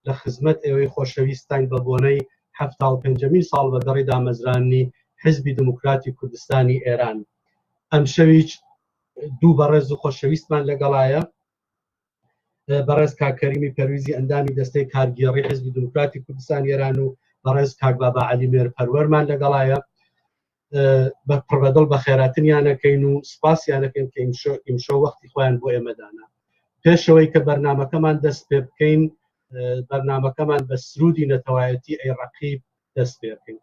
لە خزمەت ئێوەی خۆشەویستاین بە بۆنەی 75مین ساڵ بەگەڕی دامەزراننی حزبی دموکراتی کوردستانی ئێران. ئەمشەویچ دوو بەڕێز و خۆشەویستمان لەگەڵایە، بەڕێز کاک کەریمی پەرویزی ئەندامی دەستەی کارگێڕی حزبی دموکراتی کوردستان ئێران و بەڕێز کاک بابا عەلی مێرپەروەرمان لەگەڵایە. بە پڕبەدڵ بە خێراتنیانەکەین و سپاسیانەکەین کە ئیمشۆ وەختی خۆیان بۆ ئێمە دانا. پێشەوەی کە بەرنمەکەمان دەست پێ بکەین، بەرنمەکەمان بە سرودی نەتەوایەتی ئەی ڕەقیب دەست پێ بکەین.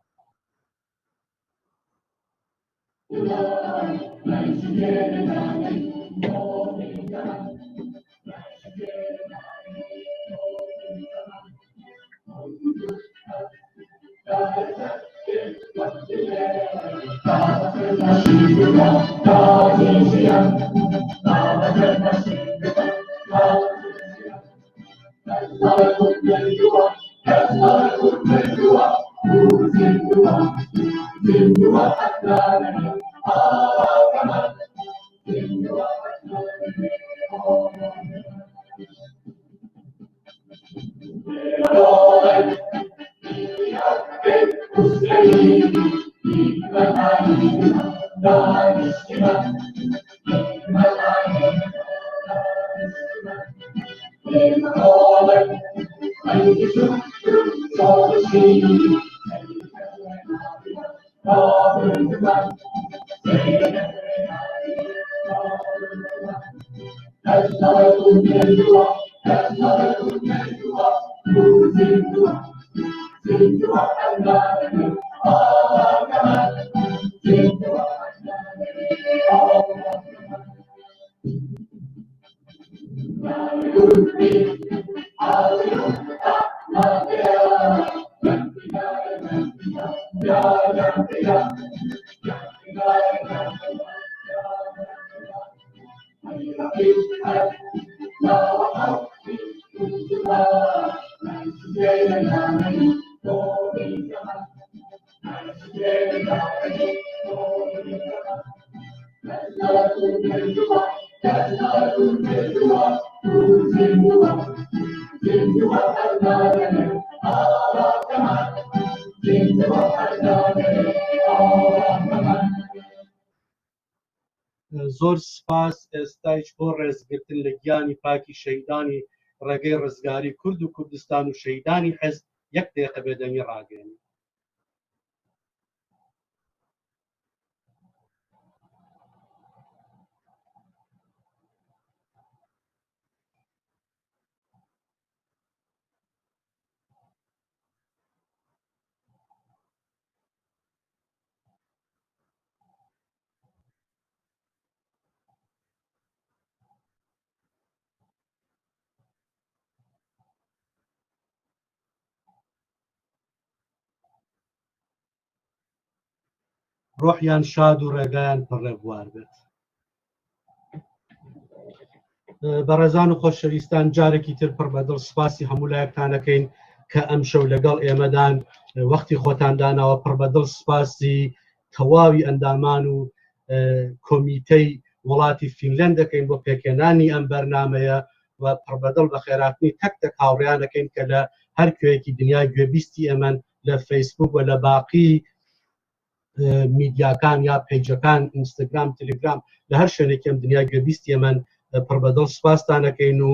زۆر سپاس. ئێستایش بۆ ڕێزگرتن لە گیانی پاکی شەهیدانی ڕێگەی ڕزگاری کورد و کوردستان و شەهیدانی حزب یەک دقیقە بێدەنگی ڕاگەێنین. ڕۆحیان شاد و ڕێگایان پڕێبوار بێت. بەڕێزان و خۆشەویستان، جارێکی تر پڕ بەدڵ سپاسی هەموو لایەکتانەکەین کە ئەمشەو لەگەڵ ئێمەدان، وەختی خۆتان داناوە. پڕ بەدڵ سپاسی تەواوی ئەندامان و کۆمیتەی وڵاتی فینلند دەکەین بۆ پێکهێنانی ئەم بەرنمەیە و پڕ بەدڵ بە خێراتنی تەک تەک هاوڕیان دەکەین کە لە هەر کوێیەکی دنیا گوێبیستی ئێمەن لە فەیسبوک و لە باقی میدیاکان یا پەیجەکان، ئینستاگرام، تەلگرام، لە هەر شوێنێکی ئەم دنیا گوێبیستی ئێمەن. پڕ بەدڵ سپاستانەکەین و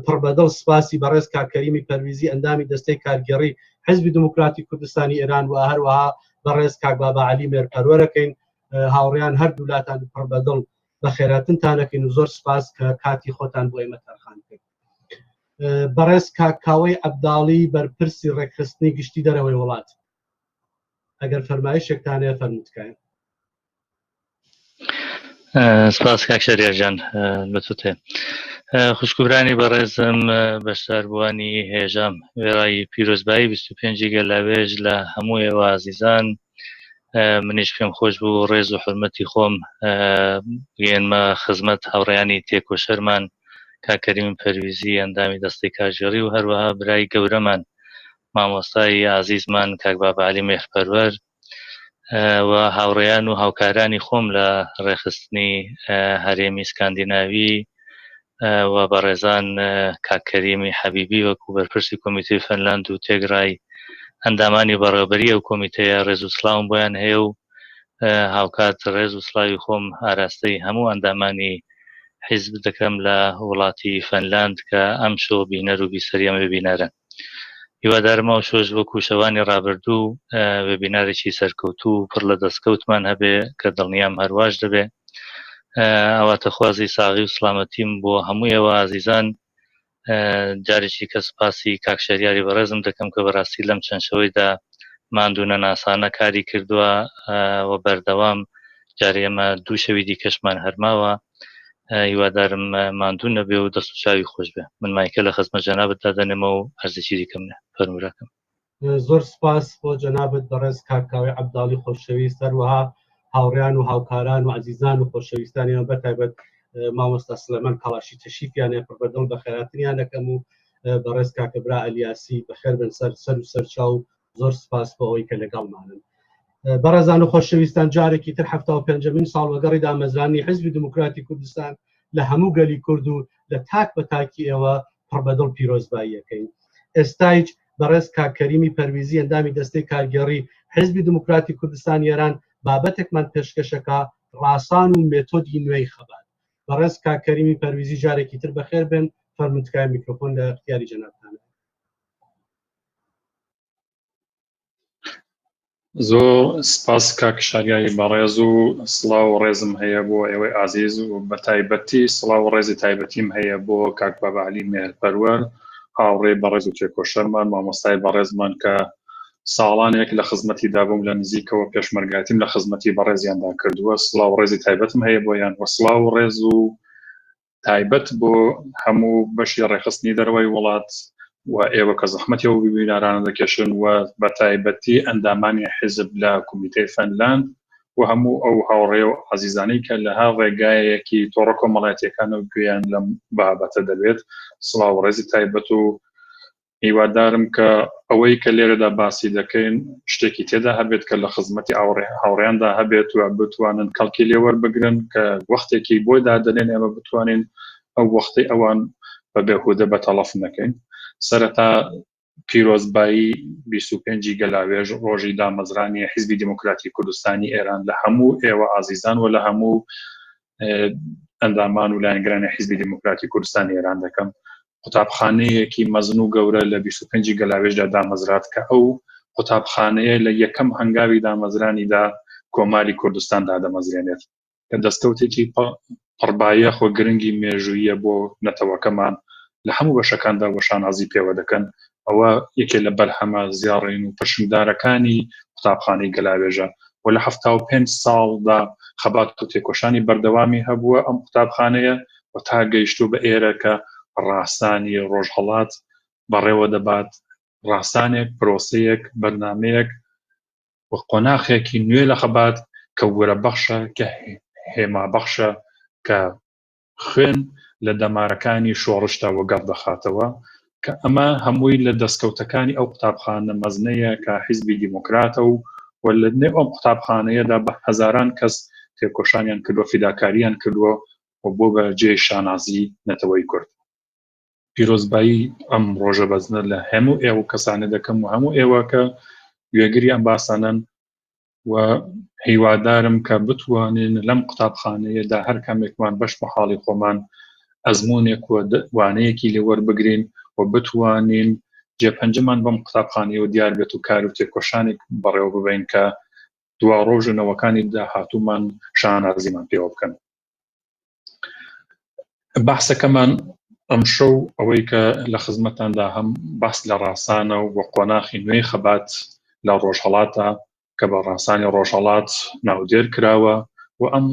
پڕ بەدڵ سپاسی بەڕێز کاک کەریمی پەرویزی ئەندامی دەستەی کارگێڕی حزبی دموکراتی کوردستانی ئێران و هەروەها بەڕێز کاک بابا عەلی مێرپەروەرەکەین. هاوڕیان هەردوو لاتان پڕ بەدڵ بە خێراتنتانەکەین و زۆر سپاس کە کاتی خۆتان بۆ ئێمە تەرخان کرد. بەڕێز کاک کاوەی عەبداڵی بەرپرسی ڕێکخستنی گشتی دەرەوەی وڵات، ئەگەر فەرمایشێکتان هەیە فەرموو تکایە. سپاس کاک شەریار گیان لەتوتێ. خوشکوبرانی بەڕێزم، بەشداربووانی هێژام، وێڕای پیرۆزبایی 25 گەلاوێژ لە هەموو ئێوە ئازیزان، منیش پێم خۆش بوو ڕێز و حورمەتی خۆم بگەیەنمە خزمەت هاوڕێیانی تێکۆشەرمان کاک کەریم پەرویزی ئەندامی دەستەی کارگێڕی و هەروەها برای گەورەمان مامۆستای ئازیزمان کاک بابا عەلی مێهرپەروەر و هاوڕێیان و هاوکارانی خۆم لە ڕێکخستنی هەرێمی سکاندیناوی. و بەڕێزان کاک کەریمی حەبیبی وەکو بەرپرسی کۆمیتەی فەنلاند و تێگرای ئەندامانی بەڕێوەبەری ئەو کۆمیتەیە ڕێز و سڵاوم بۆیان هەیە و هاوکات ڕێز و سڵاوی خۆم ئاراستەی هەموو ئەندامانی حیزب دەکەم لە وڵاتی فەنلاند کە ئەمشۆ بینەر و بیسەری ئەم وێبینارەن. هیوادارم ئەو شۆش وەکو شەوانی ڕابردوو وێبینارێکی سەرکەوتوو و پڕ لە دەستکەوتمان هەبێ کە دڵنیام هەرواش دەبێ. ئاواتەخوازی ساغی و سڵامەتیم بۆ هەموو ئێوە ئازیزان. جارێکی کە سپاسی کاک شەریاری بەڕێزم دەکەم کە بەڕاستی لەم چەند شەوەیدا ماندوو نەناسانە کاری کردووە و بەردەوام جارێ ئێمە دوو شەوی دیکەشمان هەرماوە هیوادارم ماندوو نەبێ و دەست و چاوی خۆش بێ من مایکە لە خزمەت جەنابت دادەنێمە و عەرزێکی دیکەم نە فەرمووراکەم. زۆر سپاس بۆ جەنابت بەڕێز کاک کاوەی عەبداڵی خۆشەویست، هەروەها هاوڕێیان و هاوکاران و عەزیزان و خۆشەویستانیان بە تایبەت مامۆستا سلێمان کەڵاشی تەشریفیان پڕ بە دڵ بەخێراتنیان دەکەم و بەڕێز کاکە برا ئەلیاسی بەخێر بن سەر سەر و سەرچاو زۆر سپاس بۆ ئەوەی کە لەگەڵمانن. بەڕێزان و خۆشەویستان جارێکی تر 75مین ساڵوەگەڕی دامەزرانی حیزبی دیموکراتی کوردستان لە هەموو گەلی کورد و لە تاک بە تاکی ئێوە پڕ بەدڵ پیرۆزباییەکەین. ئێستایچ بەڕێز کاک کەریمی پەرویزی ئەندامی دەستەی کارگێڕی حیزبی دیموکراتی کوردستانی ئێران بابەتێکمان پێشکەشەکا ڕاسان و مێتۆدی نوێی خەبات. بەڕێز کاک کەریمی پەرویزی جارێکی تر بەخێر بێن، فەرموون تکایە میکرۆفۆن لە ئیختیاری جەنابتانە. زۆر سپاس کاک شاریاری بەڕێز و سڵاو و ڕێزم هەیە بۆ ئێوەی ئازیز و بە تایبەتی سڵاو و ڕێزی تایبەتیم هەیە بۆ کاک بابا عەلی مێهرپەروەر هاوڕێ بەڕێز و تێکۆشەرمان مامۆستای بەڕێزمان کە ساڵانێک لە خزمەتیدا بووم لە نزیکەوە پێشمەرگاتیم لە خزمەتی بەڕێزیاندا کردووە سڵاو و ڕێزی تایبەتم هەیە بۆیان و سڵاو و ڕێز و تایبەت بۆ هەموو بەشی ڕێکخستنی دەرەوەی وڵات و ئێوە کە زەحمەتی ئەو ویبینارانە دەکێشن و بە تایبەتی ئەندامانی حیزب لە کومیتەی فەنلاند و هەموو ئەو هاوڕێ و ئازیزانەی کە لە هەر ڕێگایەکی تۆڕە کۆمەڵایەتیەکان و گوێیان لەم بابەتە دەبێت سڵاو و ڕێزی تایبەت و هیوادارم کە ئەوەی کە لێرەدا باسی دەکەین شتێکی تێدا هەبێت کە لە خزمەتی هاوڕێیاندا هەبێت و بتوانن کەڵکی لێوەربگرن کە وەختێکی بۆی دادەنێن ئێمە بتوانین ئەو وەختەی ئەوان بە بێهودە بە تەڵەف نەکەین. سەرەتا پیرۆزبایی 25 گەلاوێژ ڕۆژی دامەزرانی حیزبی دیموکراتی کوردستانی ئێران لە هەموو ئێوە ئازیزان و لە هەموو ئەندامان و لایەنگرانی حیزبی دیموکراتی کوردستانی ئێران دەکەم. قوتابخانەیەکی مەزن و گەورە لە 25 گەلاوێژدا دامەزرات کە ئەو قوتابخانەیە لە یەکەم هەنگاوی دامەزرانیدا کۆماری کوردستان دادەمەزرێنێت کە دەستکەوتێکی پڕبایەخ و گرنگی مێژوویە بۆ نەتەوەکەمان لە هەموو بەشەکاندا وە شانازی پێوە دەکەن ئەوە یەکێ لە بەرهەمە زیاڕین و پرشنگدارەکانی قوتابخانەی گەلاوێژە و لە 75 ساڵدا خەبات و تێکۆشانی بەردەوامی هەبووە ئەم قوتابخانەیە و تا گەیشتوو بە ئێرە کە ڕاسانی ڕۆژهەڵات بەڕێوە دەبات ڕاسانێک پرۆسەیەک بەرنامەیەک و قۆناخێکی نوێ لە خەبات کە ورەبەخشە کە هێمابەخشە کە خوێن لە دەمارەکانی شۆڕشدا وەگەڕ دەخاتەوە کە ئەمە هەمووی لە دەستکەوتەکانی ئەو قوتابخانە مەزنەیە کە حیزبی دیموکراتە و و لە نێو ئەم قوتابخانەیەدا بە هەزاران کەس تێکۆشانیان کردووە فیداکاریان کردووە و بۆ بە جێی شانازی نەتەوەی کورد. پیرۆزبایی ئەم ڕۆژە بەزنە لە هەموو ئێوە کەسانە دەکەم و هەموو ئێوە کە گوێگری ئەم باسانەن و هیوادارم کە بتوانین لەم قوتابخانەیەدا هەر کامێکمان بەش بە حاڵی خۆمان ئەزمونێک و وانەیەکی لێ وەربگرین و بتوانین جێپەنجەمان بەم قوتابخانەیەوە دیار بێت و کار و تێکۆشانێک بەڕێوە ببەین کە دواڕۆژ و نەوەکانی داهاتوومان شانازیمان پێوە بکەن. باسەکەمان ئەمشەو ئەوەی کە لە خزمەتاندا هەم باس لە ڕاسانە و بە قۆناخی نوێی خەبات لە ڕۆژهەڵاتە کە بە ڕاسانی ڕۆژهەڵات ناودێر کراوە و ئەم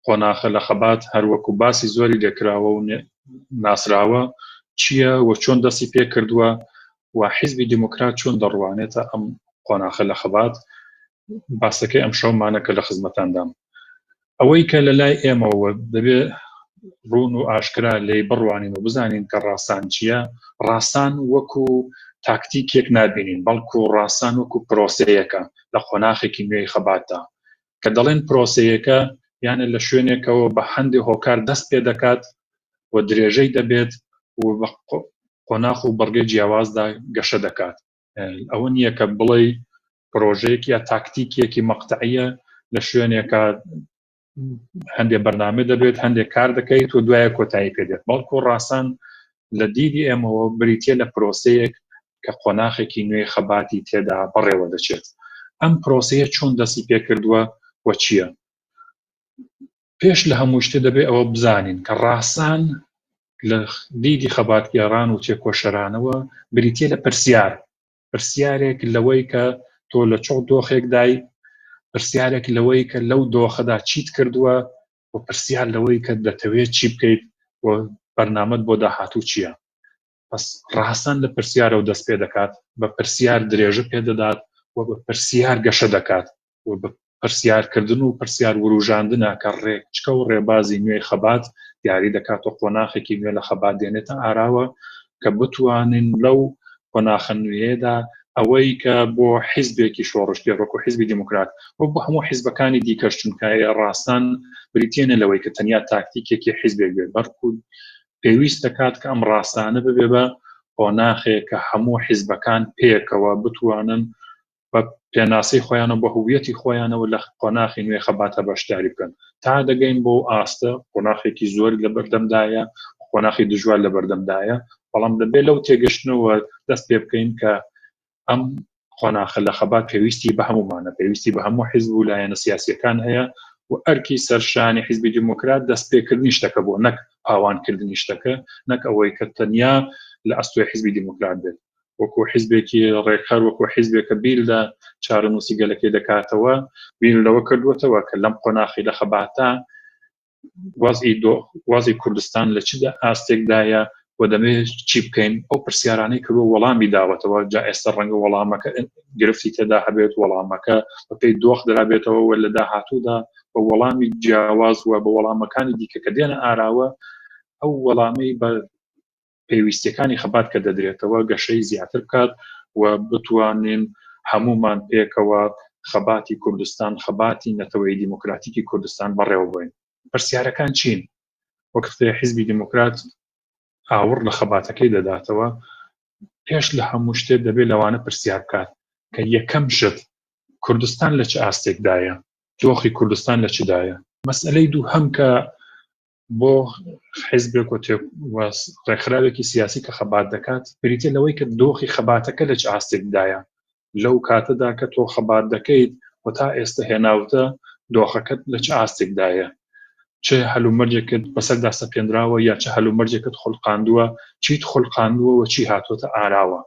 قۆناخە لە خەبات هەروەکو باسی زۆری لێکراوە و ناسراوە چییە و چۆن دەستی پێ کردووە و حیزبی دیموکرات چۆن دەڕوانێتە ئەم قۆناخە لە خەبات باسەکەی ئەم شەومانە کە لە خزمەتاندام ئەوەی کە لە لای ئێمەوە دەبێ ڕوون و ئاشکرا لێی بڕوانین و بزانین کە ڕاسان چییە، ڕاسان وەکو تاکتیکێک نابینین، بەڵکو ڕاسان وەکو پرۆسەیەکە لە قۆناخێکی نوێی خەباتدا. کە دەڵێن پرۆسەیەکە یانە لە شوێنێکەوە بە هەندێ هۆکار دەست پێ دەکات. و درێژەی دەبێت و بە قۆناخ و بڕگەی جیاوازدا گەشە دەکات. ئەوە نییە کە بڵێی پرۆژەیەک یا تاکتیکێکی مەقتەعیە لە شوێنێکە هەندێک بەرنامە دەبێت، هەندێک کار دەکەیت و دوایە کۆتایی پێدێت، بەڵکو ڕاسان لە دیدی ئێمەوە بریتە لە پرۆسەیەک کە قۆناخێکی نوێی خەباتی تێدا بەڕێوە دەچێت. ئەم پرۆسەیە چۆن دەستی پێکردووە و چییە؟ پێش لە هەموو شتێ دەبێ ئەوە بزانین کە ڕاسان لە دیدی خەباتگێڕان و تێکۆشەرانەوە بریتە لە پرسیار، پرسیارێک لەوەی کە تۆ لە چۆ دۆخێکدای، پرسیارێک لەوەی کە لەو دۆخەدا چیت کردووە و پرسیار لەوەی کە دەتەوێت چی بکەیت و بەرنامەت بۆ داهاتوو چییە. پس ڕاسان لە پرسیارەوە دەست پێ دەکات، بە پرسیار درێژە پێ دەدات و بە پرسیار گەشە دەکات و بە پرسیارکردن و پرسیار وروژاندنە کە ڕێچکە و ڕێبازی نوێی خەبات دیاری دەکات و قۆناخێکی نوێ لە خەبات دێنێتە ئاراوە کە بتوانین لەو قۆناخە نوێیەدا ئەوەی کە بۆ حیزبێکی شۆڕشگێڕ وەکو حیزبی دیموکرات و بۆ هەموو حیزبەکانی دیکەش، چونکە ڕاسان بریتییە نە لەوەی کە تەنیا تاکتیکێکی حیزبێک بێت، بەڵکو پێویست دەکات کە ئەم ڕاسانە ببێ بە قۆناخێک کە هەموو حیزبەکان پێکەوە بتوانن بە پێناسەی خۆیانەوە، بە هویەتی خۆیانەوە لە قۆناخی نوێی خەباتە بەشداری بکەن. تا دەگەین بۆ ئاستە، قۆناخێکی زۆر لە بەردەمدایە، قۆناخی دژوار لە بەردەمدایە، بەڵام دەبێت لەو تێگەشتنەوە دەست پێ بکەین کە ئەم قۆناخە لە خەبات پێویستی بە هەموومانە، پێویستی بە هەموو حیزب و لایەنە سیاسیەکان هەیە و ئەرکی سەرشانی حیزبی دیموکرات دەست پێکردنی شتەکە بووە، نەک پاوانکردنی شتەکە، نەک ئەوەی کە تەنیا لە ئەستۆی حیزبی دیموکرات بێت. وەکو حیزبێکی ڕێکخەر، وەکو حیزبێک کە بیر لە چارەنووسی گەلەکەی دەکاتەوە، بیر لەوە کردووەتەوە کە لەم قۆناخی لە خەباتە وەزعی دۆ وەزعی کوردستان لە چ ئاستێکدایە و دەمەوێت چی بکەین. ئەو پرسیارانەی کردووە وەڵامی داوەتەوە. جا ئێستا ڕەنگە وەڵامەکە گرفتی تێدا هەبێت، وەڵامەکە بەپێی دۆخ درابێتەوە و لە داهاتوودا بە وەڵامی جیاواز و بە وەڵامەکانی دیکە کە دێنە ئاراوە، ئەو وەڵامەی بە پێویستیەکانی خەبات کە دەدرێتەوە گەشەی زیاتر بکات و بتوانین هەمومان پێکەوە خەباتی کوردستان، خەباتی نەتەوەی دیموکراتیکی کوردستان بەڕێوە بۆین. پرسیارەکان چین؟ وەک حیزبی دیموکرات ئاوڕ لە خەباتەکەی دەداتەوە، پێش لە هەموو شتێک دەبێت لەوانە پرسیار بکات کە یەکەم شت کوردستان لە چ ئاستێکدایە، دۆخی کوردستان لە چدایە. مەسئلەی دووهەم کە بۆ حیزبێک و ڕێکخراوێکی سیاسی کە خەبات دەکات بریتە لەوەی کە دۆخی خەباتەکە لە چ ئاستێکدایە لەو کاتەدا کە تۆ خەبات دەکەیت و تا ئێستا هێناوتە دۆخەکەت لە چ ئاستێکدایە، چ هەلومەرجێکت بەسەردا سەپێنراوە یا چ هەلومەرجێکت خولقاندووە، چیت خولقاندووە و چی هاتووەتە ئاراوە.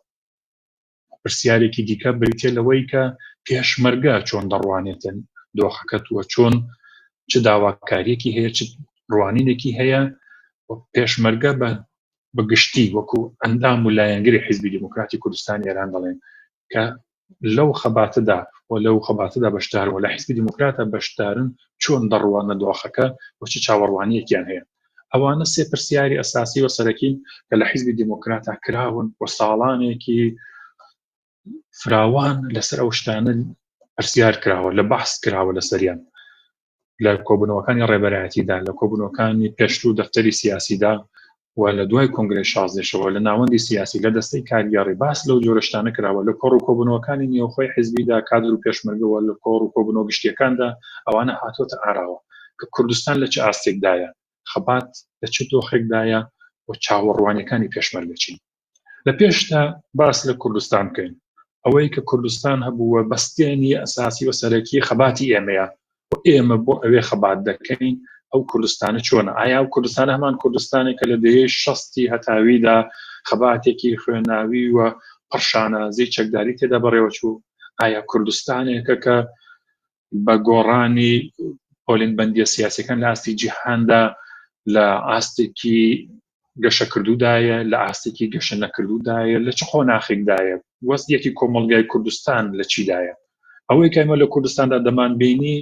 پرسیارێکی دیکە بریتە لەوەی کە پێشمەرگە چۆن دەڕوانێتن دۆخەکەت و چۆن چ داواکاریەکی هەیە، چ ڕوانینێکی هەیە. پێشمەرگە بە بە گشتی وەکو ئەندام و لایەنگری حیزبی دیموکراتی کوردستان ئێران دەڵێن کە لەو خەباتەدا و لەو خەباتەدا بەشدار و لە حیزبی دیموکراتە بەشدارن، چۆن دەڕوانە دۆخەکە و چ چاوەڕوانیەکیان هەیە. ئەوانە سێ پرسیاری ئەساسی و سەرەکین کە لە حیزبی دیموکراتا کراون و ساڵانێکی فراوان لەسەر ئەو شتانە پرسیار کراوە، لە بەحس کراوە لەسەریان لە کۆبوونەوەکانی ڕێبەرایەتیدا، لە کۆبوونەوەکانی پێشتر دەفتەری سیاسیدا و لە دوای کۆنگرەی شازدەشەوە لە ناوەندی سیاسی، لە دەستەی کارگێڕی باس لەو جۆرە شتانە کراوە، لە کۆڕ و کۆبوونەوەکانی نێوخۆی حیزبیدا، کادر و پێشمەرگەوە، لە کۆڕ و کۆبوونەوە گشتیەکاندا ئەوانە هاتووەتە ئاراوە کە کوردستان لە چ ئاستێکدایە، خەبات لە چ دۆخێکدایە و چاوەڕوانیەکانی پێشمەرگە چین. لە پێشتا باس لە کوردستان بکەین، ئەوەی کە کوردستان هەبووە بەستێنی ئەساسی و سەرەکی خەباتی ئێمەیە و ئێمە بۆ ئەوێ خەبات دەکەین. ئەو کوردستانە چۆنە؟ ئایا ئەو کوردستانە هەمان کوردستانێک کە لە دەیەی شەستی هەتاویدا خەباتێکی خوێناوی و پڕشانازی چەکداری تێدا بەڕێوەچوو؟ ئایا کوردستانێکە کە بە گۆڕانی پۆلینبەندیە سیاسەکان لە ئاستی جیهاندا لە ئاستێکی گەشەکردوودایە، لە ئاستێکی گەشە نەکردوودایە، لە چ قۆناخێکدایە، وەزعیەتی کۆمەڵگای کوردستان لە چیدایە؟ ئەوەی کە ئێمە لە کوردستاندا دەمانبینی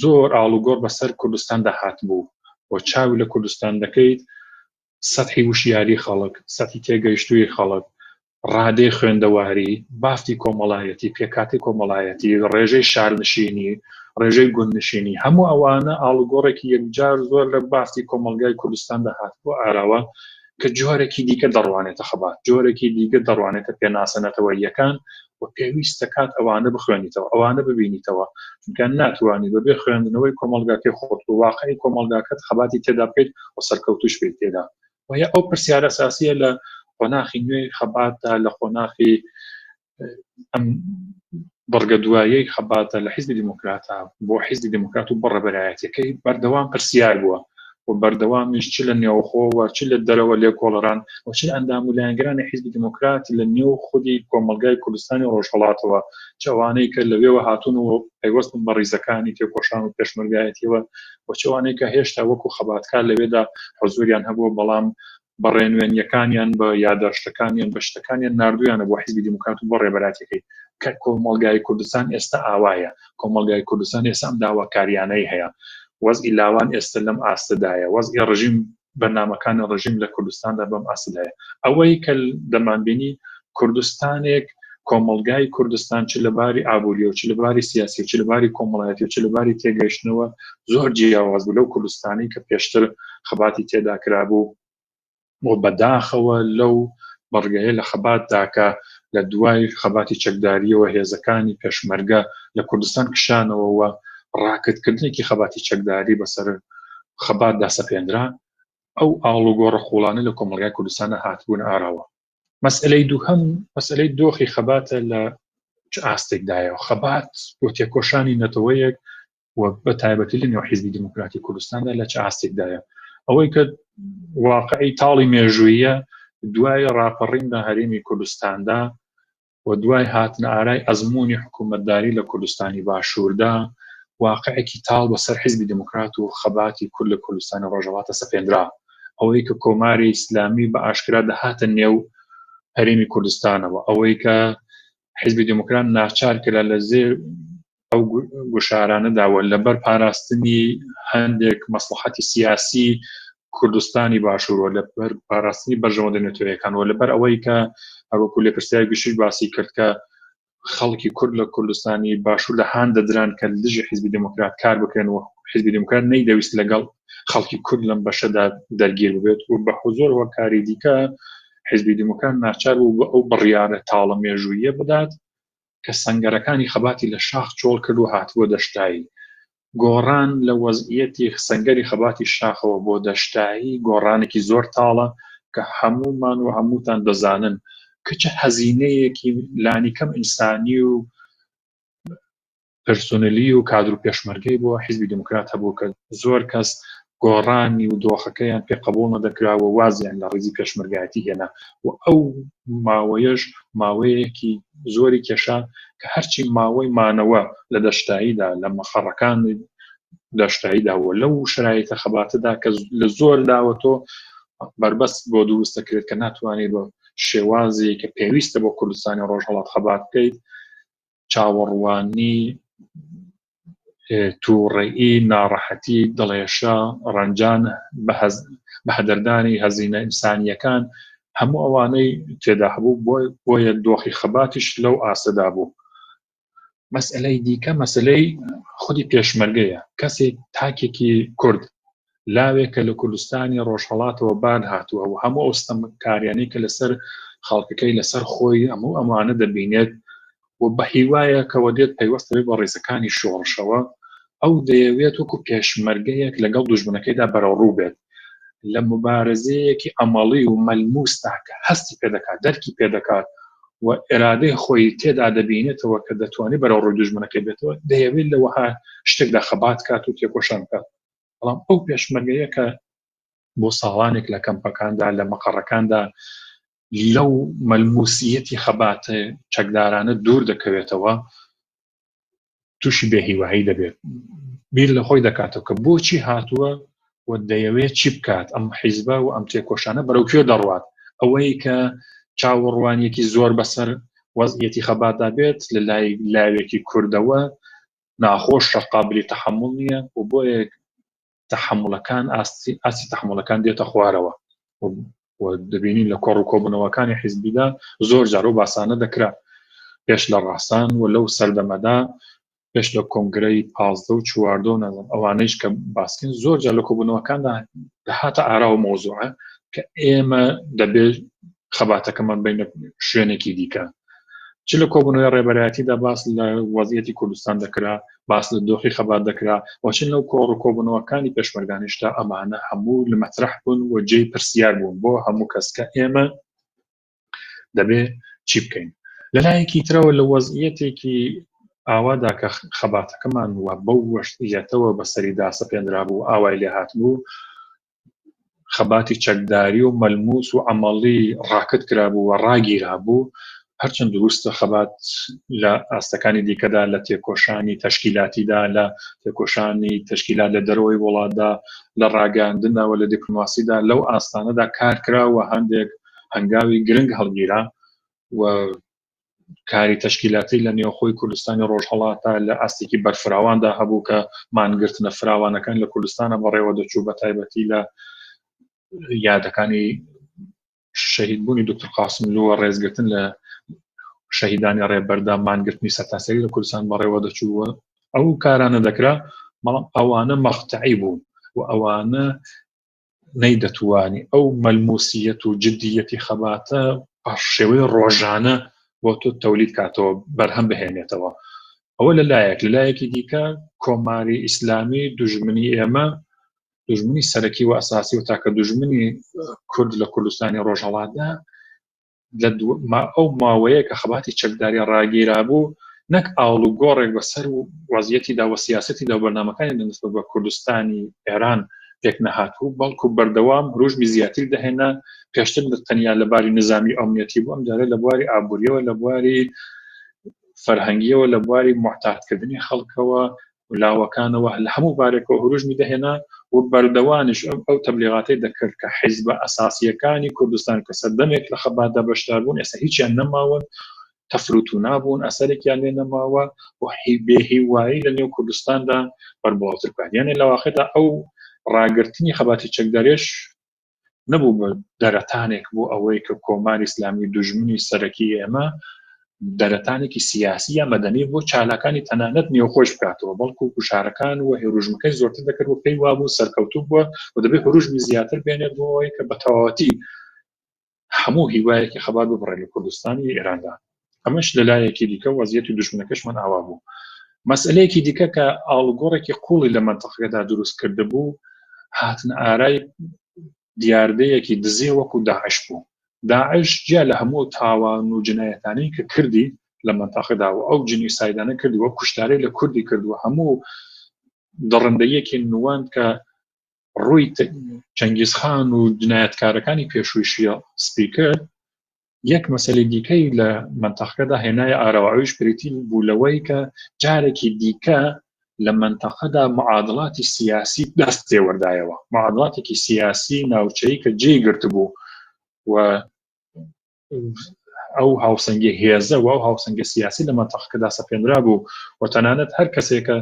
زۆر ئاڵوگۆڕ بەسەر کوردستاندا هاتبوو و چاوی لە کوردستان دەکەیت سەتحی وشیاری خەڵک، سەتحی تێگەیشتووی خەڵک، ڕادەی خوێندەواری، بافتی کۆمەڵایەتی، پێکهاتەی کۆمەڵایەتی، ڕێژەی شارنشینی، ڕێژەی گوندنشینی، هەموو ئەوانە ئاڵوگۆڕێکی یەکجار زۆر لە بافتی کۆمەڵگای کوردستاندا هاتبووە ئاراوە کە جۆرێکی دیکە دەڕوانێتە خەبات، جۆرێکی دیکە دەڕوانێتە پێناسە نەتەوەییەکان و پێویست دەکات ئەوانە بخوێنیتەوە، ئەوانە ببینیتەوە، چونکە ناتوانیت بەبێ خوێندنەوەی کۆمەڵگاکەی خۆت و واقعی کۆمەڵگاکەت خەباتی تێدا بکەیت و سەرکەوتوش بیت تێدا. وە ئەو پرسیارە ئەساسیە لە قۆناخی نوێی خەباتدا، لە قۆناخی ئەم بڕگە دوایەی خەباتە لە حیزبی دیموکراتە بۆ حیزبی دیموکرات و بەڕێبەرایەتەکەی بەردەوام پرسیار بووە و بەردەوامیش چ لە نێوخۆوە چ لە دەرەوە لێکۆڵەران و چ ئەندام و لایەنگرانی حیزبی دیموکرات لە نێو خودی کۆمەڵگای کوردستانی ڕۆژهەڵاتەوە چ ئەوانەی کە لەوێوە هاتوون و پەیوەست بوون بە ڕیزەکانی تێکۆشان و پێشمەرگایەتیەوە و چ ئەوانەی کە هێشتا وەکو خەباتکار لەوێدا حزوریان هەبووە بەڵام بە ڕێنوێنیەکانیان بە یاداشتەکانیان بە شتەکانیان ناردویانە بۆ حیزبی دیموکرات و بۆ ڕێبەراتەکەی کە کۆمەڵگای کوردستان ئێستا ئاوایە کۆمەڵگای کوردستان ئێستا ئەم داواکاریانەی هەیە وەزعی لاوان ئێستا لەم ئاستەدایە وەزعی ڕژیم بەرنامەکانی ڕژیم لە کوردستاندا بەم ئاستدایە ئەوەی کە دەمانبینی کوردستانێک کۆمەڵگای کوردستان چ لە باری ئابووری و چ لە باری سیاسی و چ لە باری کۆمەڵایەتی و چ لە باری تێگەیشتنەوە زۆر جیاواز بوو لەو کوردستانی کە پێشتر خەباتی تێدا کرابوو و بەداخەوە لەو بڕگەیە لە خەباتدا کە لە دوای خەباتی چەکداریەوە هێزەکانی پێشمەرگە لە کوردستان کشانەوە و ڕاکردکردنێکی خەباتی چەکداری بەسەر خەباتدا سەپێنرا ئەو ئاڵوگۆڕە قوڵانە لە کۆمەڵگای کوردستانە هاتبوون ئاراوە. مەسئلەی دووهەم مەسئلەی دۆخی خەباتە لە چ ئاستێکدایە و خەبات بۆ تێکۆشانی نەتەوەیەک و بە تایبەتی لە نێو حیزبی دیموکراتی کوردستاندا لە چ ئاستێکدایە. ئەوەی کە واقعی تاڵی مێژوویە دوای ڕاپەڕین بە هەرێمی کوردستاندا و دوای هاتنە ئارای ئەزموونی حکوومەتداری لە کوردستانی باشووردا، واقعێکی تاڵ بەسەر حیزبی دێموکرات و خەباتی کورد لە کوردستانی ڕۆژهەڵاتە سەپێنرا. ئەوەی کە کۆماری ئیسلامی بە ئاشکرا دەهاتە نێو هەرێمی کوردستانەوە، ئەوەی کە حیزبی دێموکرات ناچار کرا لە زێر ئەو گوشارانەدا و لەبەر پاراستنی هەندێک مەسڵەحەتی سیاسی کوردستانی باشوور و لەبەر پاراستنی بەرژەوەندە نەتەوەیەکان و لەبەر ئەوەی کە هەروەکو لێپرسیاری گشتیش باسی کرد کە خەڵکی کورد لە کوردستانی باشوور لە هان دەدران کە دژی حیزبی دێموکرات کار بکرێن و حیزبی دێموکرات نەیدەویست لەگەڵ خەڵکی کورد لەم بەشەدا دەرگیر ببێت و بە زۆر هۆکاری دیکە حیزبی دێموکرات ناچار بوو بە ئەو بڕیارە تاڵە مێژوویە بدات کە سەنگەرەکانی خەباتی لە شاخ چۆڵ کرد و هاتبووە دەشتایی. گۆڕان لە وەزعیەتی سەنگەری خەباتی شاخەوە بۆ دەشتایی گۆڕانێکی زۆر تاڵە کە هەموومان و هەمووتان دەزانن کە چ هەزینەیەکی لانیکەم ئینسانی و پرسونلی و کادر و پێشمەرگەی بۆ حیزبی دیموکرات هەبوو کە زۆر کەس گۆڕانی و دۆخەکەیان پێ قبوڵ نەدەکرا و وازیان لە ڕیزی پێشمەرگایەتی هێنا و ئەو ماوەیەش ماوەیەکی زۆری کێشا کە هەرچی ماوەی مانەوە لە دەشتاییدا لە مەخەڕەکان دەشتاییدا و لەو شرایطە خەباتەدا کە لە زۆر لاوە تۆ بەربەست بۆ دروست دەکرێت کە ناتوانێت بە شێوازی کە پێویستە بۆ کوردستانی ڕۆژهەڵات خەبات بکەیت چاوەڕوانی تووڕەیی، ناڕەحەتی، دڵێشە، ڕەنجان، بە هەدەردانی هەزینە ئینسانییەکان، هەموو ئەوانەی تێدا هەبوو، بۆیە دۆخی خەباتیش لەو ئاستەدا بوو. مەسئەلەی دیکە مەسەلەی خودی پێشمەرگەیە. کەسێک تاکێکی کورد لاوێک کە لە کوردستانی ڕۆژهەڵاتەوە بار هاتووە و هەموو ئەو ستەمکاریانەی کە لەسەر خەڵکەکەی لەسەر خۆی هەموو ئەمانە دەبینێت و بە هیوایەکەوە دێت پەیوەستە بێت بە ڕیزەکانی شۆڕشەوە ئەو دەیەوێت وەکو پێشمەرگەیەک لەگەڵ دوژمنەکەیدا بەرەوڕوو بێت لە مبارزەیەکی ئەمەڵی و مەلموسدا کە هەستی پێدەکات دەرکی پێدەکات و ئێرادەی خۆی تێدا دەبینێتەوە کە دەتوانێت بەرەو ڕووی دوژمنەکەی بێتەوە دەیەوێت لە وەها شتێکدا خەبات کات و تێکۆشان بکات بەڵام ئەو پێشمەرگەیە کە بۆ ساڵانێک لە کەمپەکاندا لە مەقەڕەکاندا لەو مەلموسیەتی خەباتە چەکدارانە دوور دەکەوێتەوە تووشی بێهیوایی دەبێت بیر لە خۆی دەکاتەوە کە بۆچی هاتووە و دەیەوێت چی بکات ئەم حیزبە و ئەم تێکۆشانە بەرەو کوێ دەڕوات ئەوەی کە چاوەڕوانیەکی زۆر بەسەر وەزعیەتی خەباتدا بێت لە لای لاوێکی کوردەوە ناخۆشە قابلی تەحمل نییە و بۆیە تەحملەکان ئاستی ئاستی تەحملەکان دێتە خوارەوە و دەبینین لە کۆڕ و کۆبوونەوەکانی حیزبیدا زۆر جار و باسانە دەکرا پێش لە ڕاسان و لەو سەردەمەدا. پێش لە کۆنگرەی 15 و 14 و نازم ئەوانەیش کە باسکن زۆر جار لە کۆبوونەوەکاندا دەهاتە ئاراوە مەوزوعە کە ئێمە دەبێت خەباتەکەمان بینە شوێنێکی دیکە چ لە کۆبوونەوەی ڕێبەرایەتیدا باس لە وەزیەتی کوردستان دەکرا باس لە دۆخی خەبات دەکرا و چ لەو کۆڕ و کۆبوونەوەکانی پێشمەرگانیشدا ئەمانە هەموو لە مەترەح بوون و جێی پرسیار بوون بۆ هەموو کەس کە ئێمە دەبێ چی بکەین لەلایەکی ترەوە لە وەزعیەتێکی ئاوادا کە خەباتەکەمان وە بەو وەشتیەتەوە بەسەریدا سەپێنرابوو ئاوای لێ هاتبوو خەباتی چەکداری و مەلموس و عەمەڵی ڕاکت کرابوو و ڕاگیرابوو، هەرچەند دروستە خەبات لە ئاستەکانی دیکەدا لە تێکۆشانی تەشکیلاتیدا لە تێکۆشانی تەشکیلات لە دەرەوەی وڵاتدا لە ڕاگەیاندندا و لە دیپلۆماسیدا لەو ئاستانەدا کار کرا و هەندێک هەنگاوی گرنگ هەڵگیرا و کاری تەشکیلاتی لە نێوخۆی کوردستانی ڕۆژهەڵاتە لە ئاستێکی بەرفراواندا هەبوو کە مانگرتنە فراوانەکان لە کوردستانە بەڕێوە دەچوو بە تایبەتی لە یادەکانی شەهیدبوونی دکتۆر قاسملووە ڕێزگرتن لە شەهیدانی ڕێبەردا مانگرتنی سەرتاسەری لە کوردستان بەڕێوە دەچوو ئەو کارانە دەکرا بەڵام ئەوانە مەقتەعی بوون و ئەوانە نەیدەتوانی ئەو مەلموسیەت و جدیەتی خەباتە بە شێوەی ڕۆژانە بۆ تۆ تەولید کاتەوە بەرهەم بهێنێتەوە ئەوە لە لایەک لە لایەکی دیکە کۆماری ئیسلامی دوژمنی ئێمە دوژمنی سەرەکی و ئەساسی و تاکە دوژمنی کورد لە کوردستانی ڕۆژهەڵاتدا لە ئەو ماوەیە کە خەباتی چەکداری ڕاگیرابوو نەک ئاڵوگۆڕێک بەسەر و وەزیەتیدا و سیاسەتیدا و بەرنامەکانی نسبەت بە کوردستانی ئێران پێک نەهاتوو بەڵکو بەردەوام هروژمی زیاتر دەهێنا پێشتر تەنیا لە باری نظامی ئەمنیەتی بوو ئەمجارە لە بواری ئابووریەوە لە بواری فەرهەنگیەوە لە بواری معتادکردنی خەڵکەوە و لاوەکانەوە لە هەموو بارێکەوە هروژمی دەهێنا و بەردەوانیش ئەو تەبلیغاتەی دەکرد کە حیزبە ئەساسیەکانی کوردستان کە سەردەمێک لە خەباتدا بەشدار بوون ئێستا هیچیان نەماون تەفروتونا بوون ئەسەرێکیان لێ نەماوە و بێهیوایی لە نێو کوردستاندا بەربڵاوتر بکات یانێ لە واقعدا ئەو ڕاگرتنی خەباتی چەکدارێش نەبوو بە دەرەتانێک بۆ ئەوەی کە کۆماری ئیسلامی دوژمنی سەرەکی ئێمە دەرەتانێکی سیاسی یا مەدەنی بۆ چالاکانی تەنانەت نێوخۆش بکاتەوە بەڵکو گوشارەکان و هێروژمەکەی زۆرتر دەکرد و پێی وابوو سەرکەوتوو بووە و دەبێت هروژمی زیاتر بێنێت بۆ ئەوەی کە بە تەواوەتی هەموو هیوایەکی خەبات ببڕێت لە کوردستانی ئێراندا ئەمەش لەلایەکی دیکە وەزیەتی دوژمنەکەشمان ئاوا بوو مەسئلەیەکی دیکە کە ئاڵوگۆڕێکی قوڵی لە مەنتەقەکەدا دروست کردبوو هاتن ئارای دیاردەیەکی دزێ وەکو داعش بوو داعش جیا لە هەموو تاوان و جنایەتانەی کە کردی لە مەنتەقەدا و ئەو جنیسایدانە کردی وە کوشتارەی لە کوردی کردووە هەموو دڕندەیەکی نواند کە ڕووی چەنگیز خان و جنایەتکارەکانی پێشوویشی سپی کرد یەک مەسەلەی دیکەی لە مەنتەقەکەدا هێنایە ئاراوە ئەویش بریتی بوو لەوەی کە جارێکی دیکە لە مەنتەقەدا معادڵاتی سیاسی دەست تێوەردایەوە معادڵاتێکی سیاسی ناوچەیی کە جێی گرتبوو و ئەو هاوسەنگی هێزە و ئەو هاوسەنگە سیاسی لە مەنتەقەکەدا سەپێنرا بوو و تەنانەت هەر کەسێکە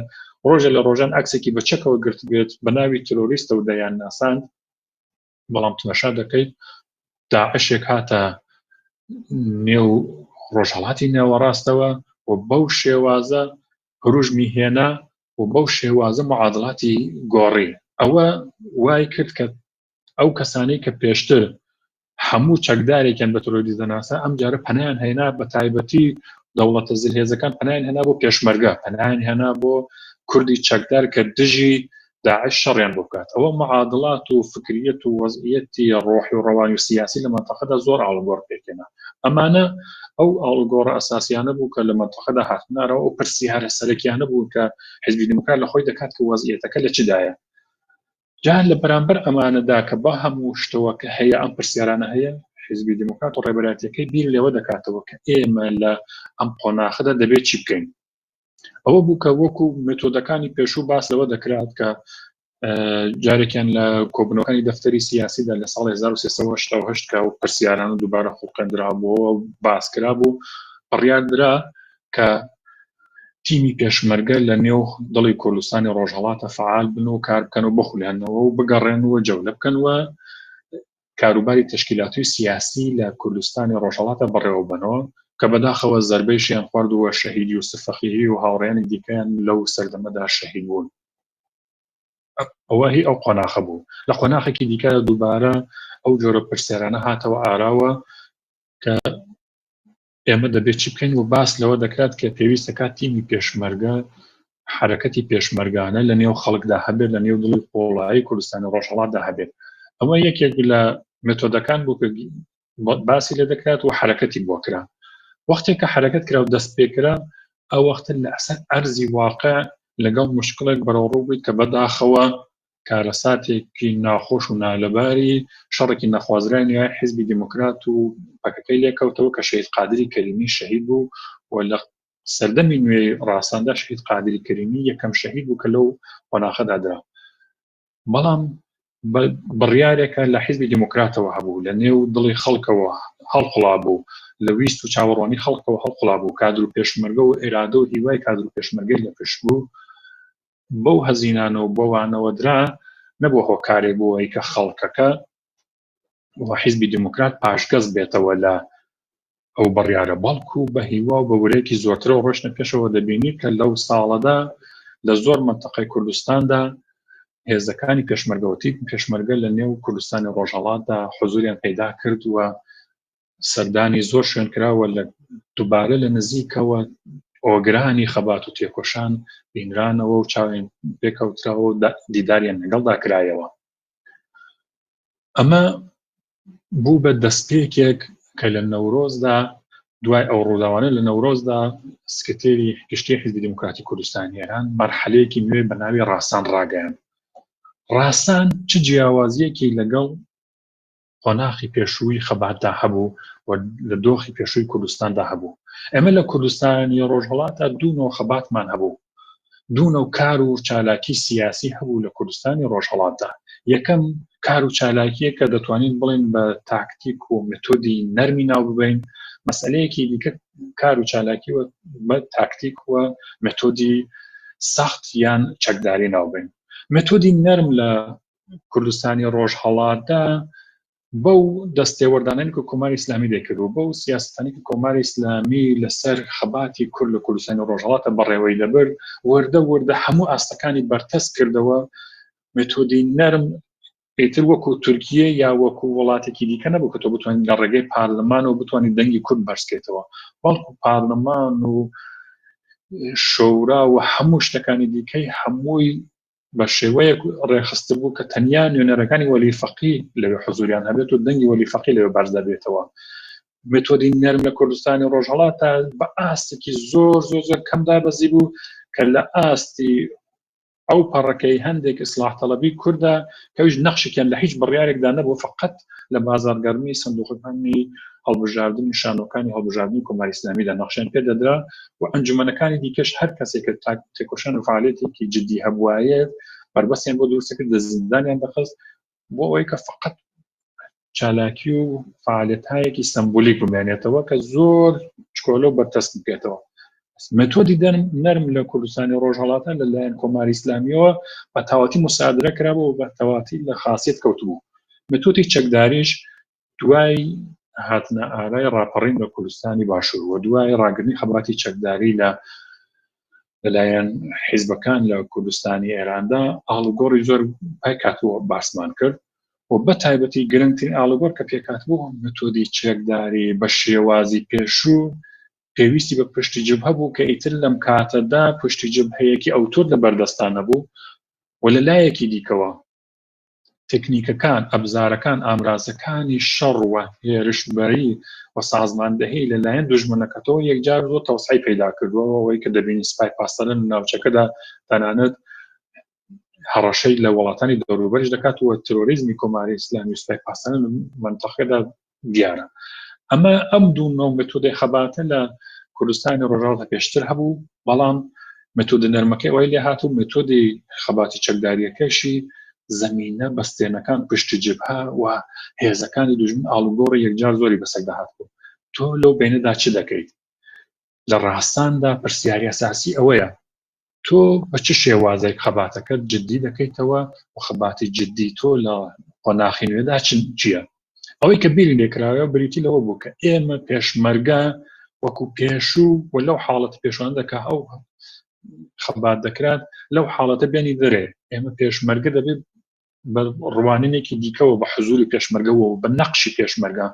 ڕۆژە لە ڕۆژان عکسێکی بە چەکەوە گرت بێت بە ناوی ترۆریستە و دەیان ناساند بەڵام تمەشا دەکەیت داعشێک هاتە نێو ڕۆژهڵاتی نێوەڕاستەوە و بەو شێوازە هروژمی هێنا و بەو شێوازە معادڵاتی گۆڕی ئەوە وای کرد کە ئەو کەسانەی کە پێشتر هەموو چەکدارێکیان بە ترۆریست دەناسا ئەم جارە پەنایان هێنا بە تایبەتی دەوڵەتە زلهێزەکان پەنایان هێنا بۆ پێشمەرگە پەنایان هێنا بۆ کوردی چەکدار کە دژی داعش شەڕیان بۆ بکات ئەوە معادڵات و فکریەت و وەزعیەتی ڕۆحی و ڕەوانی و سیاسی لە مەنتەقەدا زۆر ئاڵوگۆڕ پێکهێنا ئەمانە ئەو ئاڵوگۆڕە ئەساسیانە بوو کە لە مەنتەقەدا هاتنارەوە ئەو پرسیارە سەرەکیانە بوو کە حزبی دیموکرات لە خۆی دەکات کە وەزعیەتەکە لە چدایە جا لە بەرامبەر ئەمانەدا کە بە هەموو شتەوە کە هەیە ئەم پرسیارانە هەیە حزبی دیموکرات و ڕێبەراتیەکەی بیر لێوە دەکاتەوە کە ئێمە لە ئەم قۆناخەدا دەبێت چی بکەین ئەوە بوو کە وەکو مێتۆدەکانی پێشوو باس لەوە دەکرات کە جارێکیان لە کۆبنەوەکانی دەفتەری سیاسیدا لە ساڵی 1388 کە ئەو پرسیارانە دووبارە خوڵقێندرابووەوە باس کرا بوو بڕیاردرا کە تیمی پێشمەرگە لە نێو دڵی کوردستانی ڕۆژهەڵاتە فعال بن و کار بکەن و بخولێنەوە و بگەڕێن و جەولە بکەن و کاروباری تەشکیلاتی و سیاسی لە کوردستانی ڕۆژهەڵاتە بەڕێوەبەنەوە. کە بەداخەوە زەربەیشیان خوارد و شەهید یوسف فەقیهی و هاوڕێیانی دیکەیان لەو سەردەمەدا شەهید بوون. ئەوە هی ئەو قۆناخە بوو. لە قۆناخێکی دیکە دووبارە ئەو جۆرە پرسیارانە هاتەوە ئاراوە کە ئێمە دەبێت چی بکەین و باس لەوە دەکات کە پێویستە کات تیمی پێشمەرگە حرەکەتی پێشمەرگانە لە نێو خەڵکدا هەبێت لە نێو دڵی قوڵایی کوردستانی ڕۆژهەڵاتدا هەبێت. ئەوە یەکێک لە مێتۆدەکان بوو کە باسی لێ دەکرات و حرەکەتی بۆ کرا. وەختێک کە حرەکەت کرا و دەست پێکرا ئەو وەختە لە ئەسەر ئەرزی واقع لەگەڵ مشکلێک بەرەوڕوو بوویت کە بەداخەوە کارەساتێکی ناخۆش و نالەباری شەڕێکی نەخوازرای نوێ حیزبی دیموکرات و پەکەکەی لێکەوتەوە کە شەهید قادری کەریمی شەهید بوو و لە سەردەمی نوێی ڕاساندا شەهید قادری کەریمی یەکەم شەهید بوو کە لەو قۆناخەدا درا. بەڵام بڕیارێکە لە حیزبی دیموکراتەوە هەبوو، لە نێو دڵی خەڵکەوە هەڵقوڵا بوو، لە ویست و چاوەڕوانی خەڵکەوە هەڵقوڵا بوو، کادر و پێشمەرگە و ئیرادە و هیوای کادر و پێشمەرگەی لە پشت بوو، بەو هەزینانە و بەوانەوە درا، نەبووە هۆکارێک بۆ ئەوەی کە خەڵکەکە و حیزبی دیموکرات پاشگەز بێتەوە لە ئەو بڕیارە، بەڵکو بە هیوا و بە ورەیەکی زۆرترەوە ڕۆشتنە پێشەوە. دەبینی کە لەو ساڵەدا لە زۆر مەنتەقەی کوردستاندا هێزەکانی پێشمەرگە و تیپی پێشمەرگە لە نێو کوردستانی ڕۆژهەڵاتدا حزوریان پەیدا کرد و سەردانی زۆر شوێن کراوە لە دووبارە لە نزیکەوە ئۆگرانی خەبات و تێکۆشان بینرانەوە و چاویان پێکەوتراوە و دیداریان لەگەڵدا کرایەوە. ئەمە بوو بە دەستپێکێک کە لە نەورۆزدا دوای ئەو ڕووداوانە لە نەورۆزدا سکرتێری گشتی حیزبی دیموکراتی کوردستانی ئێران مەرحەلەیەکی نوێ بە ناوی ڕاسان ڕاگەیاند. ڕاسان چ جیاوازیەکی لەگەڵ قۆناخی پێشووی خەباتدا هەبوو و لە دۆخی پێشووی کوردستاندا هەبوو؟ ئێمە لە کوردستانی ڕۆژهەڵاتدا دوو نەوە خەباتمان هەبوو، دوو نەو کار و چالاکی سیاسی هەبوو لە کوردستانی ڕۆژهەڵاتدا. یەکەم کار و چالاکیە کە دەتوانین بڵێین بە تاکتیک و مێتۆدی نەرمی ناو ببەین، مەسئلەیەکی دیکە کار و چالاکی و بە تاکتیک و مێتۆدی سەخت یان چەکداری ناو ببەین. مێتۆدی نەرم لە کوردستانی ڕۆژهەڵاتدا بەو دەستێوەردانەی کە کۆماری ئیسلامی دەیکرد و بەو سیاسەتانەی کە کۆماری ئیسلامی لەسەر خەباتی کورد لە کوردستانی ڕۆژهەڵاتە بەڕێوەی دەبرد، وردە وردە هەموو ئاستەکانی بەرتەسک کردەوە. مێتۆدی نەرم ئیتر وەکو تورکیە یا وەکو وڵاتێکی دیکە نەبوو کە تۆ بتوانیت لە ڕێگەی پارلمانەوە بتوانیت دەنگی کورد بەرزکەیتەوە، بەڵکو پارلمان و شۆرا و هەموو شتەکانی دیکەی هەمووی بە شێوەیەک ڕێکخستبوو کە تەنیا نوێنەرەکانی وەلی فەقی لەوێ حزوریان هەبێت و دەنگی وەلی فەقی لەوێ بەرز دەبێتەوە. مێتۆدی نەرم لە کوردستانی ڕۆژهەڵات تا بە ئاستێکی زۆر زۆر زۆر کەم دابەزی بوو کە لە ئاستی ئەو پەڕەکەی هەندێک ئیسلاح تەڵەبی کوردە کەویش نەخشێکیان لە هیچ بڕیارێکدا نەبوو، فقط لە بازارگەرمی سندوقەکانی هەڵبژاردنی شانۆکانی هەڵبژاردنی کۆماری ئیسلامیدا نەخشیان پێ دەدرا و ئەنجومەنەکانی دیکەش هەر کەسێک کە تێکۆشان و فعالێتێکی جدی هەبوایە بەربەستیان بۆ دروست کرد، لە زیندانیان دەخست بۆ ئەوەی کە فقط چالاکی و فعالێتایەکی سەمبولیک بمێنێتەوە کە زۆر چکۆلە و بەرتەسک بکرێتەوە. مێتۆدی نەرم لە کوردستانی ڕۆژهەڵاتە لەلایەن کۆماری ئیسلامیەوە بە تەواتی مسادرە کرابوو و بە تەواتی لە خاصیت کەوتبوو. مێتۆدی چەکداریش دوای هاتنە ئارای ڕاپەڕین لە کوردستانی باشوور و دوای ڕاگرنی خەباتی چەکداری لە لەلایەن حیزبەکان لە کوردستانی ئێراندا ئاڵوگۆڕی زۆر پێکهاتووە باسمان کرد و بە تایبەتی گرنگترین ئاڵوگۆڕ کە پێکهاتبوو مێتۆدی چەکداری بە شێوازی پێشوو پێویستی بە پشتی جبهە بوو کە ئیتر لەم کاتەدا پشتی جبهەیەکی ئەوتۆ لە بەردەستان نەبوو و لە لایەکی دیکەوە تەکنیکەکان، ئەبزارەکان، ئامرازەکانی شەڕ و هێرشبەری و سازماندەهی لە لایەن دوژمنەکەتەوە یەکجار زۆر تەوسعەی پەیدا کردووە، ئەوەی کە دەبینین سپای پاسداران لە ناوچەکەدا تەنانەت هەڕەشەی لە وڵاتانی دەوروبەریش دەکات و ترۆریزمی کۆماری ئیسلامی و سپای پاسداران لە مەنتەقەدا دیارە. ئەمە ئەم دوو نەو مێتۆدی خەباتە لە کوردستانی ڕۆژهەڵاتە پێشتر هەبوو، بەڵام مێتۆدە نەرمەکەی ئەوەی لێ هات و مێتۆدی خەباتی چەکداریەکەشی زەمینە بەستێنەکان پشتی جبهە و هێزەکانی دوژمن ئاڵوگۆڕی یەکجار زۆری بەسەردا هاتبوو. تۆ لەو بەینەدا چ دەکەیت؟ لە ڕاستاندا پرسیاری ئەساسی ئەوەیە تۆ بە چ شێوازێک خەباتەکەت جددی دەکەیتەوە و خەباتی جددی تۆ لە قۆناخی نوێدا چییە؟ ئەوەی کە بیری لێکراوە بریتی لەوە بوو کە ئێمە پێشمەرگە وەکو پێشوو و لەو حاڵەت پێشواندا کە ئەو خەبات دەکرات لەو حاڵەتە بێنی دەرێ ئێمە پێشمەرگە دەبێت بە ڕوانینێکی دیکەوە بە حزوری پێشمەرگەوە و بە نەقشی پێشمەرگە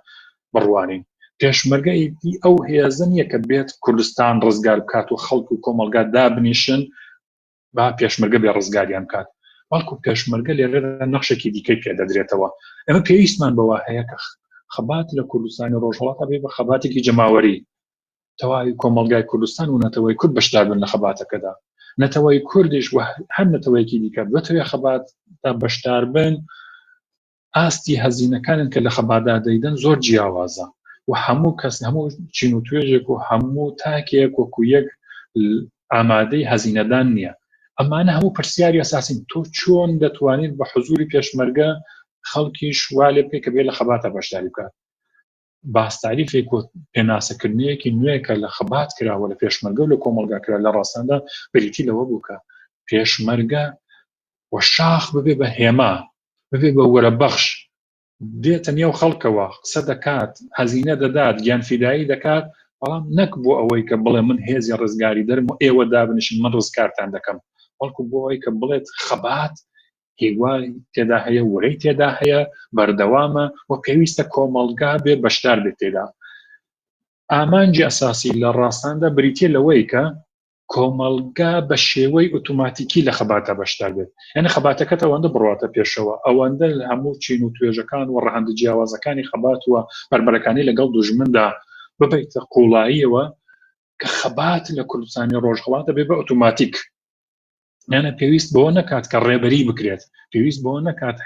بڕوانین پێشمەرگە ئیدی ئەو هێزە نییە کە بێت کوردستان ڕزگار بکات و خەڵک و کۆمەلگا دابنیشن با پێشمەرگە بێ ڕزگاریان بکات بەڵکو پێشمەرگە لێرەدا نەخشێکی دیکەی پێدەدرێتەوە ئەمە پێویستمان بەوە هەیە کە خەبات لە کوردستانی ڕۆژهەڵاتە بێ بە خەباتێکی جەماوەری تەواوی کۆمەڵگای کوردستان و نەتەوەی کورد بەشدار بن لە خەباتەکەدا نەتەوەی کوردیش و هەر نەتەوەیەکی دیکە بتەوێ خەبات تا بەشدار بن ئاستی هەزینەکانن کە لە خەباتدا دەیدەن زۆر جیاوازە و هەموو کەس هەموو چین و توێژێک و هەموو تاکێک وەکو یەک ئامادەی هەزینەدان نییە ئەمانە هەموو پرسیاری ئەساسین تۆ چۆن دەتوانیت بە حزوری پێشمەرگە خەڵکیش وا لێ بکەیت کە بێ لە خەباتە بەشداری بکات باس تاریفێک و پێناسەکردنەیەکی نوێ کە لە خەبات کراوە لە پێشمەرگە و لە کۆمەڵگا کرا لە ڕاستاندا بریتی لەوە بوو کە پێشمەرگە و شاخ ببێ بە هێما ببێ بە وەرەبەخش دێتە نێو خەڵکەوە قسە دەکات هەزینە دەدات گیانفیدایی دەکات بەڵام نەک بۆ ئەوەی کە بڵێ من هێزی ڕزگاری دەرم و ئێوە دابنیشن من ڕزگارتان دەکەم بەڵکو بۆ ئەوەی کە بڵێت خەبات هیوای تێدا هەیە ورەی تێدا هەیە بەردەوامە و پێویستە کۆمەڵگا بێ بەشدار بێت تێدا ئامانجی ئەساسی لە ڕاستاندا بریتە لەوەی کە کۆمەڵگا بە شێوەی ئۆتۆماتیکی لە خەباتە بەشدار بێت یعنی خەباتەکەت ئەوەندە بڕاتە پێشەوە ئەوەندە لە هەموو چین و توێژەکان و ڕەهەندە جیاوازەکانی خەبات و بەربەرەکانی لەگەڵ دوژمندا ببیتە قوڵاییەوە کە خەبات لە کوردستانی ڕۆژهەڵات دەبێت بە ئۆتۆماتیک یانە پێویست بەوە نەکات کە ڕێبەری بکرێت پێویست بەوە نەکات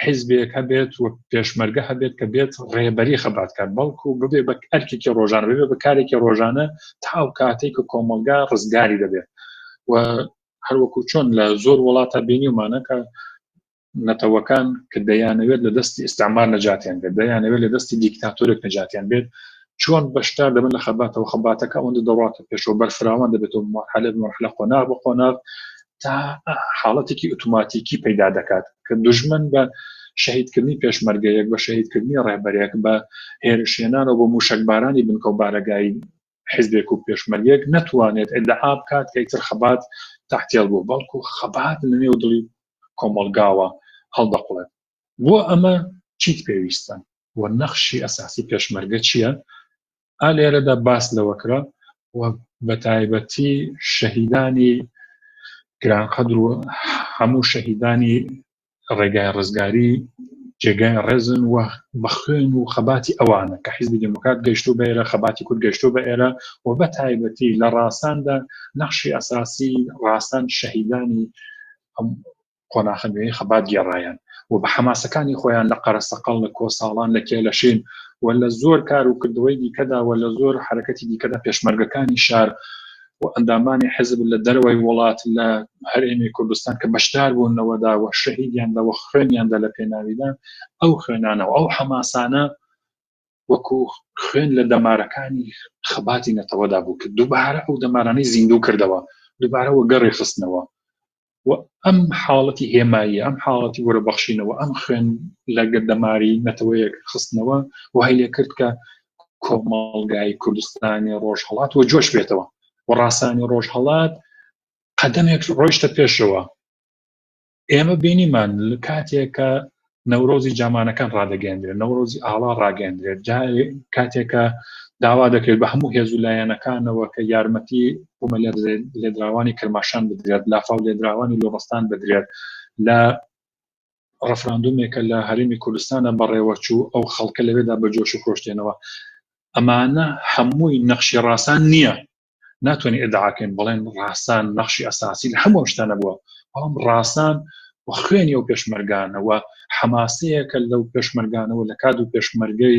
حیزبێک هەبێت و پێشمەرگە هەبێت کە بێت ڕێبەری خەبات کات بەڵکو ببێ بە ئەرکێکی ڕۆژانە ببێ بە کارێکی ڕۆژانە تا ئەو کاتێک کە کۆمەڵگا ڕزگاری دەبێت و هەروەکو چۆن لە زۆر وڵاتە بینیومانە کە نەتەوەکان کە دەیانەوێت لە دەستی ئیستعمار نەجاتیان بێت دەیانەوێت لە دەستی دیکتاتۆرێک نەجاتیان بێت چۆن بەشدار دەبن لە خەباتەوە خەباتەکە ئەوەندە دەڕاتە پێشەوە بەرفراوان دەبێتەوە مەرحەلە بە مەرحەلە قۆناغ بە قۆناغ تا حاڵەتێکی ئۆتۆماتیکی پەیدا دەکات کە دژمن بە شەهیدکردنی پێشمەرگەیەک بە شەهیدکردنی ڕێبەرێک بە هێرشێنانەوە بۆ موشەکبارانی بنکە و بارەگای حزبێک و پێشمەرگێک نەتوانێت ئیدعا بکات کە ئیتر خەبات تەعتیل بوو بەڵکو خەبات لە نێو دڵی کۆمەڵگاوە هەڵدەقوڵێت بۆ ئەمە چیت پێویستە و نەخشی ئەساسی پێشمەرگە چییە ئا لێرەدا باس لەوە کرا و بە تایبەتی شەهیدانی گرانقەدر و هەموو شەهیدانی ڕێگای ڕزگاری جێگای ڕێزن و بە خوێن و خەباتی ئەوانە کە حیزبی دێموکرات گەیشتوو بە ئێرە خەباتی کورد گەیشتوو بە ئێرە و بە تایبەتی لە ڕاساندا نەخشی ئەساسی ڕاسان شەهیدانی ئەم قۆناخە نوێی خەبات گێڕایان و بە حەماسەکانی خۆیان لە قەرەسەقەڵ لە کۆساڵان لە کێلەشین و لە زۆر کار و کردەوەی دیکەدا و لە زۆر حرەکەتی دیکەدا پێشمەرگەکانی شار و ئەندامانی حزب لە دەرەوەی وڵات لە هەرێمی کوردستان کە بەشدار بوون لەوەدا و شەهیدیان لەوە خوێنیاندا لە پێناویدا ئەو خوێنانە و ئەو حەماسانە وەکو خوێن لە دەمارەکانی خەباتی نەتەوەدا بوو کە دووبارە ئەو دەمارانەی زیندوو کردەوە دووبارە وەگەڕی خستنەوە و ئەم حاڵەتی هێماییە ئەم حاڵەتی وەرە بەخشینەوە ئەم خوێن لە گردەماری نەتەوەیەک خستنەوە وای لێ کرد کە کۆمەڵگای کوردستانی ڕۆژهەڵات و جۆش بێتەوە و ڕاسانی ڕۆژهەڵات قەدەمێک ڕۆیشتە پێشەوە ئێمە بینیمان لە کاتێک کە نەورۆزی جامانەکان ڕادەگەندرێت نەورۆزی ئاڵا ڕاگەندرێت کاتێکە داوا دەکرێت بە هەموو هێز و لایەنەکانەوە کە یارمەتی بوومە لێدراوانی کرماشان بدرێت لافاو لێدراوانی لۆڕستان بدرێت لە ڕفراندومێکە لە هەرێمی کوردستانە بەڕێوەچوو ئەو خەڵکە لەوێدا بە جۆش و خرۆشتێنەوە ئەمانە هەمووی نەخشی ڕاسان نییە ناتوانین ئیدعاکەین بڵێن ڕاسان نەخشی ئەساسی لە هەموو شتانە بووە بەڵام ڕاسان و خوێنی ئەو پێشمەرگانەوە حەماسەیەکە لەو پێشمەرگانەوە لە کاد و پێشمەرگەی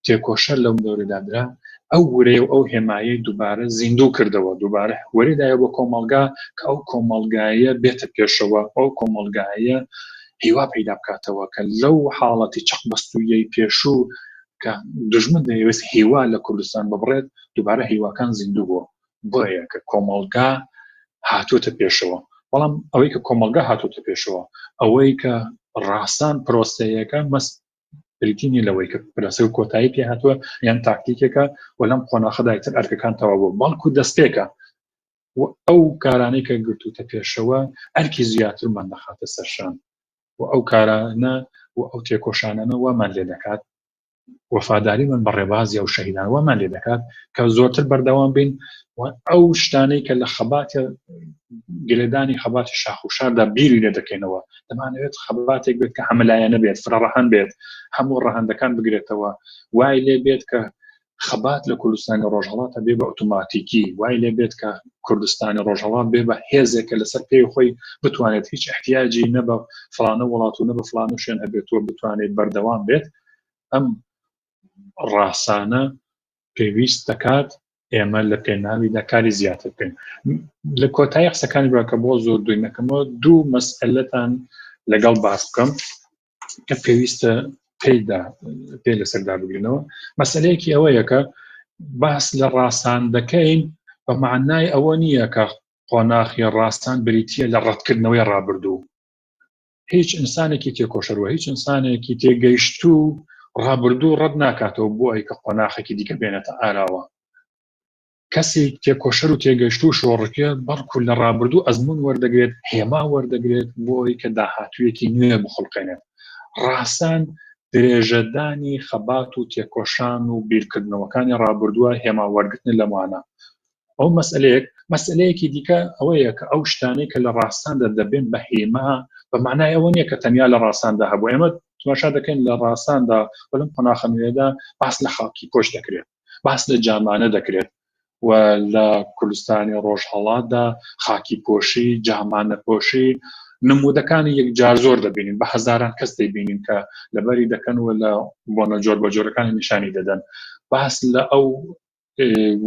تێکۆشەر لەو دەورەدا درا ئەو ورەیە و ئەو هێمایەی دووبارە زیندوو کردەوە دووبارە وەرێدایە بۆ کۆمەڵگا کە ئەو کۆمەڵگایە بێتە پێشەوە ئەو کۆمەڵگایە هیوا پەیدا بکاتەوە کە لەو حاڵەتی چەق بەستوویەی پێشوو کە دژمن دەیەوێت هیوا لە کوردستان ببڕێت دووبارە هیواکان زیندوو بووە بۆیە کە کۆمەڵگا هاتووەتە پێشەوە بەڵام ئەوەی کە کۆمەڵگا هاتووەتە پێشەوە ئەوەی کە ڕاسان پرۆسەیەکە مەس. بریتی نیە لەوەی کە پرەسە و کۆتایی پێ هاتووە یان تاکتیکێکە و لەم قۆناخەدا ئیتر ئەرکەکان تەواو بوو، بەڵکو دەستپێکە و ئەو کارانەی کە گرتووتە پێشەوە ئەرکی زیاترمان دەخاتە سەرشان و ئەو کارانە و ئەو تێکۆشانانە وامان لێ دەکات وەفاداری من بە ڕێبازی ئەو شەهیدان وامان لێ دەکات کە زۆرتر بەردەوام بین و ئەو شتانەی کە لە خەباتی گرێدانی خەباتی شاخ و شاردا بیری لێ دەکەینەوە دەمانەوێت خەباتێک بێت کە هەمەلایەنە بێت فرەڕەهەند بێت هەموو ڕەهەندەکان بگرێتەوە وای لێ بێت کە خەبات لە کوردستانی ڕۆژهەڵاتە بێ بە ئۆتۆماتیکی وای لێ بێت کە کوردستانی ڕۆژهەڵات بێ بە هێزێک کە لەسەر پێی خۆی بتوانێت هیچ احتیاجی نە بە فڵانە وڵات و نە بە فڵانە شوێن هەبێت و بتوانێت بەردەوام بێت ئەم ڕاسانە پێویست دەکات ئێمە لە پێناویدا کاری زیاتر بکەین لە کۆتایی قسەکانی بە کە بۆ زۆر دووی نەکەمەوە دوو مەسئلەتان لەگەڵ باس بکەم کە پێویستە پێیدا پێ لەسەردا بگرنەوە مەسلەیەکی ئەوەیە کە باس لە ڕاسان دەکەین بە معنای ئەوە نییە کە قۆناخی ڕاستان بریتە لە ڕەتکردنەوەی ڕابردوو هیچ ئینسانێکی تێکۆشەروە هیچ ئینسانێکی تێگەیشتوو ڕابردوو ڕەت ناکاتەوە بۆ ئەوەی کە قۆناخێکی دیکە بێنێتە ئاراوە کەسی تێکۆشەر و تێگەشتوو و شۆڕکێ بەڵکو لە ڕابردوو ئەزمون وەردەگرێت هێما وەردەگرێت بۆ ئەوەی کە داهاتوویەکی نوێ بخوڵقێنێت ڕاسان درێژەدانی خەبات و تێکۆشان و بیرکردنەوەکانی ڕابردووە هێما وەرگرتن لەمانە ئەو مەسئلەیەک مەسئلەیەکی دیکە ئەوەیە کە ئەو شتانەی کە لە ڕاستاندا دەبێن بە هێما بە معنای ئەوە نییە کە تەنیا لە ڕاستاندا هەبوو ئێمە تماشا دەکەین لە ڕاستاندا و لەم قۆناخە نوێدا باس لە خاکی پۆش دەکرێت باس لە جامانە دەکرێت و لە کوردستانی ڕۆژهەڵاتدا خاکی پۆشی جامانە پۆشی نمودەکانی یەکجار زۆر دەبینین بە هەزاران کەس دەیبینین کە لەبەری دەکەن و لە بۆنە جۆر بە جۆرەکانی نیشانی دەدەن باس لە ئەو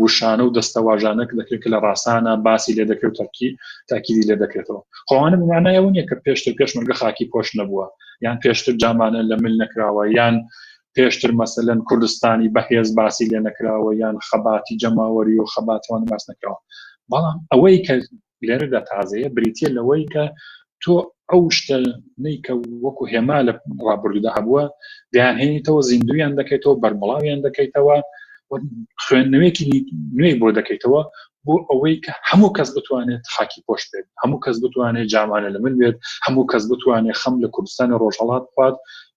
وشانە و دەستەواژانە دەکرێت کە لە ڕاسانە باسی لێ دەکرێت تەرکی تاکیدی لێ دەکرێتەوە خۆوانە بمانای ئەوە نیە کە پێشتر پێشمەرگە خاکی پۆش نەبووە یان پێشتر جامانە لە مل نەکراوە یان پێشتر مەسەلەن کوردستانی بەهێز باسی لێ نەکراوە یان خەباتی جەماوەری و خەباتوان باس نەکراوە بەڵام ئەوەی کە لێرەدا تازەیە بریتە لەوەی کە تۆ ئەو شتە نەی کە وەکو هێما لە ڕابردوودا هەبووە دەیانهێنیتەوە زیندویان دەکەیتەوە بەربڵاویان دەکەیتەوە خوێندنەوەیەکی نوێی بۆ دەکەیتەوە بۆ ئەوەی کە هەموو کەس بتوانێت خاکی پۆش بێت هەموو کەس بتوانێت جامانە لە من بێت هەموو کەس بتوانێت خەم لە کوردستانی ڕۆژهەڵات بخوات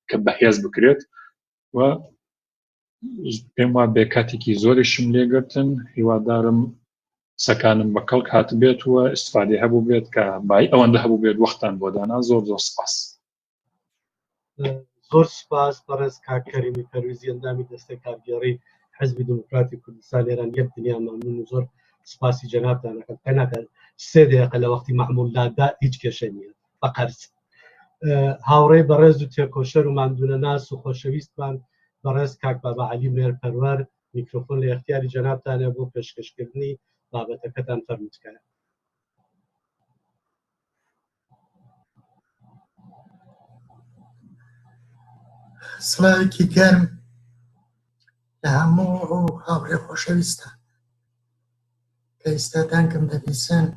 کە بەهێز بکرێت و پێم وا بێ کاتێکی زۆریشم لێگرتن هیوادارم قسەکانم بە کەڵک هاتبێت و ئیسفادەی هەبوو بێت کە بای ئەوەندە هەبوو بێت وەختان بۆ دانا زۆر زۆر سپاس. زۆر سپاس بەڕێز کاک کەریمی پەرویزی ئەندامی دەستەی کارگێڕی حزبی دیموکراتی کوردستان ئێران یەک دنیا مەمنون و زۆر سپاسی جەنابتان ئەکەم پێناکە سێ دەیقە لە وەختی مەعمول لادا هیچ کێشە نییە بە قەرز هاوڕێی بەڕێز و تێکۆشەر و ماندوونەناس و خۆشەویستمان بەڕێز کاک بابا عەلی مێرپەروەر میکرۆفۆن لە ئێختیاری جەنابتانە بۆ پێشکەشکردنی بابەتەکەتان فەرموو تکایە. سڵاوێکی گەرم لە هەموو ئەو هاوڕێ خۆشەویستە کە ئیستا دەنگم دەبیسن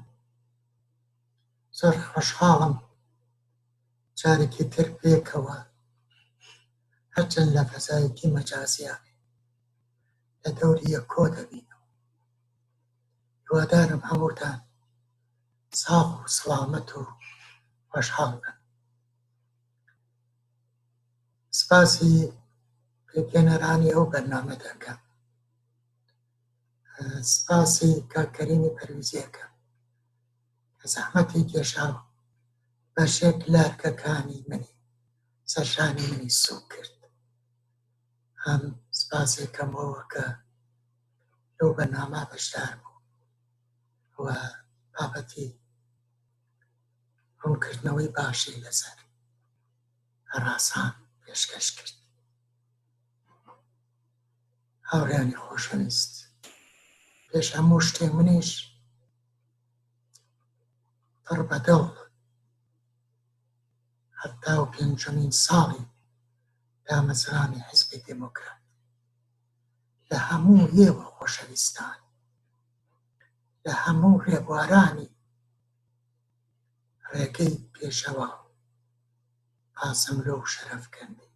زۆر خۆشحاڵم جارێکی تر پێکەوە هەرچەند لە فەزایەکی مەجازیە لە دەوری یەک کۆ دەبینەوە هیوادارم هەمووتان ساغ و سڵامەت و خۆشحاڵ بن سپاسی پێکهێنەرانی ئەو بەرنامە دەکەم سپاسی کاک کەریمی پەرویزی ئەکەم کە زەحمەتی کێشا و بەشێک لە ئەرکەکانی منی سەرشانی منی سوک کرد هەم سپاسێکەم بۆوە کە لەو بەرنامە بەشدار بوو و بابەتی ڕوونکردنەوەی باشی لەسەر هەراسان پێشکەش کرد. هاوڕێیانی خۆشەویست پێش هەموو شتێ منیش پڕ بە دڵ 75مین ساڵی دامەزرانی حیزبی دێموکرات لە هەموو ئێوە خۆشەویستان لە هەموو ڕێبوارانی ڕێگەی پێشەوا قاسملۆ و شەرەفکەندی.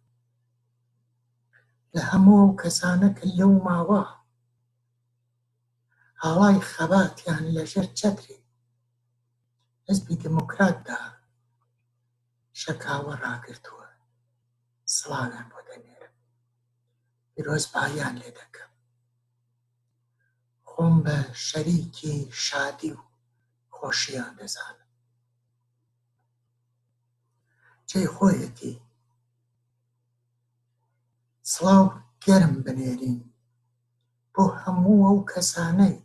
لە هەموو ئەو کەسانە کە لەو ماوە ئاڵای خەباتیان لەژێر چەتری حیزبی دێموکراتدا شەکاوە ڕاگرتووە سڵاویان بۆ دەنێرم، پیرۆزباییان لێ دەکەم. خۆم بە شەریکی شادی و خۆشییان دەزانم. جێی خۆیەتی سڵاو گەرم بنێرین بۆ هەموو ئەو کەسانەی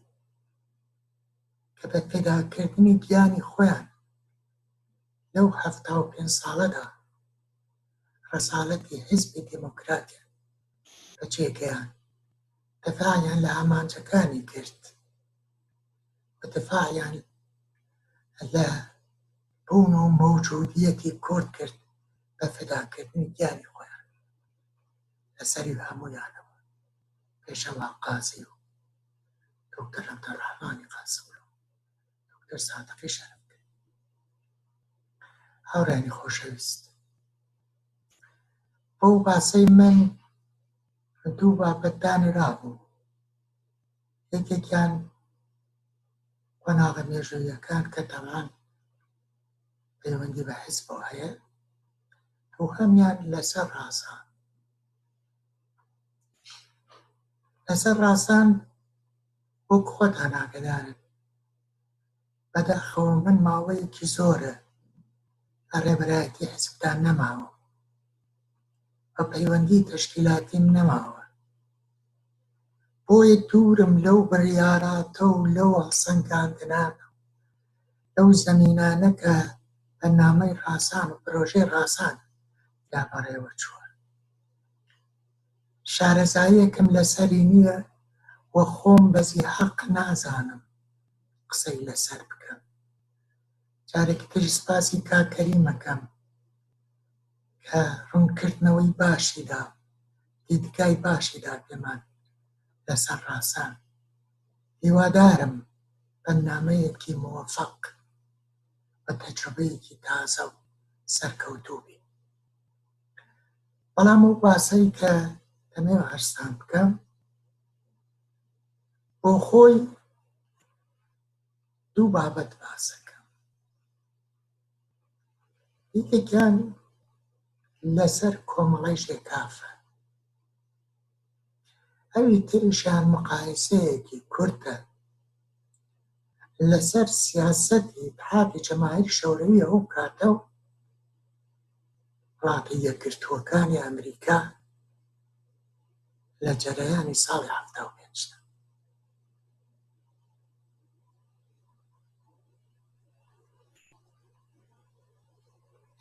کە بە فیداکردنی گیانی خۆیان لەو 75 ساڵەدا ڕەسالەتی حیزبی دێموکراتیان بەجێ گەیاند، دفاعیان لە ئامانجەکانی کرد و دفاعیان لە بوون و مەوجودیەتی کورد کرد بە فیداکردنی گیانی خۆیان لە سەری هەموویانەوە پێشەوا قازی و دکتۆر عەبدولڕەحمانی قاسملوو دکتۆر سادقی شەرەفکەندی. هاوڕێیانی خۆشەویست بەو باسەی من دوو بابەت دانرابوو یەکێکیان قۆناغە مێژوویەکان کە تەبعەن پەیوەندی بە حیزبەوە هەیە دووهەمیان لەسەر ڕاسان لەسەر ڕاسان وەک خۆتان ئاگەدارن بەداخەوە من ماوەیەکی زۆرە لە ڕێبەرایەتی حیزبدا نەماوە و پەیوەندی تەشکیلاتیم نەماوە بۆیە دوورم لەو بڕیاراتە و لەو هەڵسەنگاندنانە لەو زەمینانە کە بەرنامەی ڕاسان و پرۆژەی ڕاسان یا بەڕێوە چووە. شارەزاییەکم لەسەری نییە و خۆم بە زیحەق نازانم قسەی لەسەر بکەم. جارێکی تر سپاسی کاک کەریم ئەکەم کە ڕوونکردنەوەی باشی دا، دیدگای باشی دا پێمان لەسەر ڕاسان. هیوادارم بەرنامەیەکی مۆفەق و تەجروبەیەکی تازە و سەرکەوتوو بی. بەڵام ئەو باسەی کە دەمەوێ عەرزتان بکەم بۆ خۆی دوو بابەت باسەکەم. یەکێکیان لەسەر کۆمەڵەی ژێکافە، ئەوی تریشیان مقایسەیەکی کورتە لەسەر سیاسەتی ئیتحادی جەماهیر شەورەوی ئەو کاتە و وڵاتە یەکگرتووەکانی ئەمریکا لە جەرەیانی ساڵی 75دا.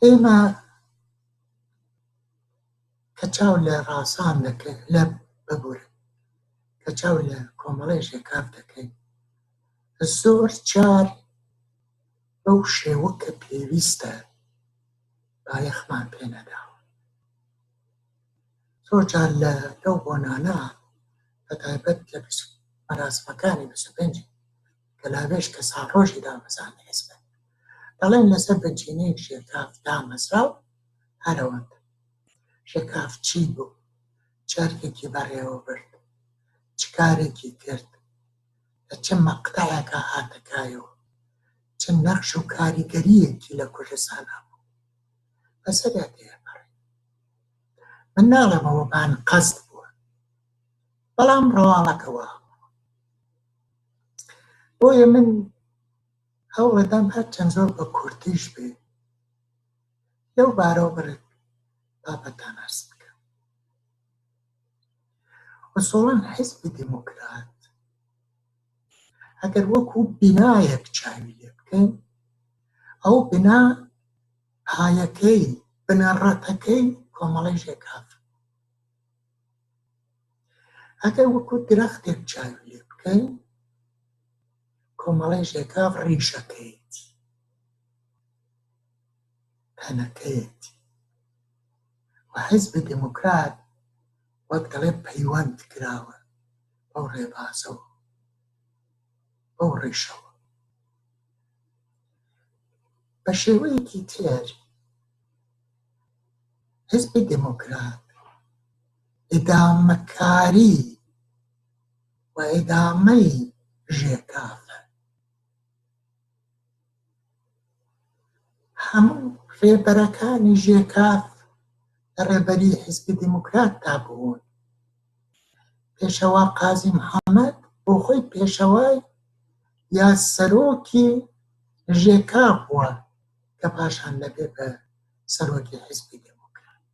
ئێمە کە چاو لە ڕاسان دەکەین لە ببورن کە چاو لە کۆمەڵی ژێکاف دەکەین زۆر جار بەو شێوە کە پێویستە بایەخمان پێ نەداوە. زۆر جار لە لەو بۆنانە بە تایبەت لە مەراسمەکانی 25 گەلاوێژ کە ساڵڕۆژی دامەزرانی حیزبە دەڵێن لەسەر بنچینەیەک ژێکاف دامەزرا و هەر ئەوەندە. ژێکاف چی بوو؟ چ ئەرکێکی بەڕێوە برد؟ چ کارێکی کرد؟ لە چ مەقتەعێکا هاتە کایەوە؟ چ نەخش و کاریگەرییەکی لە کوردستان هەبوو؟ بەسەریا تێپەڕی. من ناڵێم ئەوە بان قەست بووە، بەڵام ڕەواڵەکە وا بووە. بۆیە من هەوڵەدەم هەرچەند زۆر بە کورتیش بێ لەو بارەوە بڕێک بابەتان عەرز بکەم. ئوسوڵەن حیزبی دێموکرات ئەگەر وەکوو بینایەک چاوی لێ بکەین ئەو بنا پایەکەی بنەڕەتەکەی کۆمەڵەی ژێکاف ئەگەر وەکوو درەختێک چاوی لێ بکەین کۆمەڵەی ژێکاف ڕیشەکەیەتی تەنەکەیەتی و حیزبی دێموکرات وەک دەڵێ پەیوەند کراوە بەو ڕێبازەوە بەو ڕیشەوە بە شێوەیەکی تر حیزبی دێموکرات. ئیدامەکاری و ئیدامەی ژێکافە. هەموو ڕێبەرەکانی ژێکاف لە ڕێبەری حیزبی دیموکراتدا بوون. پێشەوا قازی محەممەد بۆ خۆی پێشەوای یا سەرۆکی ژێکاف بووە کە پاشان دەبێ بە سەرۆکی حیزبی دێموکرات.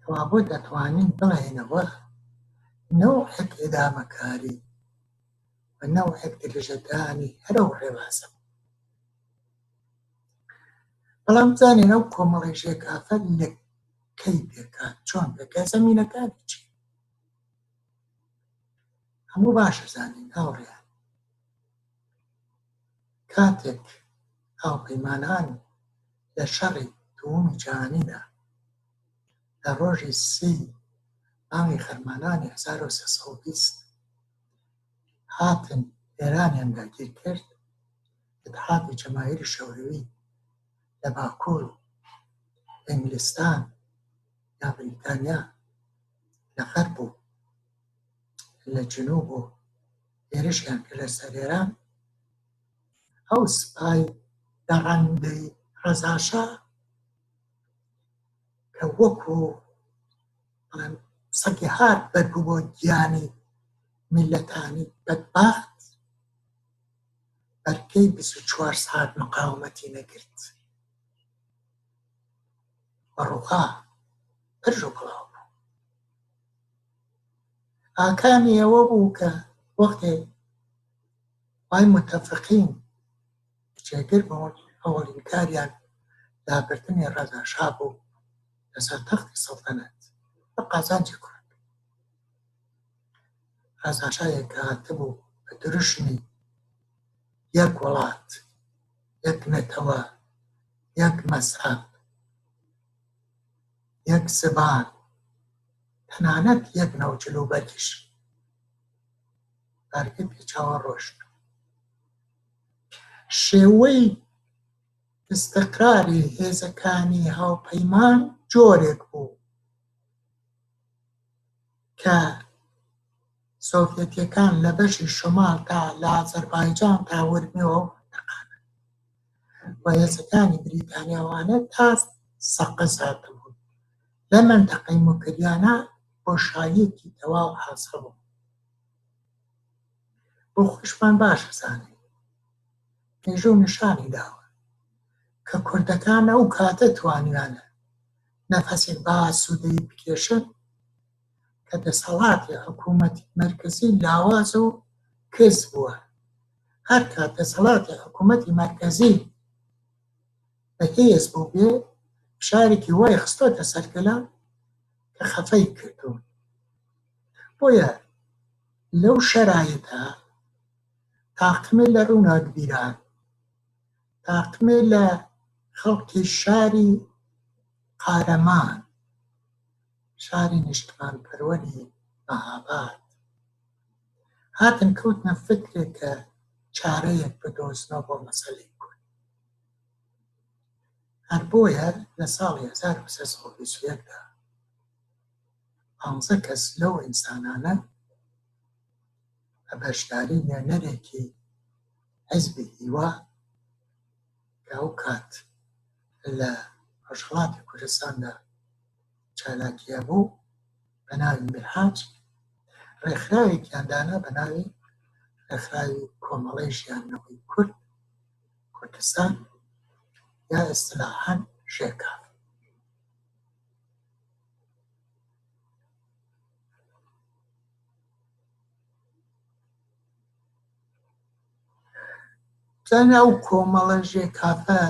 کەوابوو دەتوانین بڵێینەوە نەوعێک ئیدامەکاری و نەوعێک درێژەدانی هەر ئەو ڕێبازە بوو. بەڵام بزانین ئەو کۆمەڵی ژێکافە لە کەی پێکات، چۆن پێکات، زەمینەکانی چی؟ هەموو باش ئەزانین هاوڕێیان کاتێک هاوپەیمانان لە شەڕی دووەمی جیهانیدا لە ڕۆژی سی مانگی خەرمانانی 1320 هاتن ئێرانیان داگیر کرد، ئیتحادی جەماهیری شەورەوی لە باکوور و ئینگلستان یا بریتانیا لە غەرب و لە جنوب و هێرشیان کردە سەر ئێران، ئەو سپای دەڕەندەی ڕەزاشا کە وەکو بڵێم سەگی هار بەربوو بۆ گیانی میلەتانی بەدبەخت، بەرگەی 24 سەعات مقاومەتی نەگرت و ڕووخا، پرژ و بڵاو بوو. ئاکامی ئەوە بوو کە وەختێ وای متفقین جێگر بوون، ئەوەڵین کاریان لابردنی ڕەزا شا بوو لەسەر تەختی سەڵتەنەت بە قازانجی کورد. ڕەزا شایەک کە هاتبوو بە دروشمی یەک وڵات، یەک نەتەوە، یەک مەزهەب، یەک زبان، تەنانەت یەک نەوە جلوبەرگیش بارگەی پێچاوە ڕۆشت. شێوەی ئیستقراری هێزەکانی هاوپەیمان جۆرێک بوو کە سۆڤیەتیەکان لە بەشی شمال تا لە ئازەربایجان تا ورمێوە نەقانە و هێزەکانی بریتانیاوانە تا سەقز هاتبوون. لە مەنتەقەی موکریانە بۆشاییەکی تەواو حاسڵ بوو. بۆ خۆشمان باش ئەزانین مێژوو نیشانی داوە کە کوردەکان ئەو کاتە توانیانە نەفەسێک بە ئاسوودەیی بکێشن کە دەسەڵاتی حکوومەتی مەرکەزی لاواز و کز بووە. هەر کات دەسەڵاتی حکوومەتی مەرکەزی بەهێز بووبێ فشارێکی وای خستۆتە سەر گەلان کە خەفەی کردوون. بۆیە لەو شەرایتە تاقمێ لە ڕووناکبیران، تاقمێ لە خەڵکی شاری قارەمان، شاری نیشتمانپەروەری مەهاباد هاتن کەوتنە فکرێک کە چارەیەک بدۆزنەوە بۆ مەسەلەی کورد. هەر بۆیە لە ساڵی 1321 دا پانزە کەس لەو ئینسانانە بە بەشداری نوێنەرێکی حیزبی هیوا کە ئەو کات لە ڕۆژهەڵاتی کوردستاندا چالاکی هەبوو بە ناوی میرحاج ڕێکخراوێکیان دانا بە ناوی ڕێکخراوی کۆمەڵەی ژیانەوەی کورد کوردستان یا ئیستلاحەن ژێکاف. بزانە ئەو کۆمەڵە ژێکافە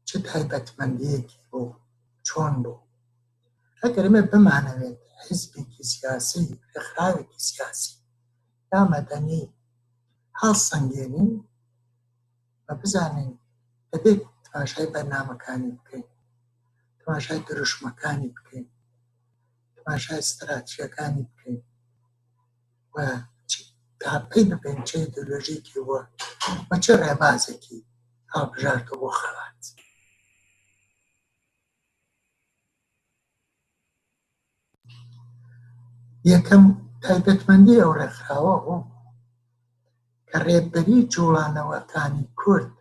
چ تایبەتمەندییەکی بوو، چۆن بوو؟ ئەگەر ئێمە بمانەوێت حیزبێکی سیاسی، ڕێکخراوێکی سیاسی یا مەدەنی هەڵسەنگێنین و بزانین دەبێت تماشای بەرنامەکانی بکەین، تماشای دروشمەکانی بکەین، تماشای ستراتیژەکانی بکەین و تا پێی ببەین چه ئیدۆلۆژیکی بووە و چه ڕێبازێکی هەڵبژاردووە بۆ خەبات. یەکەم تایبەتمەندی ئەو ڕێکخراوە بوو کە ڕێبەری جوڵانەوەکانی کورد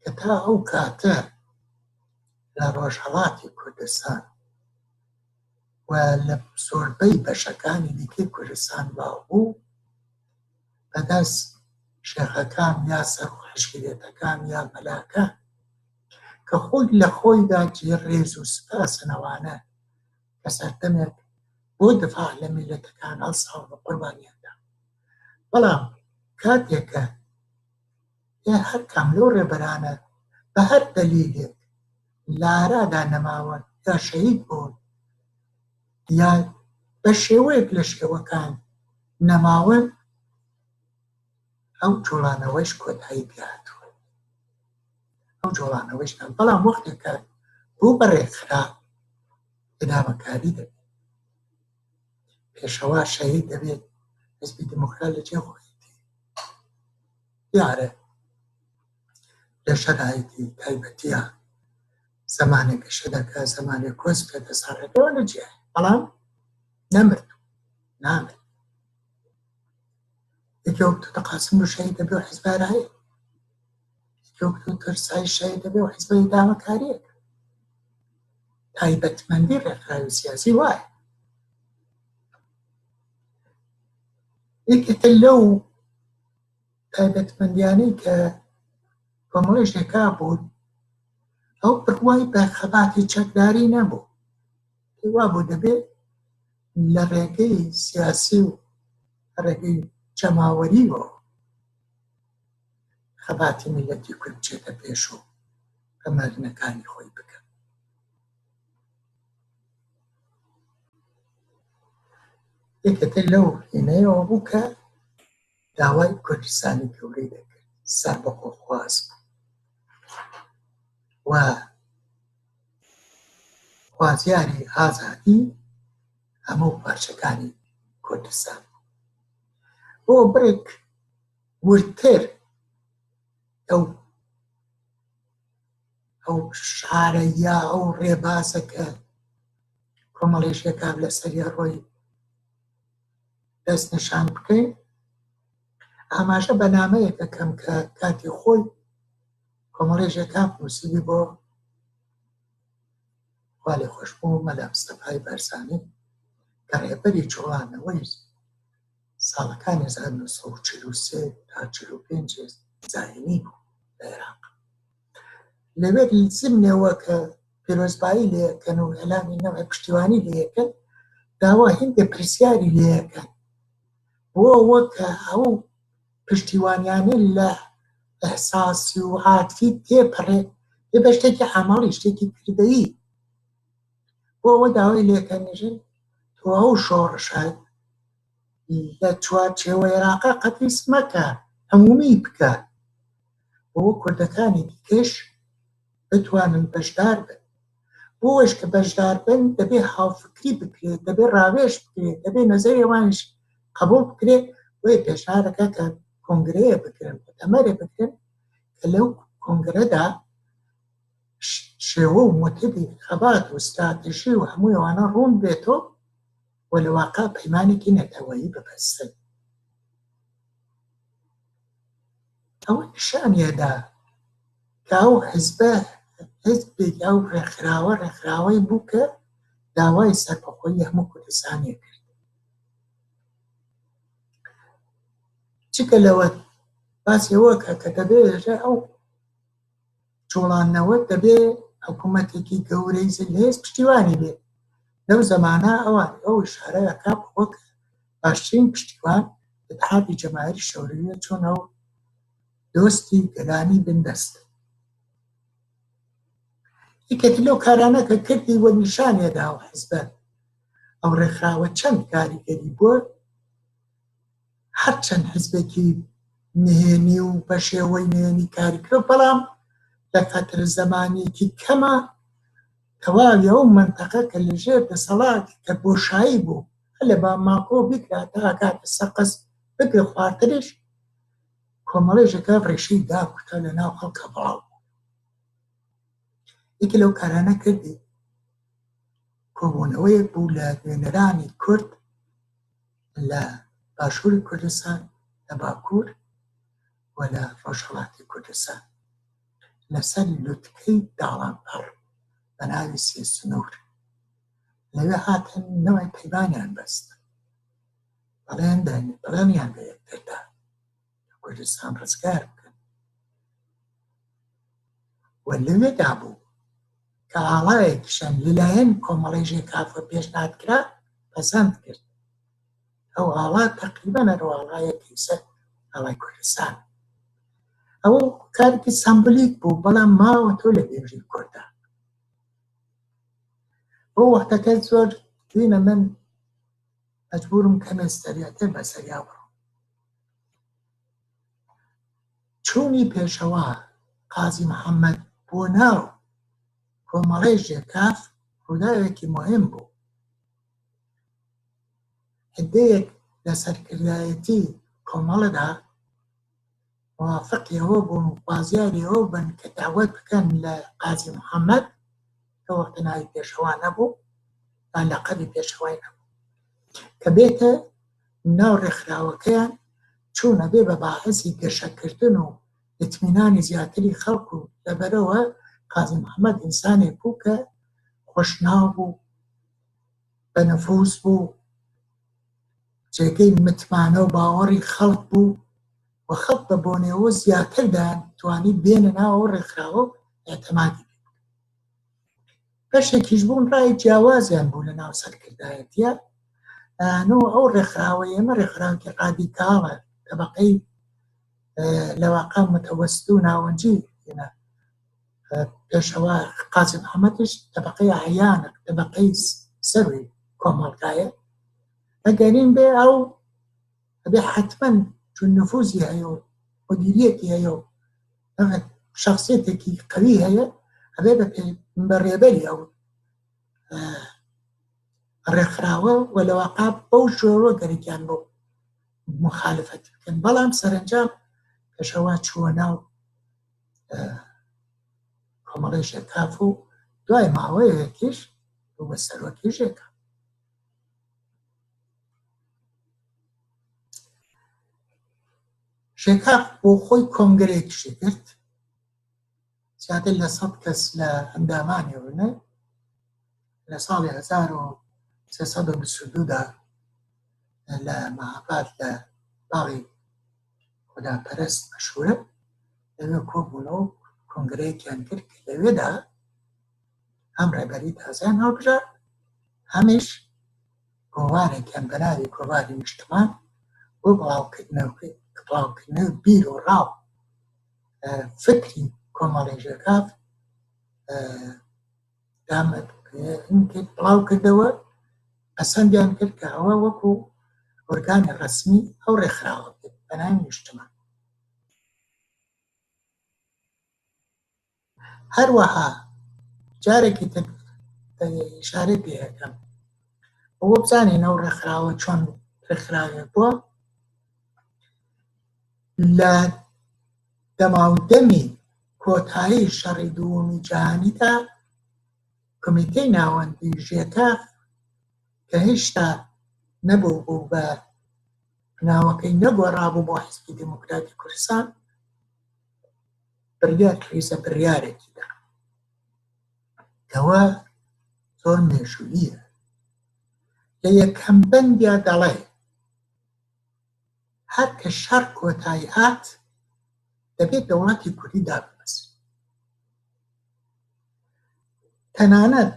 کە تا ئەو کاتە لە ڕۆژهەڵاتی کوردستان و لە زۆربەی بەشەکانی دیکەی کوردستان باو بوو، بەدەست شێخەکان یا سەرۆک عەشیرەتەکان یا مەلاکان کە خۆی لە خۆیدا جێی ڕێز و سپاسن ئەوانە کە سەردەمێک بۆ دفاع لە میللەتەکان هەڵساون و قوربانیان دا. بەڵام کاتێک کە هەر کام لەو ڕێبەرانە بە هەر دەلیلێک لە ئارادا نەماون یا شەهید بوون یا بە شێوەیەک لە شێوەکان نەماون، ئەو جوڵانەوەیش کۆتایی پێهاتووە. ئەو جوڵانەوەیش نەما. بەڵام وەختێک کە بوو بە ڕێکخرا ئیدامەکاری دەبێت. پێشەوا شەهید دەبێت، حیزبی دێموکرات لە جێ خۆیەتی. دیارە لە شەرایتی تایبەتیە زمانێک گەشە دەکا، زمانێک کۆس پێ دەساڕێتەوە لە جیایە، بەڵام نەمرد نامرد. یەکێ وەک دکتۆر قاسملوو شەهید دەبێ و حیزب هەر هەیە، یەکێ وەک دکتۆر سەعید شەهید دەبێ و حیزب ئیدامەکارییەکە. تایبەتمەندی ڕێکخراوی سیاسی وایە. یەکێکە لەو تایبەتمەندیانەی کە کۆمەڵی ژێکا بوو ئەو بڕوای بە خەباتی چەکداری نەبوو پێی وابوو دەبێت لە ڕێگەی سیاسی و ڕێگەی جەماوەریەوە خەباتی میلەتی کورد بچێتە پێش و بە مەرنەکانی خۆی بکە. یەکێتر لەو هینەیەوە بوو کە داوای کوردستانی گەورەی دەکرد، سەربەخۆخواز بوو و خوازیاری ئازادی هەموو پارچەکانی کوردستان بوو. بۆ بڕێک وردتر ئەو ئەو شارە یا ئەو ڕێبازە کە کۆمەڵی ژێکاف لەسەری ڕۆی دەستنیشان بکەین ئاماژە بە نامەیەک دەکەم کە کاتی خۆی کۆمەڵی ژێکاف نووسیوی بۆ خوا لێخۆشبوو مەلا مستەفای بارزانی کە ڕێبەری جوڵانەوەی ساڵەکانی 1943 تا 45 زایینی بوو لە عێراق لەوێ زمنەوە کە پیرۆزبایی لێکەن و ئێلامی نەوە پشتیوانی لێکەن داوا هندێ پرسیاری لێکەن بۆ ئەوە کە ئەو پشتیوانیانە لە ئەحساسی و عاتفی تێپەڕێ بێ بە شتێکی عەمەڵی شتێکی کردەیی بۆ ئەوە داوای لێکەنیژن تۆ ئەو شۆڕشە لە چوارچێوە عێراقا قەتیس مەکە عمومی بکە بۆ کوردەکانی دیکەش بتوانن بەشدار بن بۆ ئەوەش کە بەشدار بن دەبێ هاوفکری بکرێت دەبێ ڕاوێژ بکرێت دەبێ نەزەری ئەوانیش قبوڵ بکرێت بۆیە پێشنیارەکە کە کۆنگرەیە بکرن موتەمەرێ بکرن کە لەو کۆنگرەدا شێوە و مۆتیڤی خەبات و ستراتژی و هەموو ئەوانە ڕوون بێتەوە و لە واقع پەیمانێکی نەتەوەیی ببەستن. ئەوە نیشانیەدا کە ئەو حزبە حزبێک ئەو ڕێکخراوە ڕێکخراوەی بوو کە داوای سەربەخۆیی هەموو کوردستانی کرد. جگە لەوە باسی ئەوە کە کە دەبێت ئەو جوڵاندنەوە دەبێ حکوومەتێکی گەورەی زلهێز پشتیوانی بێت لەو زەمانە ئەوان ئەو ئیشارە ئەکا بەوە کە باشترین پشتیوان ئیتحادی جەماهیری شەورویە چۆن ئەو دۆستی گەلانی بندەست یەکێک لەو کارانە کە کردی وە نیشانێدا ئەو حزبە ئەو ڕێکخراوە چەند کاریگەری بووە هەرچەند حزبێکی نهێنی و بە شێوەی نهێنی کاری کرد بەڵام لە فەترە زەمانێکی کەمە تەواوی ئەو مەنتەقە کە لەژێر دەسەڵات کە بۆشایی بوو هەر لە باماکۆ بیگرە تا ئەگاتە سەقز بگرە خوارتریش کۆمەڵی ژەکە ڕیشەی داکوتا لە ناو خەڵکە بڵاو بوو یەکێ لەو کارانە کردی کۆبوونەوەیەک بوو لە نوێنەرانی کورد. لە باشووری کوردستان، لە باکوور و لە ڕۆژهەڵاتی کوردستان لەسەر لوتکەی داڵانپەڕ بە ناوی سێسنوور لەوێ هاتن نەوەی پەیمانیان بەست بەڵێن بەڵێنیان بە یەکتر دا کوردستان ڕزگار بکەن و لەوێدا بوو کە ئاڵایەکیشان لەلایەن کۆمەڵەی ژێکافە پێشنهاد کرا پەسەند کرد. ئەو ئاڵا تەقریبەن هەر ئاڵایەکی سەر ئاڵای کوردستان. ئەوە کارێکی سەمبولیک بوو بەڵام ماوەتەوە لە مێژووی کوردا. بۆ وەختەکە زۆر دینە من مەجبورم کەمێ سەریعتر بەسەریا بڕۆم. چوونی پێشەوا قازی محەممەد بۆ ناو کۆمەڵەی ژێکاف ڕووداوێکی موهیم بوو. عیددەیەک لە سەرکردایەتی کۆمەڵەدا موافقی ئەوە بوون و خوازیاری ئەوە بن کە دەعوەت بکەن لە قازی محەممەد کە وەختە ناوی پێشەوا نەبوو یان لەقەبی پێشەوای نەبوو کە بێتە ناو ڕێکخراوەکەیان چوون ئەبێ بە باعسی گەشەکردن و ئیتمینانی زیاتری خەڵک و لەبەرەوە قازی محەممەد ئینسانێک بوو کە خۆشناو بوو بە نفوس بوو جێگەی متمانە و باوەڕی خەڵک بوو و خەڵک بە بۆنەوە زیاتر دەیان توانی بێنە ناو ئەو ڕێکخراوە و ئیعتمادی پێ بکەن. بەشێکیش بوون ڕای جیاوازیان بوو لە ناو سەرکردایەتیە ئەیانۆ ئەو ڕێکخراوە ئێمە ڕێکخراوێکی ڕادیکاڵە تەبەقەی لەواقع متەوەست و ناوەنجی پێشەوا قازی محەممەدیش تەبەقەی ئەعیانە تەبەقەی سەروی کۆمەڵگایە ئەگەرین بێ ئەو ئەبێ حتمما چون نفوزی هەیە و مدیریەتی هەیە و شخصیتێکی قوی هەیە ئەبێ بە بە ڕێبەری ئەو ڕێکخراوە و لەواقع بەو شێوە گەرەکیان بۆ مخالفەت بکەن بەڵام سەرەنجام پێشەوا چووە ناو کۆمەڵی ژێکاف و دوای ماوەیەکیش بوو بە سەرۆکی ژێکاف. ژێکاف بۆ خۆی کۆنگرەیەکیشی کرد زیاتر لە سەد کەس لە ئەندامانی ونە لە ساڵی 1322 دا لە مەهاباد لە باڵی خوداپەرست مەشهورە لەوێ کۆبوونەوە کۆنگرەیەکیان کرد کە لەوێدا هەم ڕێبەری تازەیان هەڵبژارد هەمیش گۆوارێکیان بە ناوی گۆواری نیشتمان بۆ بڵاوکردنەوەی بڵاوکردنەوەی بیر و ڕاو فکری کۆمەڵی ژێکاف بڵاو کردەوە پەسەندیان کرد کە ئەوە وەکو ئۆرگانی ڕەسمی ئەو ڕێکخراوە بێت بە ناوی نیشتمان. هەروەها جارێکی تر ئیشارەی پێ ئەکەم ئەوە بزانین ئەو ڕێکخراوە چۆن ڕێکخراوێک بووە لە دەماودەمی کۆتایی شەڕی دووەمی جیهانیدا کۆمیتەی ناوەندی ژێکاف کە هێشتا نەبوو بوو بە ناوەکەی نەگۆڕابوو بۆ حزبی دیموکراتی کوردستان بڕیار ڕیزە بڕیارێکی دا کەوا زۆر مێژوویە لە یەکەم بەندیا دەڵێ هەر کە شەڕ کۆتایی هات دەبێت دەوڵەتی کوردی دابمەزرێت. تەنانەت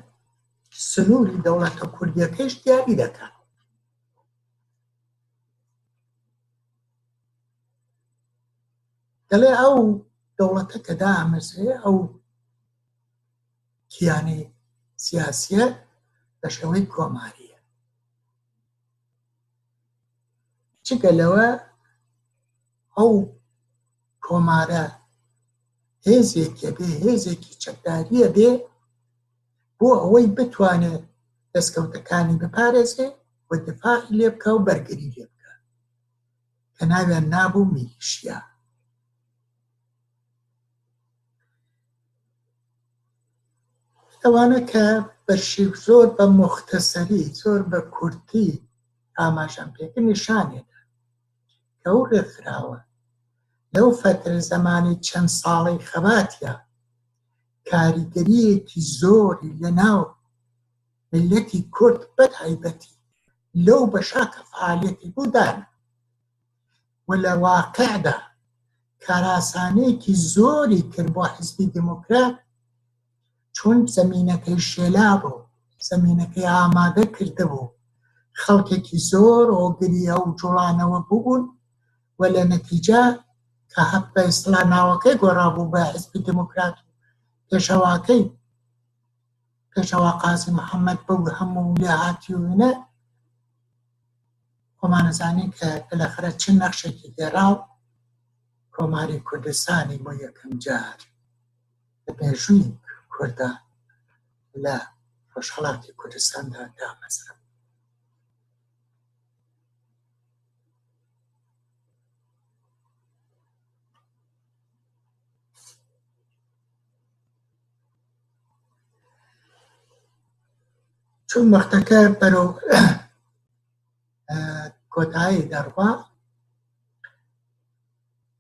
سنووری دەوڵەتە کوردیەکەیش دیاری دەکات. دەڵێ ئەو دەوڵەتە کە دامەزرێ ئەو کیانی سیاسیە بە شێوەی کۆماریە. جگە لەوە ئەو کۆمارە هێزێکە بێ هێزێکی چەکداریە بێ بۆ ئەوەی بتوانێت دەستکەوتەکانی بپارێزێ و دفاعی لێ بکە و بەرگری لێ بکە کە ناویان نابوو میلیشیا. ئەوانە کە بەشی زۆر بە موختەسەری زۆر بە کورتی. ئاماژەم پێکرد نیشانێدا کە ئەو ڕێکخراوە لەو فەترە زەمانی چەند ساڵەی خەباتیا کاریگەرییەکی زۆری لە ناو میللەتی کورد بە تایبەتی لەو بەشا کە فەعالیەتی بوو دانا و لە واقعدا کارئاسانییەکی زۆری کرد بۆ حیزبی دێموکرات چون زەمینەکەی شێلابوو، زەمینەکەی ئامادە کردبوو، خەڵکێکی زۆر هۆگری ئەو جوڵانەوە بووبوون و لە نەتیجە کە بە ئیستڵا ناوەکەی گۆڕابوو بە حیزبی دێموکرات و پێشەواکەی پێشەوا قازی محەممەد بەو هەموو لێهاتوویینە خۆمان ئەزانین کە بالاخرە چ نەخشێکی گێڕا و کۆماری کوردستانی بۆ یەکەم جار لە مێژووی کوردا لە ڕۆژهەڵاتی کوردستاندا دامەزرا. چون وەختەکە بەرەو کۆتایی دەڕوا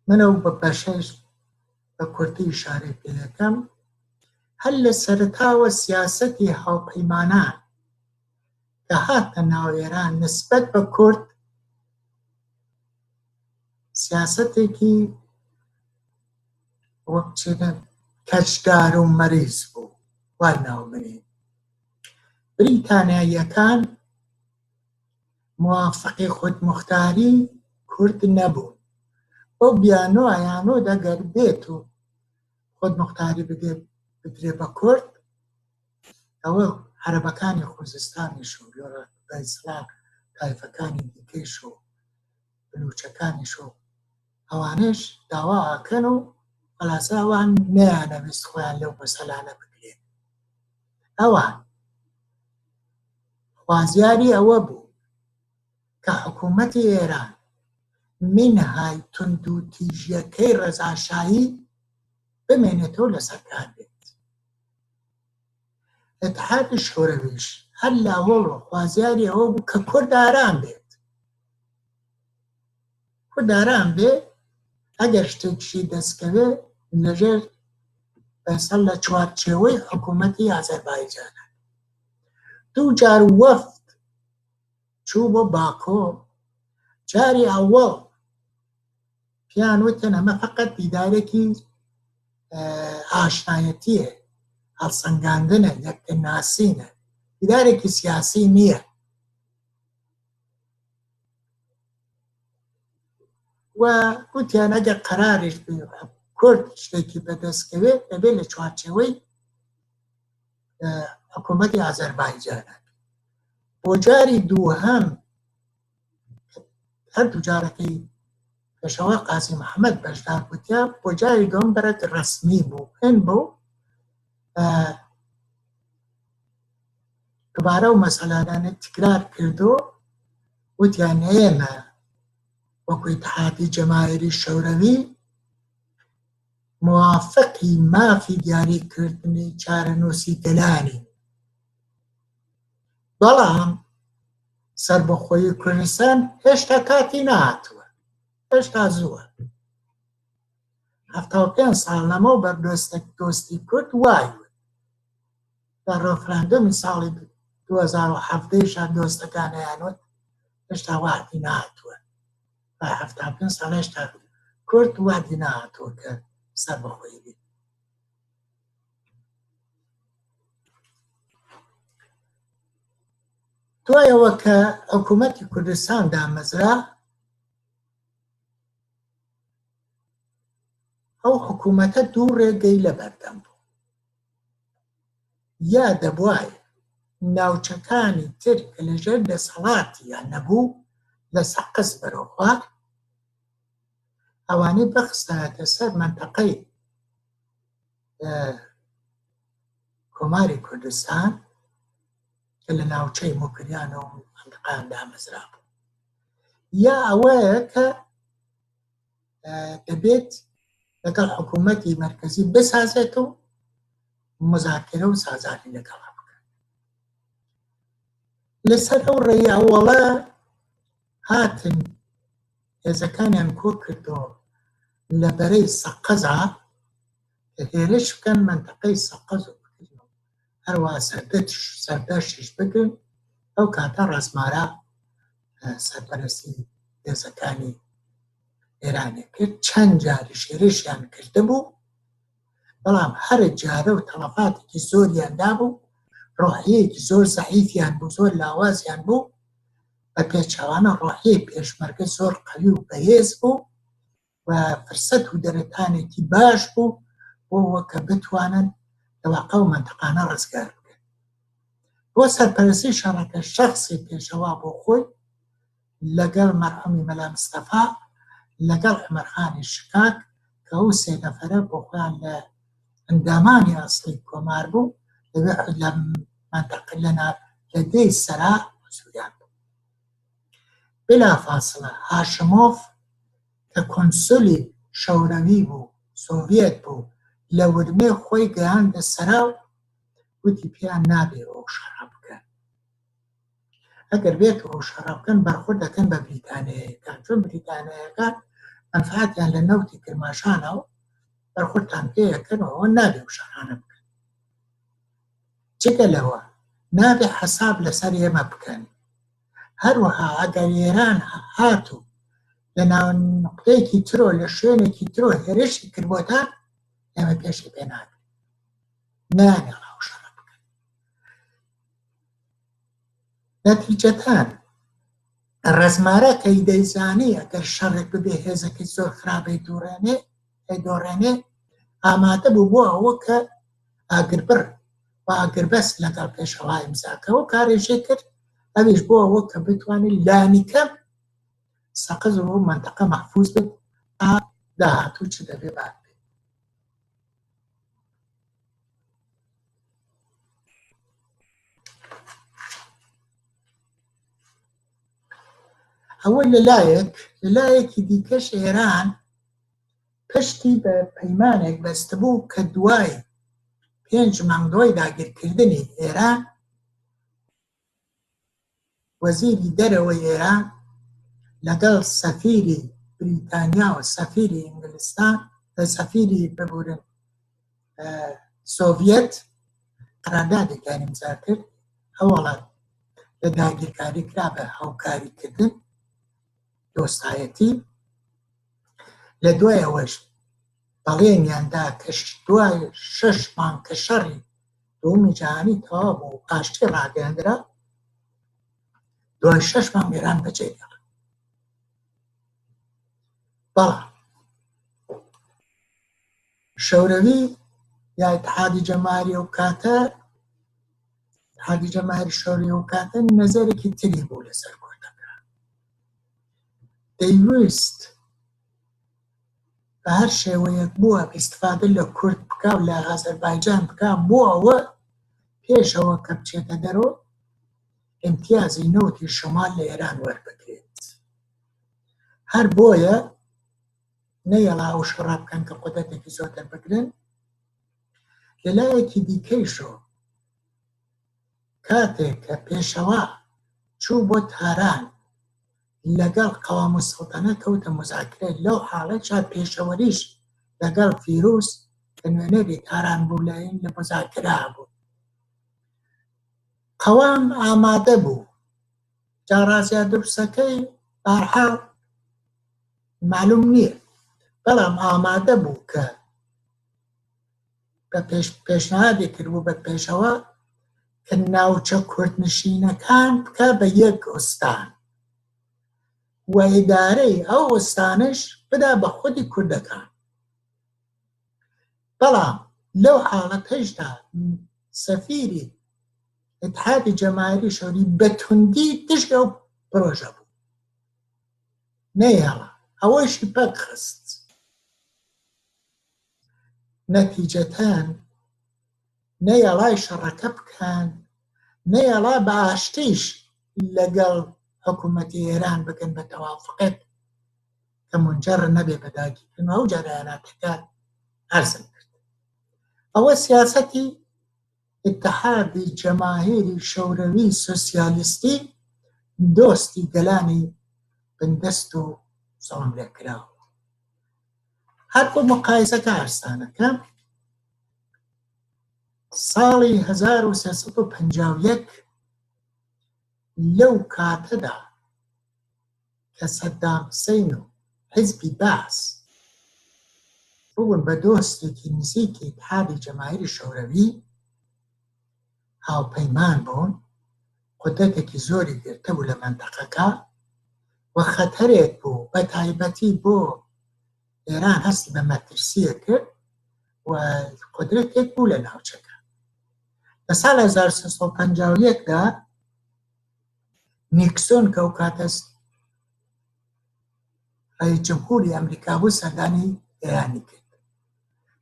من ئەو بە بەشەش بە کورتی ئیشارەی پێ دەکەم هەر لە سەرەتاوە سیاسەتی هاوپەیمانان کە هاتنە ناو ئێران نسبەت بە کورد سیاسەتێکی وەک چێنە کەچدار و مەریز بوو وای ناو بنێین بریتانیاییەکان موافقی خودموختاری کورد نەبوون بەو بیانۆ ئەیانوت ئەگەر بێت و خودموختاری بدرێ بە کورد ئەوە عەرەبەکانی خوزستانیش و بە ئیسڵاح تایفەکانی دیکەیش و بلوچەکانیش و ئەوانەش داوا ئەکەن و خەلاسە ئەوان نەیانەویست خۆیان لەو مەسەلانە بگرێن ئەوان خوازیاری ئەوە بوو کە حکوومەتی ئێران مینهای توندوتیژیەکەی ڕەزاشایی بمێنێتەوە لەسەر کار بێت. ئیتحادی شورەویش هەر لە ئەوەڵەوە خوازیاری ئەوە بوو کە کورد ئارام بێت. کورد ئارام بێ ئەگەر شتێکشی دەستکەوێ لەژێر بەسەر لە چوارچێوەی حکوومەتی ئازەربایجانە. دوو جار وەفد چوو بۆ باکۆ، جاری ئەوەڵ پێیان وتن ئەمە فەقەت دیدارێکی ئاشنایەتیە، هەڵسەنگاندنە، یەکتر ناسینە، دیدارێکی سیاسی نییە. و گوتیان ئەگەر قەراریش بێ کورد شتێکی بەدەست کەوێت دەبێت لە چوارچێوەی حکوومەتی ئازەربایجانە بۆ جاری دووهەم هەردوو جارەکەی پێشەوا قازی محەممەد بەشدار بووتیا بۆ جاری دوم بەرەک ڕسمی بوو هەن بوو دوبارە و مەسەلانە تکرار کردو وتیان ئێمە وەکو ئیتحادی جەماهیری شەورەوی موافقی مافی دیاریکردنی چارەنووسی گەلانین، بەڵام سەربەخۆیی کوردستان هێشتا کاتی نەهاتووە، هێشتا زووە. 75 ساڵ لەمەوبەر دۆستێک دۆستی کورد وای وت. لە ڕێفراندۆمی ساڵی 2017 یشا دۆستەکان ئەیانوت هێشتا وەعدی نەهاتووە. بە 75 ساڵ هێشتا کورد وەعدی نەهاتووە کە سەربەخۆیی بێت. دوای ئەوە کە حکوومەتی کوردستان دامەزرا ئەو حکوومەتە دوو ڕێگەی لەبەردەم بوو یا دەبوایە ناوچەکانی تر کە لەژێر دەسەڵاتیان نەبوو لە سەقز بەرەو خوار ئەوانەی بخستایەتە سەر مەنتەقەی کۆماری کوردستان کە لە ناوچەی موکریان و مەنتەقەیان دامەزرا بوو یا ئەوەیە کە دەبێت لەگەڵ حکوومەتی مەرکەزی بسازێت و مزاکرە و سازانی لەگەڵا بکات لەسەر ئەو ڕێی ئەوەڵە. هاتن هێزەکانیان کۆ کردەوە لە بەرەی سەقەزا کە هێرش بکەن مەنتەقەی سەقەز و بگرن و هەروە سەردەشتیش بگرن. ئەو کاتە ڕەزمارا سەرپەرستی هێزەکانی ئێرانی کرد. چەند جاریش هێرشیان کردبوو، بەڵام هەر جارە و تەڵەفاتێکی زۆریان دابوو، ڕۆحیەیەکی زۆر زەعیفیان بوو، زۆر لاوازیان بوو. بە پێچەوانە ڕۆحیەی پێشمەرگە زۆر قەوی و بەهێز بوو و فرسەت و دەرەتانێکی باش بوو بۆ ئەوە کە بتوانن لە واقع و مەنتەقانە ڕزگار بکەن. بۆ سەرپەرستی شەڕەکە شەخسی پێشەوا بۆ خۆی لەگەڵ مەرحومی مەلا مستەفا لەگەڵ عومەرخانی شکاک کە ئەو سێ نەفەرە بۆ خۆیان لە ئەندامانی ئەسڵی کۆمار بوو لەوێ لە مەنتەقە لە لە دێی سەرا حزوریان بوو. بلا فاصلە هاشمۆف کە کۆنسولی شەورەوی بوو، سۆڤیەت بوو، لە ورمێ خۆی گەیاندە سەرا و وتی پێیان نابێ ئەو شەڕە بکەن. ئەگەر بێت ئەو شەڕە بکەن بەرخورد دەکەن بە بریتانیایەکان، چون بریتانیایەکان مەنفعەتیان لە نەوتی کرماشانە و بەرخوردتان پێ ئەکەن و ئەوە نابێ ئەو شەڕانە بکەن. جگە لەوە نابێ حەساب لەسەر ئێمە بکەن. هەروەها ئەگەر ئێران هاتوو لە ناو نقطەیەکی ترۆ لە شوێنێکی ترۆ هێرشی کردبۆتان ئێمە پێشی پێ ناگرین، نایانهێڵا ئەو شەڕە بکەن. نەتیجەتان ڕەزمارە کەی دەیزانی ئەگەر شەڕێک ببێ هێزەکەی زۆر خراپەی دوڕێنێ ئەیدۆڕێنێ، ئامادە بوو بۆ ئەوە کە ئاگربڕ و ئاگربەست لەگەڵ پێشەوا ئیمزا کە و کارێژێ کرد، ئەویش بۆ ئەوە کە بتوانێت لانیکەم سەقز و مەنتەقە مەحفوز بێت تا داهاتوو چ دەبێ بات بێت. ئەوە لەلایەک، لەلایەکی دیکەش ئێران پشتی بە پەیمانێک بەستبوو کە دوای پێنج مانگ دوای داگیرکردنی ئێران وەزیری دەرەوەی ئێران لەگەڵ سەفیری بریتانیا و سەفیری ئینگلستان سەفیری ببورن سۆڤیەت قەراردادێکیان ئیمزا کرد. ئەو وڵات لە داگیرکاری کرا بە هاوکاریکردن دۆستایەتی. لە دوای ئەوەش بەڵێنیان دا کە دوای شەش مانگ کە شەڕی دووەمی جیهانی تەواو بوو و ئاشتی ڕاگەیاندرا، دوای شەش مانگ ئێران بەجێ دێڵن. بەڵام شەورەوی یا ئیتحادی جەماهیری ئەو کاتە، ئیتحادی جەماهیری شەوری ئەو کاتە نەزەرێکی تری بوو لەسەر کوردەکان. دەیویست بە هەر شێوەیەک بووە ئیستفادە لە کورد بکا و لە ئازەربایجان بکا بۆ ئەوە پێشەوە کە بچێتە دەرەوە ئیمتیازی نەوتی شمال لە ئێران وەربگرێت. هەر بۆیە نەیەڵا ئەو شەڕە بکەن کە قودرەتێکی زۆر دەربگرن. لەلایەکی دیکەیشەوە کاتێک کە پێشەوا چوو بۆ تاران لەگەڵ قەوام و سەڵتەنە کەوتە مزاکرە، لەو حاڵەتشا پێشەوەریش لەگەڵ فیروز کە نوێنەری تاران بوو لە لە مزاکرە بوو. قەوام ئامادە بوو، جا ڕازیا دروستەکەی بارحاڵ معلوم نییە، بەڵام ئامادە بوو کە بە پێش پێشنهادی کردبوو بە پێشەوە کە ناوچە کوردنشینەکان بکە بە یەک ئوستان و ئیدارەی ئەو ئوستانش بدا بە خودی کوردەکان. بەڵام لەو حاڵەتەشدا سەفیری ئیتحادی جەماهیری شەوری بە توندی دژی ئەو پرۆژە بوو، نەیهێڵا، ئەوەیشی پەک خست. نەتیجەتەن نەیەڵای شەڕەکە بکەن، نەیەڵا بە ئاشتیش لەگەڵ حکوومەتی ئێران بکەن بە تەوافقێک کە مونجەڕ نەبێ بە داگیرکردن و ئەو جەرەیاناتەکە عەرزم کرد. ئەوە سیاسەتی ئیتحادی جەماهیری شەورەوی سۆسیالیستی دۆستی گەلانی. بندەست و زوڵم لێکراو. هەر بۆ مقایسەکە ئارسانەکە ساڵی 1351 لەو کاتەدا کە سەدام حسین و حیزبی بەعس ببوون بە دۆستێکی نزیکی ئیتحادی جەماهیری شەورەوی، هاوپەیمان بوون، قودرەتێکی زۆری گرتبوو لە مەنتەقەکە و خەتەرێک بوو بە تایبەتی بۆ ئێران هەستی بە مەترسیە کرد و قودرەتێک بوو لە ناوچەکە. لە ساڵ 1351 دا نیکسۆن کە ئەو کاتە ڕئیس جمهوری ئەمریکا بوو سەردانی ئێرانی کرد.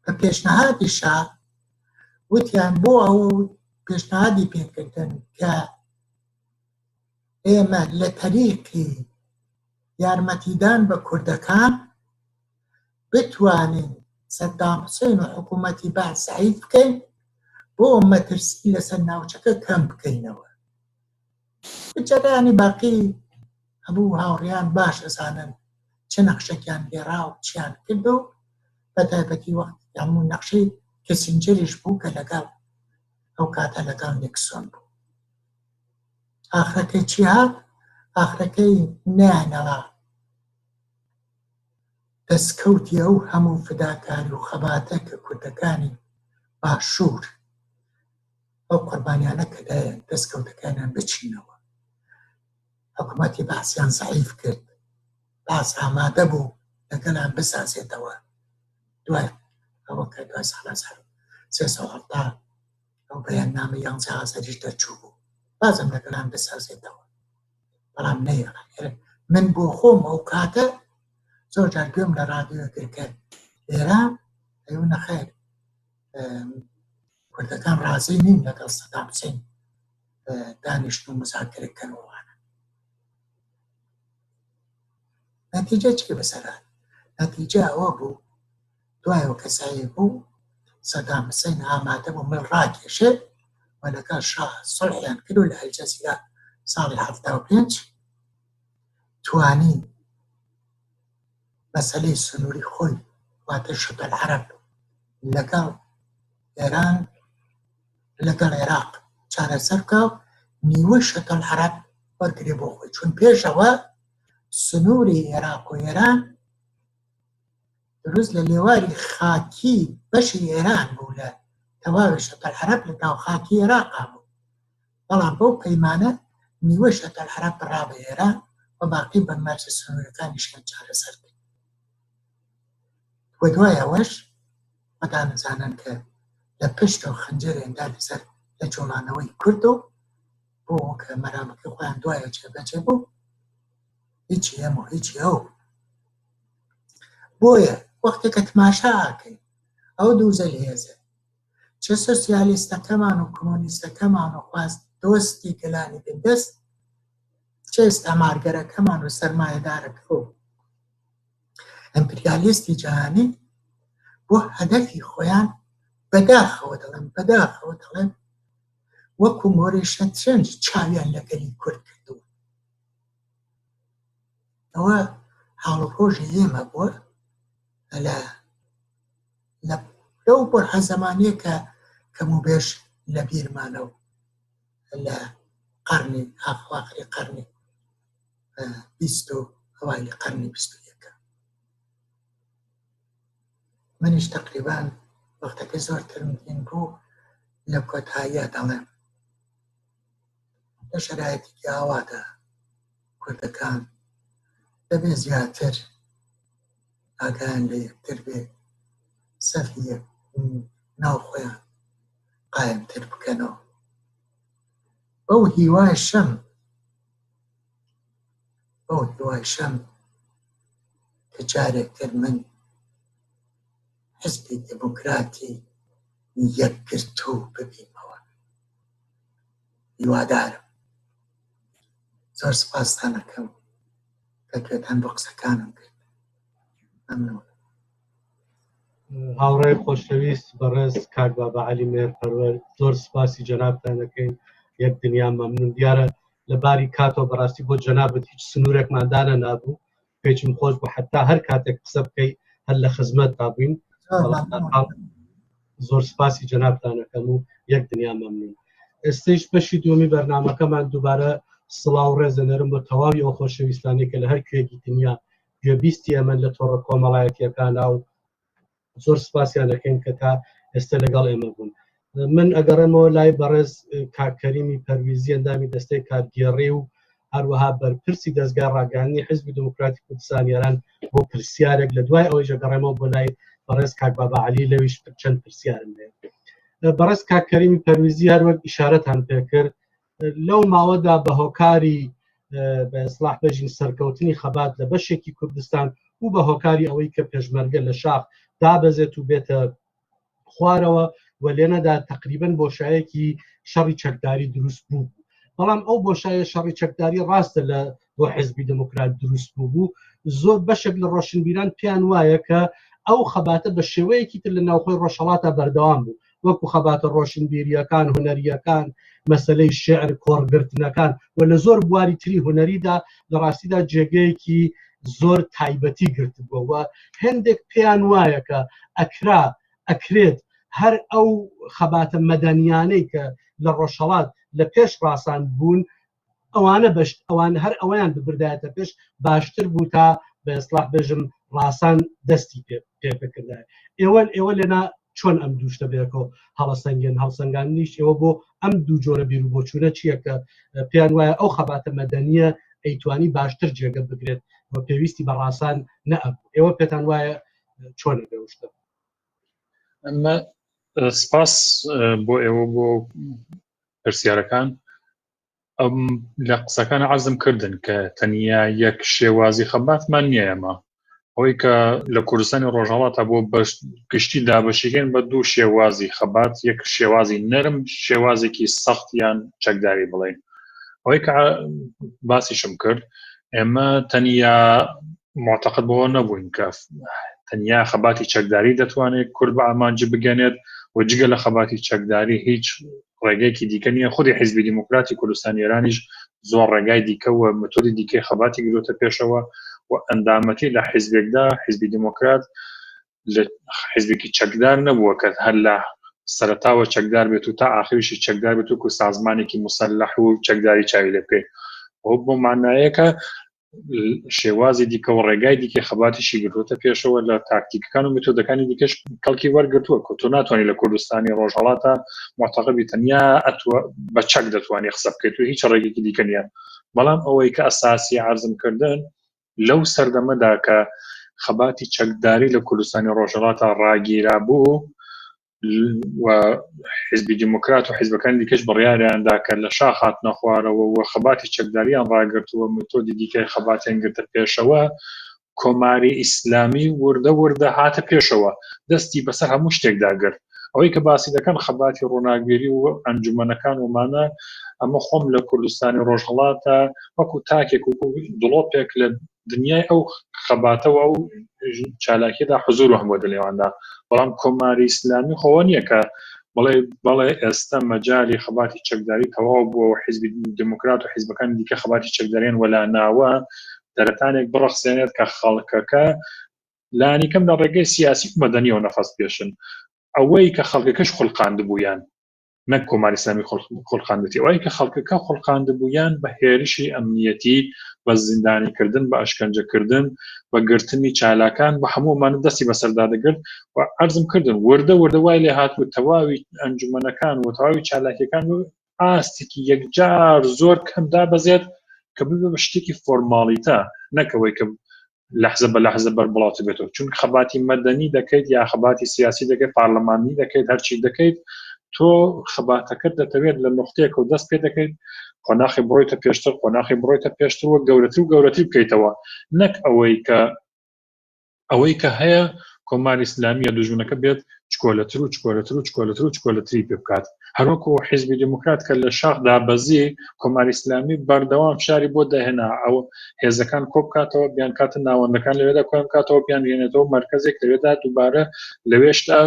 بە پێشنهادی شا وتیان بۆ ئەوە پێشنهادی پێکردن کە ئێمە لە تەریقی یارمەتیدان بە کوردەکان بتوانین سەدام حوسێن و حکوومەتی بەعس زەعیف بکەین بۆ مەترسی لەسەر ناوچەکە کەم بکەینەوە. جەریانی باقی هەموو هاوڕیان باش ئەزانن چ نەخشەکیان گێڕا و چیان کرد و بە تایبەتی وەخت هەموو نەخشەی کیسینجەریش بوو کە لەگەڵ ئەو کاتە لەگەڵ نیکسۆن بوو. ئاخرەکەی چی هات؟ ئاخرەکەی نەیانەڵا دەستکەوتی ئەو هەموو فداکاری و خەباتە کە کوردەکانی باشوور ئەو قوربانیانە کە دایان دەستکەوتەکانیان بچینەوە. حکوومەتی بەعسیان زەعیف کرد، بەعس ئامادە بوو لەگەڵیان بسازێتەوە. دوای ئەوە کە دوای ساڵ 1370 ئەو بەیاننامەی یانزە ئازەریش دەرچوو بوو، بازم لەگەڵیان بسازێتەوە، بەڵام نەیەڵا. من بۆ خۆم ئەو کاتە زۆر جار گوێم لە ڕادیۆ کرد کە ئێران ئەیوو نەخێر کوردەکان ڕازی نین لەگەڵ سەدام حوسێن دانیشتن و مزاکرە کەن وانە. نەتیجە چی بەسەر هات؟ نەتیجە ئەوە بوو دوایەوە کە سایە بوو سەدام حسین ئامادە بوو مل ڕاکێشێ و لەگەڵ شا سڵحیان کرد و لە ئەلجەزیرە ساڵی 75 توانی مەسەلەی سنووری خۆی واتە شەت العەرەب لەگەڵ ئێران لەگەڵ عێراق چارەسەر بکا و نیوەی شەت العەرەب وەرگرێ بۆ خۆی چون پێشەوە سنووری عێراق و ئێران دروست لە لێواری خاکی بەشی ئێران بوو لە تەواوی شەت العەرەب لە ناو خاکی عێراقا بوو بەڵام بەو پەیمانە نیوەی شەت العەرەب بڕا بە ئێران و باقی بە مەرجە سنوورەکانیشیان چارەسەر کرد و دوای ئەوەش خۆتان ئەزانن کە لە پشتەوە خەنجەرێندا لەسەر لە جوڵانەوەی کورد و بۆ کە مەرامەکەی خۆیان دوایە جێبەجێ بوو هیچی ئێمە و هیچی ئەو. بۆیە وەختێک کە تماشا ئاکەین ئەو دوو زلهێزە چ سۆسیالیستەکەمان و کۆمۆنیستەکەمان و خواست دۆستی گەلانی بندەست چ ئیستعمارگەرەکەمان و سەرمایەدارەکە و ئەمپریالیستی جیهانی بۆ هەدەفی خۆیان بەداخەوە دەڵێم بەداخەوە دەڵێم وەکو مۆرەی شەترەنج چاویان لە گەلی کورد کردووە. ئەوە حاڵ و ڕۆژی ئێمە بووە لە لەو بڕهە زەمانەیە کە کەم و بێش لە بیرمانە و لە قەرنی ئاخواخری قەرنی بیست و ئەوایلی قەرنی بیست و یەکە. منیش تەقریبان وەختەکەی زۆر ترم بوو لە کۆتاییە دەڵێم لە شەرایتێکی ئاوادا کوردەکان دەبێ زیاتر ئاگایان لە یەکتر بێ، سەفی یەک ناو خۆیان قایمتر بکەنەوە. بەو هیوایشم بەو هیوایشم کە جارێکتر من حزبی دێموکراتی یەکگرتوو ببینمەوە. هیوادارم. زۆر سپاستان ئەکەم کە گوێتان بۆ قسەکانم کرد. مەمنوون. هاوڕێی خۆشەویست بەڕێز کاک بابا عەلی مێهرپەروەر، زۆر سپاسی جەنابتان ئەکەین، یەک دنیا مەمنوون. دیارە. لە باری کاتەوە بەڕاستی بۆ جەنابت هیچ سنوورێکمان دانە نابوو پێچم خۆش بوو حتا هەر کاتێک قسە بکەی هەر لە خزمەتدا بووین زۆر سپاسی جەنابتانەکەم و یەک دنیا مەمنون ئێستەیش بەشی دووەمی بەرنمەکەمان دووبارە سڵاو ڕێز دەنێرم بۆ تەواوی ئەو خۆشەویستانەی کە لە هەر کوێکی دنیا گوێبیستی ئەمن لە تۆڕە کۆمەڵایەتیەکانە و زۆر سپاسیان دەکەین کە تا ئێستا لەگەڵ ئێمە بوون من ئەگەڕێمەوە لای بەڕێز کاک کەریمی پەرویزی ئەندامی دەستەی کارگێڕی و هەروەها بەرپرسی دەزگای ڕاگەیاندنی حزبی دموکراتی کوردستان ئێران بۆ پرسیارێک لە دوای ئەوەیش ئەگەڕێمەوە بۆ لای بەڕێز کاک بابا عەلی لەویش چەند پرسیارم هەیە بەڕێز کاک کەریمی پەرویزی هەروەک ئیشارەتان پێکرد لەو ماوەدا بە هۆکاری بە ئیسلاح بەژین سەرکەوتنی خەبات لە بەشێکی کوردستان و بە هۆکاری ئەوەی کە پێشمەرگە لە شاخ دابەزێت و بێتە خوارەوە و لێنەدا تقریبن بۆشایەکی شەڕی چەکداری دروست بوو بەڵام ئەو بۆشایە شەڕی چەکداری ڕاستە لە بۆ حزبی دموکرات دروست بوو بوو زۆر بەشێک لە ڕۆشنبیران پێیان وایە کە ئەو خەباتە بە شێوەیەکی تر لە ناوخۆی ڕۆژهەڵاتە بەردەوام بوو وەکو خەباتە ڕۆشنبیریەکان هونەریەکان مەسلەی شعر کۆڕگرتنەکان و لە زۆر بواری تری هونەریدا لە ڕاستیدا جێگەیەکی زۆر تایبەتی گرتبووەوە هەندێک پێیان وایە کە ئەکرا ئەکرێت هەر ئەو خەباتە مەدەنیانەی کە لە ڕۆژهەڵات لە پێش ڕاسان بوون ئەوانە بەشت ئەوان هەر ئەویان ببردایەتە پێش باشتر بوو تا بە ئێسلاح بێژم ڕاسان دەستی پێ پێ بکردایە ئێوە ئێوە لێنا چۆن ئەم دوو شتە بەیەکەوە هەڵەسەنگێن هەڵسەنگاندنیش ئێوە بۆ ئەم دوو جۆرە بیر و بۆچوونە چییە کە پێیان وایە ئەو خەباتە مەدەنییە ئەیتوانی باشتر جێگە بگرێت و پێویستی بە ڕاسان نەئەبوو ئێوە پێتان وایە چۆنە بێ شتە؟ ئەمە سپاس بۆ ئێوە بۆ پرسیارەکان ئەم لە قسەکان عەرزم کردن کە تەنیا یەک شێوازی خەباتمان نییە ئێمە ئەوەی کە لە کوردستانی ڕۆژهەڵاتە بۆ بەش گشتی دابەشیکەین بە دوو شێوازی خەبات یەک شێوازی نەرم شێوازێکی سەخت یان چەکداری بڵێن ئەوەی کە باسیشم کرد ئێمە تەنیا معتەقد بەوە نەبووین کە تەنیا خەباتی چەکداری دەتوانێت کورد بە ئامانجی بگەنێت و جگە لە خەباتی چەکداری هیچ ڕێگەیەکی دیکە نییە خودی حیزبی دیموکراتی کوردستان ئێرانیش زۆر ڕێگای دیکە و متۆدی دیکەی خەباتی گرۆتە پێشەوە و ئەندامەتی لە حیزبێکدا حیزبی دیموکرات لە حیزبێکی چەکدار نەبووە کە هەر لە سەرتاوە چەکدار بێت و تا ئاخریشی چەکدار بێت و سازمانێکی مسلح و چەکداری چاوی لێ بکەیت ئەو بۆ مانایەکە شێوازی دیکە و ڕێگای دیکە خەباتیشی گرتووەتە پێشەوە لە تاکتیکەکان و میتۆدەکانی دیکەش کەڵکی وەرگرتووە کە تۆ ناتوانانی لە کوردستانی ڕۆژهەڵاتە معتەقبی تەنیا ئەتوە بە چەک دەتوانانی قسە بکەیت و هیچ ڕێگێکی دیکە نییە بەڵام ئەوەی کە ئەساسی عرضم کردن لەو سەردەمەدا کە خەباتی چەکداری لە کوردستانی ڕۆژهەڵاتە ڕاگیرا بوو و حزبی دیموکرات و حزبەکانی دیکەش بڕیاریاندا کە لە شاخ هاتنە خوارەوە و خەباتی چەکداریان ڕاگرتووە متۆدی دیکەی خەباتیان گرتە پێشەوە کۆماری ئیسلامی وردە وردە هاتە پێشەوە دەستی بەسەر هەموو شتێکدا گرت ئەوەی کە باسی دەکەن خەباتی ڕووناکبیری و ئەنجومەنەکان ومانە ئەمە خۆم لە کوردستانی ڕۆژهەڵاتە وەکو تاکێک و دڵۆپێک لە دنیای ئەو خەباتەوە ئەو چالاکیدا حزور و هەموو دەلێواندا بەڵام کۆماری ئیسلامی خۆوە نییە کە بڵێ بەڵێ ئێستا مەجای خەباتی چەکداری تەواو بووە و حیزبی دموکرات و حیزبەکانی دیکە خەباتی چەکداریان وەلا ناوە دەرەتانێک بڕەخسێنێت کە خەڵکەکە لانیکەم لە ڕێگەی سیاسی و مەدەنیەوە نەفەس پێشن ئەوەی کە خەڵکەکەش خولقاندبوویان نەک کۆماری ئیسلامی خولقاندێتی ئەوەی کە خەڵکەکە خولقاندبوویان بە هێرشی ئەمنیەتی بە زیندانیکردن بە ئەشکەنجەکردن بە گرتنی چالاکان بە هەموومانە دەستی بەسەردا دەگرت و عەرزم کردن وردە وردە وای لێ هاتبوو تەواوی ئەنجومەنەکان و تەواوی چالاکیەکان و ئاستێکی یەکجار زۆر کەم دابەزێت کە ببێ بە شتێکی فۆرماڵیتە نەکەوەی کە لەحزە بە لەحزە بەر بڵاوت بێتەوە چون خەباتی مەدەنی دەکەیت یا خەباتی سیاسی دەکەیت پارلەمانی دەکەیت هەرچی دەکەیت تۆ خەباتەکەت دەتەوێت لە نقطەیەکەوە دەست پێ دەکەیت قۆناخی بڕۆیتە پێشتر قۆناخی بڕۆیتە پێشتر وە گەورەتر و گەورەتر بکەیتەوە نەک ئەوەی کە ئەوەی کە هەیە کۆماری ئیسلامیە دوژمنەکە بێت چکۆلەتر و چکۆلەتر و چکۆلەتر و چکۆلەتری پێ بکات هەروەکو حیزبی دیموکرات کە لە شاخ دابەزی کۆماری ئیسلامی بەردەوام فشاری بۆ دەهێنا ئەو هێزەکان کۆبکاتەوە بیان کاتە ناوەندەکان لەوێدا کۆیان بکاتەوە بیان هێنێتەوە مرکزێک لەوێدا دووبارە لەوێشدا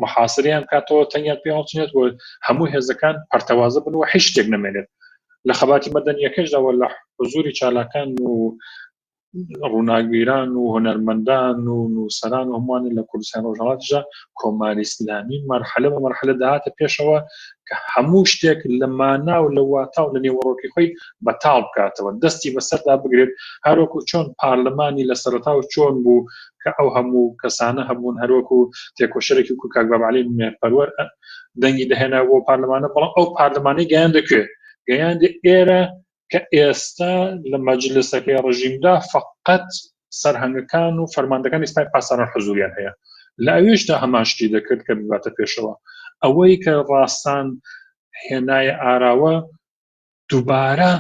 محاسریان کاتەوە تەنیان پێ هەڵچنێت و هەموو هێزەکان پەرتەوازە بن و هیچ شتێک نەمێنێت. لە خەباتی مەدەنیەکەشدا وە لە حزوری چالاکان و ڕووناکبیران و هونەرمەندان و نووسەران و هەمووان لە کوردستان ڕۆژهەڵاتیشدا کۆماری ئیسلامی مەرحەلە بە مەرحەلە دەهاتە پێشەوە کە هەموو شتێک لە مانا و لە واتا و لە نێوەڕۆکی خۆی بەتاڵ بکاتەوە دەستی بەسەردا بگرێت هەروەکو چۆن پارلمانی لە سەرەتا و چۆن بوو کە ئەو هەموو کەسانە هەبوون هەروەکو تێکۆشەرێکی وەکو کاک بابعەلی مێهرپەروەر دەنگی دەهێنا بۆ پارلمانە بەڵام ئەو پارلمانی گەیاندە کوێ گەیاندە ئێرە کە ئێستا لە مەجلسەکەی ڕژیمدا فقط سەرهەنگەکان و فەرماندەکانی سپای پاسداران حزوریان هەیە لە ئەوێشدا هەمان شتی دەکرد کە بباتە پێشەوە ئەوەی کە ڕاستان هێنایە ئاراوە دووبارە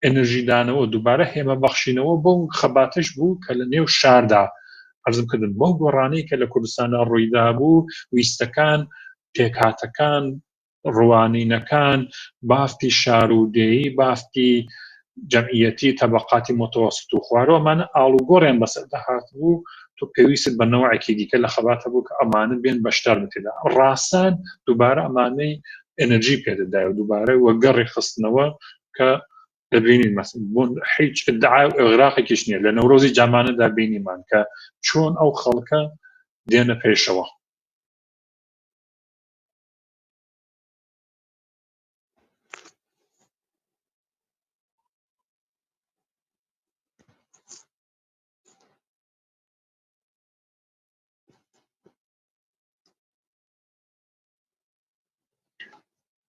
ئەنرژیدانەوە دووبارە هێمە بەخشینەوە بۆ خەباتش بوو کە لە نێو شاردا ئەرزم کردن بەو گۆڕانەی کە لە کوردستاندا ڕوویدا بوو ویستەکان پێکهاتەکان ڕوانینەکان، بافتی شار و دێیی، بافتی جەمعیەتی تەبەقاتی متوسط و خوارەوە، ئەمانە ئاڵوگۆڕیان بەسەردا هاتبوو، تۆ پێویستت بە نەوعێکی دیکە لە خەبات هەبوو کە ئەمانە بێن بەشدار بن تێدا. ڕاسان دووبارە ئەمانەی ئێنرژی پێدەدای و دووبارە وەگەڕی خستنەوە کە دەبینین مەسەن بۆ هیچ ئیدعا و ئیغراقێکیش نییە لە نەورۆزی جامانەدا بینیمان کە چۆن ئەو خەڵکە دێنە پێشەوە.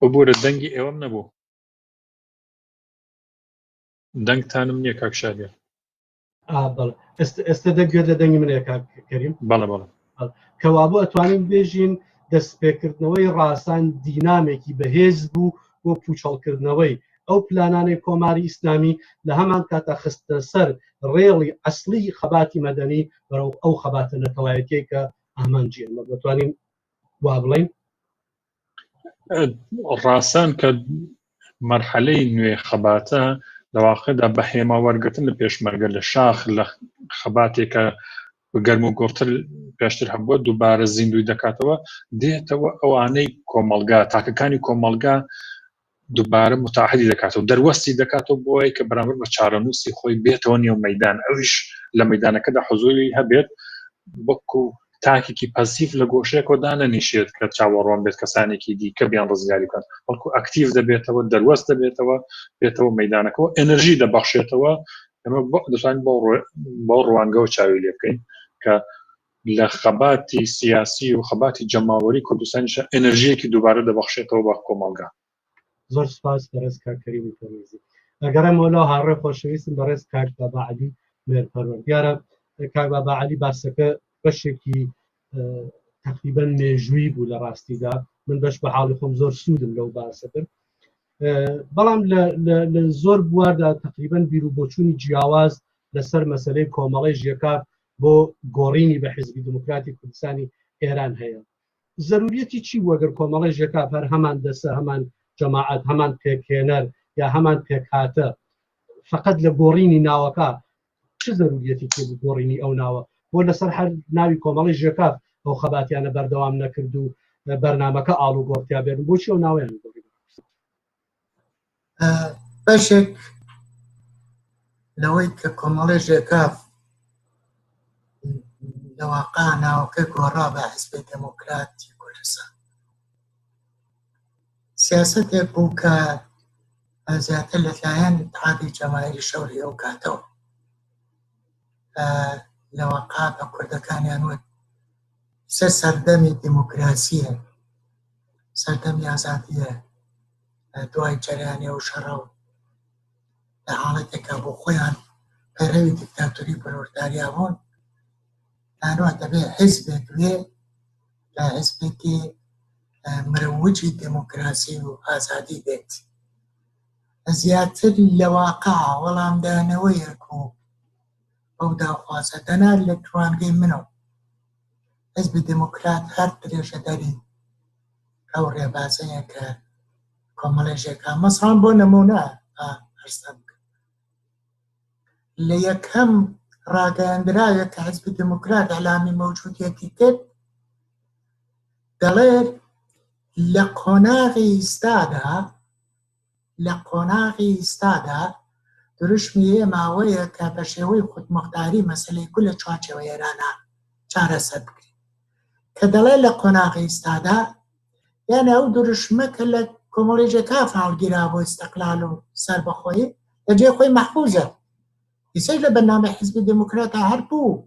ببورە دەنگی ئێوەم نەبوو. دەنگتانم نییە کاک شادیان. بەڵێ ئێستا دەگوێت لە دەنگی منە کاک کەریم؟ بەڵێ بەڵێ. کەوابوو ئەتوانین بێژین دەستپێکردنەوەی ڕاسان دینامێکی بەهێز بوو بۆ پوچەڵکردنەوەی ئەو پلانانەی کۆماری ئیسلامی لە هەمان کاتا خستنە سەر ڕێڵی ئەسڵی خەباتی مەدەنی بەرەو ئەو خەباتە نەتەوایەتیەی کە ئامانجی ئێمە دەتوانین وا بڵێین. ڕاسان کە مەرحەلەی نوێ خەباتە لە واقعدا بە هێما وەرگرتن لە پێشمەرگە لە شاخ لە خەباتێکە گەرم و گوڕتر پێشتر هەبووە دووبارە زیندوی دەکاتەوە دێتەوە ئەوانەی کۆمەلگا تاکەکانی کۆمەلگا دووبارە متعهدی دەکاتەوە دەروەستی دەکاتەوە بۆی کە بەرامبەر بە چارەنووسی خۆی بێتەوە نێو مەدان ئەویش لە مەدانەکەدا حزوری هەبێت وەکو تاکێکی پەسیف لە گۆشەیەکەوە دانەنیشێت کە چاوەڕوان بێت کەسانێکی دیکە بیان ڕزگاری بکەن بەڵکو ئەکتیڤ دەبێتەوە دەروەست دەبێتەوە بێتەوە مەدانەکەەوە ئەنرژی دەبەخشێتەوە ئەمە دەتوانین بۆ ڕوانگەوە چاوی لێ بکەین کە لە خەباتی سیاسی و خەباتی جەماوەری کوردستانیشە ئەنرژیەکی دووبارە دەبەخشێتەوە بە کۆمەڵگا. زۆر سپاس بەڕێز کاک کەریمی تەمیزی. ئەگەڕێمەوە لەو هاڕێ خۆشەویستم بەڕێز کاک بابا عەلی مێرپەروەر. دیارە کاک بابا عەلی باسەکە بەشێکی تقریبا مێژووی بوو لە ڕاستیدا من بەش بە حاڵی خۆم زۆر سوودم لەو باسە کرد بەڵام لە زۆر بواردا تقریبا بیر و بۆچوونی جیاواز لەسەر مەسلەی کۆمەڵی ژێکاف بۆ گۆڕینی بە حزبی دموکراتی کوردستانی ئێران هەیە زەروریەتی چی بوو گەر کۆمەڵی ژێکاف هەر هەمان دەسە هەمان جەماعەت هەمان پێکهێنەر یا هەمان پێکهاتە فقط لە گۆڕینی ناوەکە چ زەروریەتی تێ بوو گۆڕینی ئەو ناوە بۆ لەسەر هەر ناوی کۆمەڵی ژێکاف ئەو خەباتیانە بەردەوام نەکرد و بەرنمەکە ئاڵوگۆڕتیا بێن بۆچی ئەو ناوەیان گۆڕی؟ بەشێک لەوەی کە کۆمەڵی ژێکاف لە واقع ناوەکە گۆڕا بە حزبی دێموکراتی کوردستان سیاسەتێک بوو کە زیاتر لەلایەن اتحادی جەماهیری شەوری ئەو کاتەوە لە واقع بە کوردەکانیان وت سە سەردەمی دیموکراسیە سەردەمی ئازادیە دوای جەریانی ئەو شەڕە و لە حاڵەتێکا بۆ خۆیان پەیڕەوی دیکتاتۆری پرۆلتاریا بوون تانوە دەبێ حیزبێک بێ لە حیزبێکی مروجی دێموکراسی و ئازادی بێت زیاتر لە واقع وەڵامدانەوەیەک و ئەو داخوازە دەنا لە توانگەی منەوە حزبی دێموکرات هەر درێژەدەری ئەو ڕێبازەیە کە کۆمەڵی ژێکا مەسان بۆ نمونە هەرستان بکەن لە یەکەم ڕاگەیاندراوێک کە حزبی دێموکرات ئەلامی مەوجودیەتی کرد دەڵێت لە قۆناغی ئیستادا لە قۆناغی ئیستادا دروشمی ئێمە ئەوەیە کە بە شێوەی خودموختاری مەسەلەی کورد لە چوارچێوەی ئێرانا چارەسەر بکرێت. کە دەڵێ لە قۆناغی ئیستادا یانە ئەو دروشمە کە لە کۆمەڵی ژێکاف هەڵگیرا بۆ ئیستقلال و سەربەخۆیی لە جێ خۆی مەحفوزە. ئیسەش لە بەرنامەی حیزبی دێموکراتا هەر بوو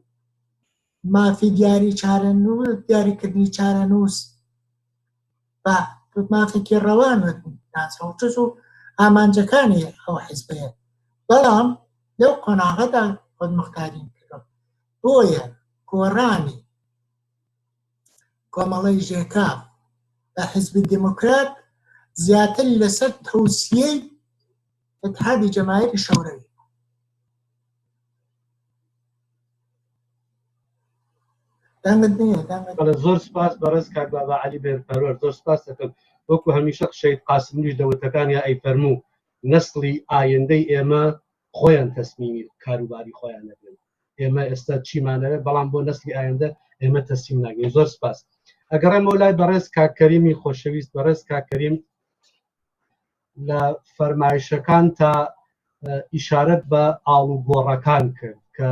مافی دیاری چارەنووس دیاریکردنی چارەنووس بە مافێکی ڕەوان ناسەوتز و ئامانجەکانی ئەو حیزبەیە بەڵام لەو قۆناغەدا خۆدموختاری کردوە بۆیە گۆڕانی کۆمەڵەی ژێکاف بە حیزبی دێموکرات زیاتر لەسەر تەوسیەی ئیتحادی جەماهیری شەورەوی بوو. دەنگت نییە دەنگت بەڵێ زۆر سپاس بەڕێز کاک بابا عەلی بێرپەروەر زۆر سپاس دەکەم وەکو هەمیشە شەهید قاسملویش لە وتەکانیا ئەیفەرموو نەسڵی ئایندەی ئێمە خۆیان تەسمیمی کاروباری خۆیان ئەبن ئێمە ئێستا چیمانەوێت بەڵام بۆ نەسلی ئایندە ئێمە تەسلیم ناگەین زۆر سپاس ئەگەڕێمەوە لای بەڕێز کاک کەریمی خۆشەویست بەڕێز کاک کەریم لە فەرمایشەکان تا ئیشارەت بە ئاڵوگۆڕەکان کرد کە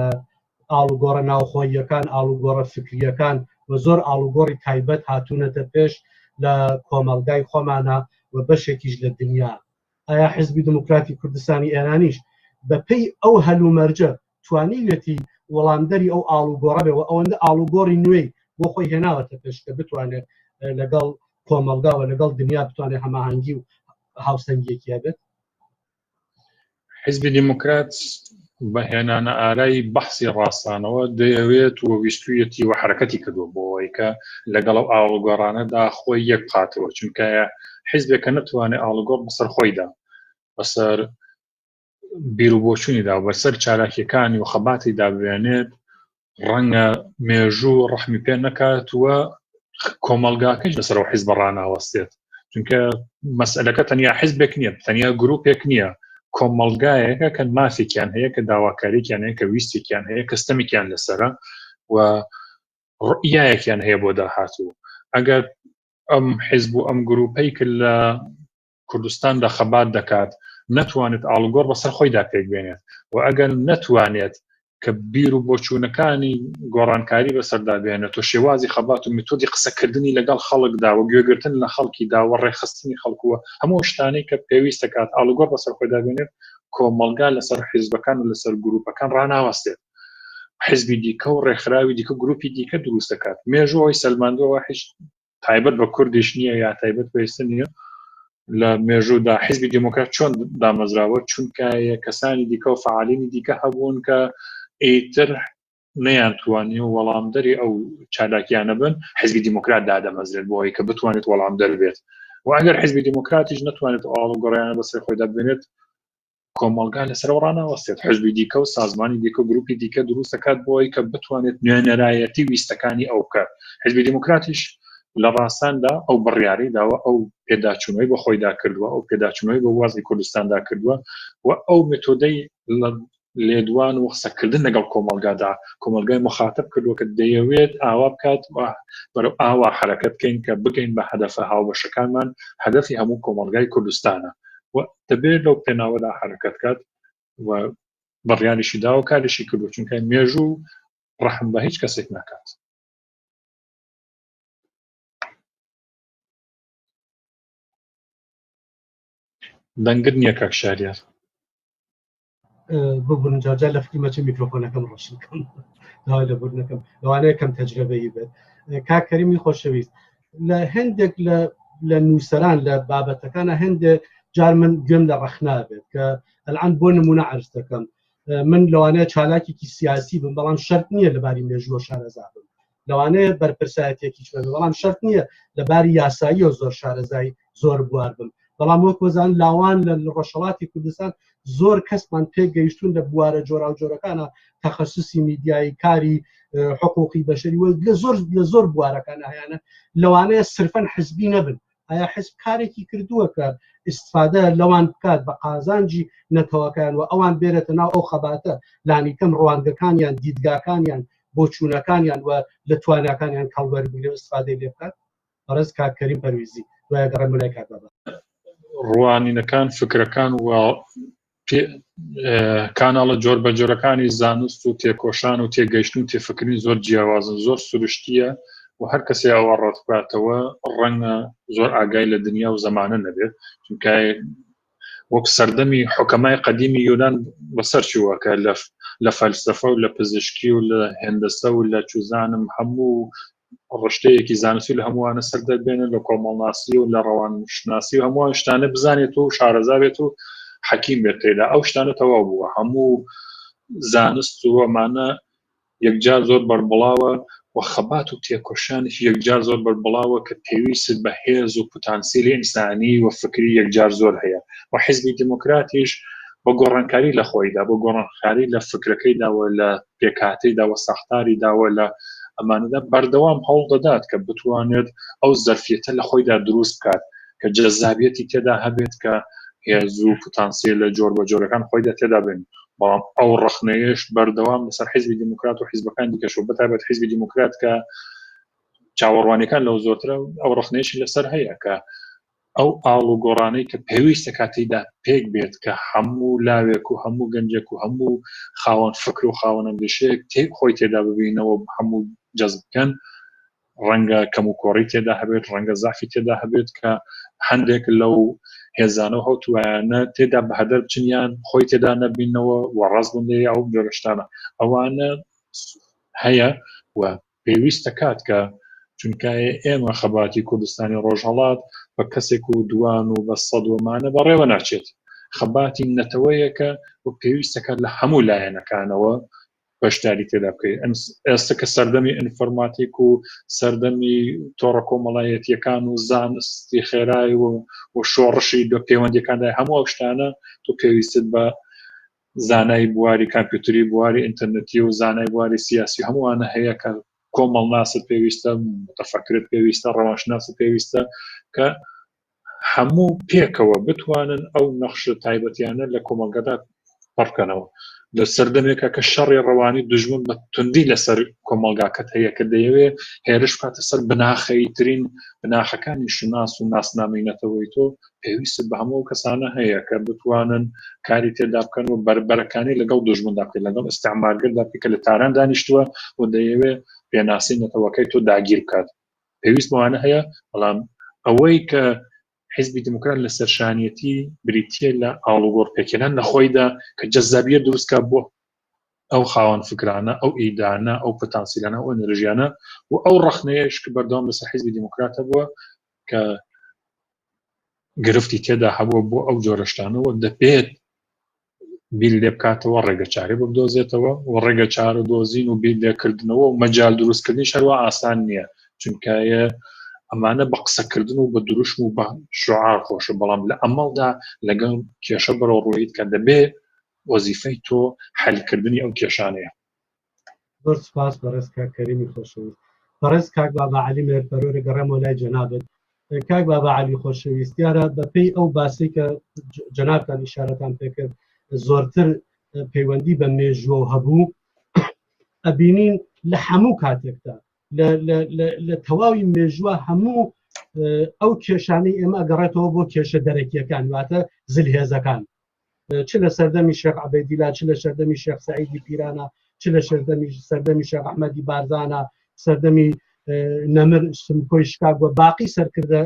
ئاڵوگۆڕە ناوخۆییەکان ئاڵوگۆڕە فکریەکان و زۆر ئاڵوگۆڕی تایبەت هاتوونەتە پێش لە کۆمەڵگای خۆمانە و بەشێکیش لە دنیا ئایا حزبی دموکراتی کوردستانی ئێرانیش بە پێی ئەو هەلومەرجە توانیویەتی وەڵامدەری ئەو ئاڵوگۆڕە بێ و ئەوەندە ئاڵوگۆڕی نوێی بۆ خۆی هێناوەتە پێش کە بتوانێت لەگەڵ کۆمەڵگا و لەگەڵ دنیا بتوانێت هەماهەنگی و هاوسەنگیەکی هەبێت؟ حیزبی دیموکرات بە هێنانە ئارای بەحسی ڕاسانەوە دەیەوێت و ویستویەتی و حەرەکەتی کردووە بۆ ئەوەی کە لەگەڵ ئەو ئاڵوگۆڕانەدا خۆی یەک بخاتەوە، چونکە حیزبێک کە نەتوانێت ئاڵوگۆڕ بەسەر خۆیدا، بەسەر بیروبۆچوونیدا و بەسەر چالاکیەکانی و خەباتیدا بێنێت، ڕەنگە مێژوو ڕەحمی پێ نەکات و کۆمەڵگاکەش لەسەر ئەو حیزبە ڕاناوەستێت، چونکە مەسئلەکە تەنیا حیزبێک نییە، تەنیا گروپێک نییە، کۆمەڵگایەکە کە مافێکیان هەیە، کە داواکارییان هەیە، کە ویستێکیان هەیە، کە ستەمێکیان لەسەرە و ڕئیایەکیان هەیە بۆ داهاتوو. ئەگەر ئەم حیزب و ئەم گروپەی کە لە کوردستاندا خەبات دەکات نەتوانێت ئاڵوگۆڕ بەسەر خۆیدا پێک بێنێت و ئەگەر نەتوانێت کە بیر و بۆچوونەکانی گۆڕانکاری بەسەردا بێنێت و شێوازی خەبات و میتۆدی قسەکردنی لەگەڵ خەڵکدا و گوێگرتن لە خەڵکیدا و ڕێکخستنی خەڵک و هەموو شتانەی کە پێویست دەکات ئاڵوگۆڕ بەسەر خۆیدا بێنێت، کۆمەڵگا لەسەر حیزبەکان و لەسەر گروپەکان ڕاناوەستێت، حیزبی دیکە و ڕێکخراوی دیکە و گروپی دیکە دروست دەکات. مێژوو ئەوەی سەلماندووە، هیچ تایبەت بە کوردیش نییە یا تایبەت بە ئێستا نییە لە مێژوودا حیزبی دیموکرات چۆن دامەزراوە چونکە کەسانی دیکە و فعالینی دیکە هەبوون کە ئیتر نەیانتوانی و وەڵامدەری ئەو چالاکیانە بن حزبی دیموکرات دادەمەزرێت بۆ ئەوەی کە بتوانێت وەڵامدەر بێت و ئەگەر حزبی دیموکراتیش نەتوانێت ئاڵوگۆڕیانە بەسەر خۆیدا بێنێت کۆمەڵگا لەسەرەوە ڕاناوەستێت، حزبی دیکە و سازمانی دیکە و گروپی دیکە دروست دەکات بۆ ئەوەی کە بتوانێت نوێنەرایەتی ویستەکانی ئەو بکات. حزبی دیموکراتیش لە ڕاساندا ئەو بڕیارەی داوە، ئەو پێداچوونەوەی بە خۆیدا کردووە، ئەو پێداچوونەوەی بە وەزعی کوردستاندا کردووە و ئەو مێتۆدەی لە لێدوان و قسەکردن لەگەڵ کۆمەڵگادا کۆمەڵگای مخاتب کردووە کە دەیەوێت ئاوا بکات و بەرەو ئاوا حەرەکەت بکەین کە بگەین بە هەدەفە هاوبەشەکانمان، هەدەفی هەموو کۆمەڵگای کوردستانە و دەبێت لەو پێناوەدا حەرەکەت کات و بڕیاریشی داوە کاریشی کردو چونکە مێژوو ڕەحم بە هیچ کەسێک ناکات. دەنگت نییە کاک شاریار. ببورن جارجار لە فکری مەچم میکرۆفۆنەکەم ڕۆشن بکەم داوای لە بورنەکەم لەوانەیە کەم تەجرەبەیی بێت کاک کەریمی خۆشەویست لە هەندێک لە لە نووسەران لە بابەتەکانە هەندێک جار من گوێم لە ڕەخنا بێت کە ئەلان بۆ نمونە عرض دەکەم من لەوانەیە چالاکێکی سیاسی بم بەڵام شەرت نییە لەباری مێژووە شارەزا بم لەوانەیە بەرپرسایەتێکیش بم بەڵام شەرت نییە لەباری یاساییەوە زۆر شارەزای زۆر بوار بم بەڵام وەک وەزان لاوان لە ڕۆژهەڵاتی کوردستان زۆر کەسمان پێگەیشتون لە بوارە جۆراوجۆرەکانە تەخەسوسی میدیایی کاری حقوقی بەشەری و لە زۆر لە زۆر بوارەکان هەیانە لەوانەیە سرفەن حزبی نەبن ئایا حزب کارێکی کردووە کە ئیسفادە لەوان بکات بە قازانجی نەتەوەکان و ئەوان بێرێتە ناو ئەو خەباتە لانیکەم ڕوانگەکانیان دیدگاکانیان بۆچوونەکانیان و لە تواناکانیان کەڵوەربگرێ و ئیسفادەی لێ بکات بەڕێز کاک کەریم پەرویزی دوای گەڕێم لای کاک بابا. ڕوانینەکان فکرەکان و کاناڵە جۆر بە جۆرەکانی زانست و تێکۆشان و تێگەیشتن و تێفکرین زۆر جیاوازن زۆر سروشتیە و هەر کەسێ ئەوە ڕەت بکاتەوە ڕەنگە زۆر ئاگای لە دنیا و زەمانە نەبێت چونکە وەک سەردەمی حکەمای قەدیمی یۆنان بەسەر چووە کە لە لە فەلسەفە و لە پزیشکی و لە هێندەسە و لە چوزانم هەموو ڕشتەیەکی زانستی لە هەمووانە سەر دەربێنن لە کۆمەڵناسی و لە ڕەوانشناسی و هەمووان شتانە بزانێت و شارەزا بێت و حەکیم بێت تێدا ئەو شتانە تەواو بووە هەموو زانست و ئەمانە یەکجار زۆر بەربڵاوە و خەبات و تێکۆشانێکی یەکجار زۆر بەربڵاوە کە پێویست بە هێز و پتانسیلی ئینسانی و فکری یەکجار زۆر هەیە و حیزبی دیموکراتیش بە گۆڕانکاری لە خۆیدا بە گۆڕانکاری لە فکرەکەیدا و لە پێکهاتەیدا و ساختاریدا و لە ئەمانەدا بەردەوام هەوڵ دەدات کە بتوانێت ئەو زەرفیەتە لە خۆیدا دروست بکات کە جەزابیەتی تێدا هەبێت کە هێز و پتانسیل لە جۆر بە جۆرەکان خۆیدا تێدا بن بەڵام ئەو ڕەخنەیەش بەردەوام لەسەر حیزبی دیموکرات و حیزبەکان دیکەش و بەتایبەت حیزبی دیموکرات کە چاوەڕوانیەکان لەو زۆرترە ئەو ڕەخنەیەشی لەسەر هەیە کە ئەو ئاڵوگۆڕانەی کە پێویستە کاتیدا پێک بێت کە هەموو لاوێک و هەموو گەنجێک و هەموو خاوەن فکر و خاوەن ئەندیشەیەک تێ خۆی تێدا ببینەوە هەموو جەزب بکەن ڕەنگە کەم و کۆڕی تێدا هەبێت ڕەنگە زەعفی تێدا هەبێت کە هەندێک لەو هێزانە و هەوتوایانە تێدا بە هەدەر بچن یان خۆی تێدا نەبینەوە و ڕاست بن لێ ئەو جۆرە شتانە ئەوانە هەیە و پێویستە کات کە چونکە ئێمە خەباتی کوردستانی ڕۆژهەڵات بە کەسێک و دوان و بە سەدوەمانە بەڕێوە ناچێت خەباتی نەتەوەیەکە و پێویستەکات لە هەموو لایەنەکانەوە بەشداری تێدا بکەیت ئێستا کە سەردەمی ئینفۆرماتیک و سەردەمی تۆڕە کۆمەڵایەتیەکان و زانستی خێرای و و شۆڕشی بە پەیوەندیەکاندا هەموو ئەو شتانە تۆ پێویستت بە زانای بواری کامپیوتری بواری ئینتەرنێتی و زانای بواری سیاسی هەمووانە هەیە کە کۆمەڵناست پێویستە متەفەکرت پێویستە ڕەوانشناست پێویستە کە هەموو پێکەوە بتوانن ئەو نەخشە تایبەتیانە لە کۆمەڵگەدا پڕکەنەوە لە سەردەمێکە کە شەڕی ڕەوانی دژمن بە توندی لەسەر کۆمەڵگاکەت هەیە کە دەیەوێ هێرش بکاتە سەر بناخەیترین بناخەکانی شوناس و ناسنامەی نەتەوەی تۆ پێویستت بە هەموو کەسانە هەیە کە بتوانن کاری تێدا بکەن و بەربەرەکانی لەگەڵ دژمندا بکەن لەگەڵ ئیستعمارگەردا بکەن کە لە تاران دانیشتووە و دەیەوێ پێناسی نەتەوەکەی تۆ داگیر بکات پێویست بەوانە هەیە بەڵام ئەوەی کە حیزبی دیموکرات لە سەرشانیەتی بریتە لە ئاڵوگۆڕ پێکهێنان لە خۆیدا کە جەزابیە دروستکە بۆ ئەو خاوەن فکرانە ئەو ئیدانە ئەو پتانسیلانە ئەو ئەنرژیانە و ئەو ڕەخنەیەش کە بەردەوام لەسەر حیزبی دیموکراتە بووە کە گرفتی تێدا هەبووە بۆ ئەو جۆرەشتانەوە دەبێت بیر لێ بکاتەوە ڕێگە چارە بدۆزێتەوە و ڕێگە چارە دۆزین و بیر لێکردنەوە و مەجال دروستکردنی شەروە ئاسان نییە چونکە ئەمانە بە قسەکردن و بە دروشم و بە شعار خۆشە بەڵام لە ئەمەڵدا لەگەڵ کێشە بەرەو ڕوویت کە دەبێ وەزیفەی تۆ حەلکردنی ئەو کێشانەیە. زۆر سپاس بەڕێز کاک کەریمی خۆشەویست. بەڕێز کاک بابا عەلی مێرپەروەر گەڕێمەوە لای جەنابت. کاک بابا عەلی خۆشەویست دیارە بەپێی ئەو باسی کە جەنابتان ئیشارەتان پێکرد زۆرتر پەیوەندی بە مێژووە هەبوو ئەبینین لە هەموو کاتێکدا لە تەواوی مێژووە هەموو ئەو کێشانەی ئێمە ئەگەڕێتەوە بۆ کێشە دەرەکیەکان واتە زلهێزەکان چ لە سەردەمی شێخ عەبەیدیلا چ لە سەردەمی شێخ سەعیدی پیرانە چ لە سەردەمی سەردەمی شێخ ئەحمەدی بارزانە سەردەمی نەمر سمکۆی شکاک و باقی سەرکردە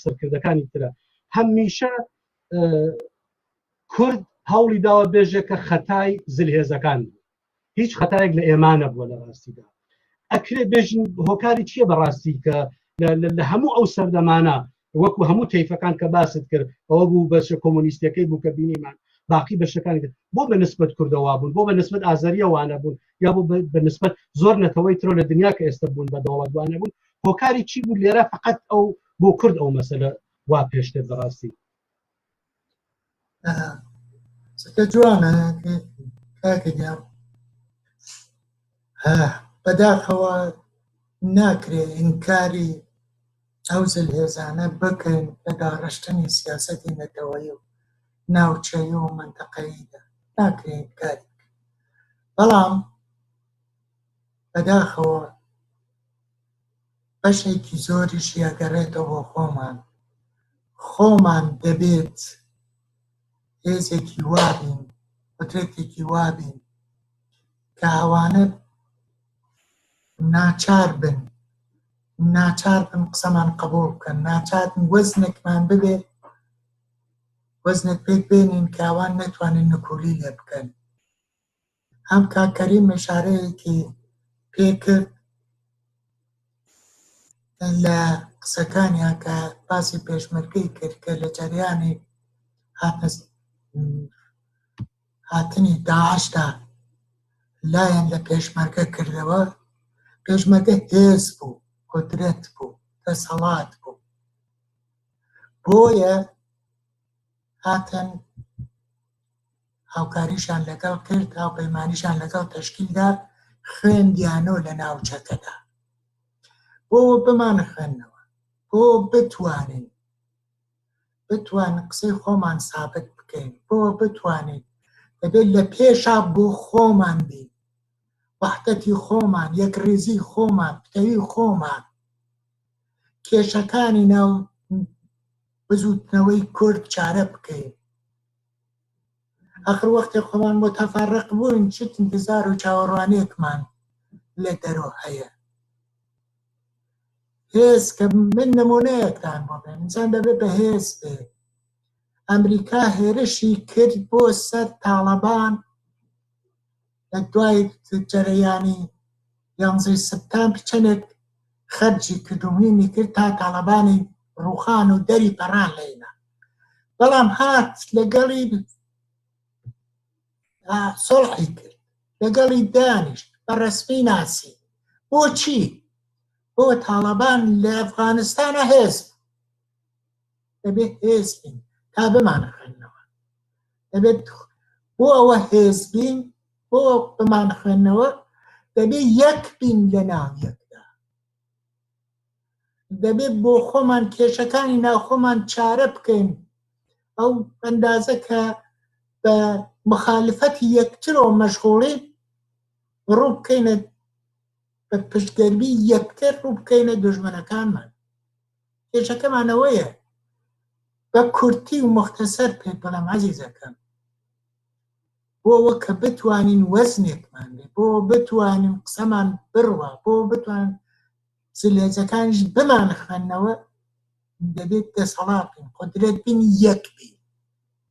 سەرکردەکانی ترە هەمیشە کورد هەوڵی داوە بێژێ کە خەتای زلهێزەکان بوو هیچ خەتایەک لە ئێمە نەبووە لە ڕاستیدا ئەکرێ بێژین هۆکاری چییە بەڕاستی کە لە هەموو ئەو سەردەمانە وەکو هەموو تەیفەکان کە باست کرد ئەوە بوو بەشە کۆمۆنیستەکەی بوو کە بینیمان باقی بەشەکانی بۆ بە نسبەت کوردەوە بوون بۆ بە نسبەت ئازەریەوانە بوون یا بۆ بە نسبەت زۆر نەتەوەی ترۆ لە دنیا کە ئێستا بوون بە دەوڵەتوانە بوون هۆکاری چی بوو لێرە فقط ئەو بۆ کورد ئەو مەسەلە وا پێشتر بەڕاستی قسەکە جوانە کاکە گیان بەداخەوە ناکرێ ئینکاری ئەو زلهێزانە بکەین لە داڕشتنی سیاسەتی نەتەوەیی و ناوچەیی و مەنتەقەییدا ناکرێ ئینکاری بکەین بەڵام بەداخەوە بەشێکی زۆریشی ئەگەڕێتەوە بۆ خۆمان. خۆمان دەبێت هێزێکی وابین، قودرەتێکی وابین کە ئەوانە ناچار بن ناچار بن قسەمان قبوڵ بکەن، ناچار بن وەزنێکمان ببێ، وەزنێک پێک بێنین کە ئەوان نەتوانن نکولی لێ بکەن. هەم کاک کەریم ئیشارەیەکی پێ کرد لە قسەکانیان کە باسی پێشمەرگەی کرد کە لە جەریانی هاتنی داعشدا لایەن لە پێشمەرگە کردەوە، پێشمەرگە هێز بوو، قودرەت بوو، دەسەڵات بوو، بۆیە هاتن هاوکاریشان لەگەڵ کرد، هاوپەیمانیشان لەگەڵ تەشکیلدا، خوێندیانۆ لە ناوچەکەدا. بۆ بمانخوێننەوە، بۆ بتوانین بتوانین قسەی خۆمان سابت بکەین، بۆ بتوانین دەبێت لە پێشا بۆ خۆمان بین، وەحدەتی خۆمان، یەکڕیزی خۆمان، پتەوی خۆمان، کێشەکانی ناو بزووتنەوەی کورد چارە بکەین. ئاخر وەختێ خۆمان متەفەرق بووین چ ئینتزار و چاوەڕوانیەکمان لە دەرۆ هەیە؟ هێز کە من نمونەیەکتان بۆ بێن ئینسان دەبێت بەهێز بێ. ئەمریکا هێرشی کرد بۆ سەر تاڵەبان لە دوای جەرەیانی یانزەی سپتامبر چەندێک خەرجی کرد و مینی کرد تا تاڵەبانی ڕوخان و دەری پەڕان لێنا، بەڵام هات لەگەڵی سۆڵحی کرد، لەگەڵی دانیشت، بە ڕەسمی ناسی. بۆچی؟ بۆ تاڵەبان لە ئەفغانستانە هێز بوو. دەبێت هێز بین تا بمانخوێننەوە. دەبێت بۆ ئەوە هێز بین، بۆ بمانخوێننەوە دەبێت یەک بین لە ناو یەکدا. دەبێت بۆ خۆمان کێشەکانی ناوخۆمان چارە بکەین. ئەو ئەندازە کە بە مخالفەتی یەکترەوە مەشغوڵین، ڕوو بکەینە بە پشتگەرمی یەکتر، ڕوو بکەینە دوژمنەکانمان. کێشەکەمان ئەوەیە. بە کورتی و مختصر پێت بڵێم عەزیزەکەم، بۆ ئەوە کە بتوانین وەزنێکمان بێ، بۆ بتوانین قسەمان بڕوا، بۆ بتوانین زلهێزەکانیش بمانخوێننەوە، دەبێت دەسەڵات بین، قودرەت بین، یەک بین.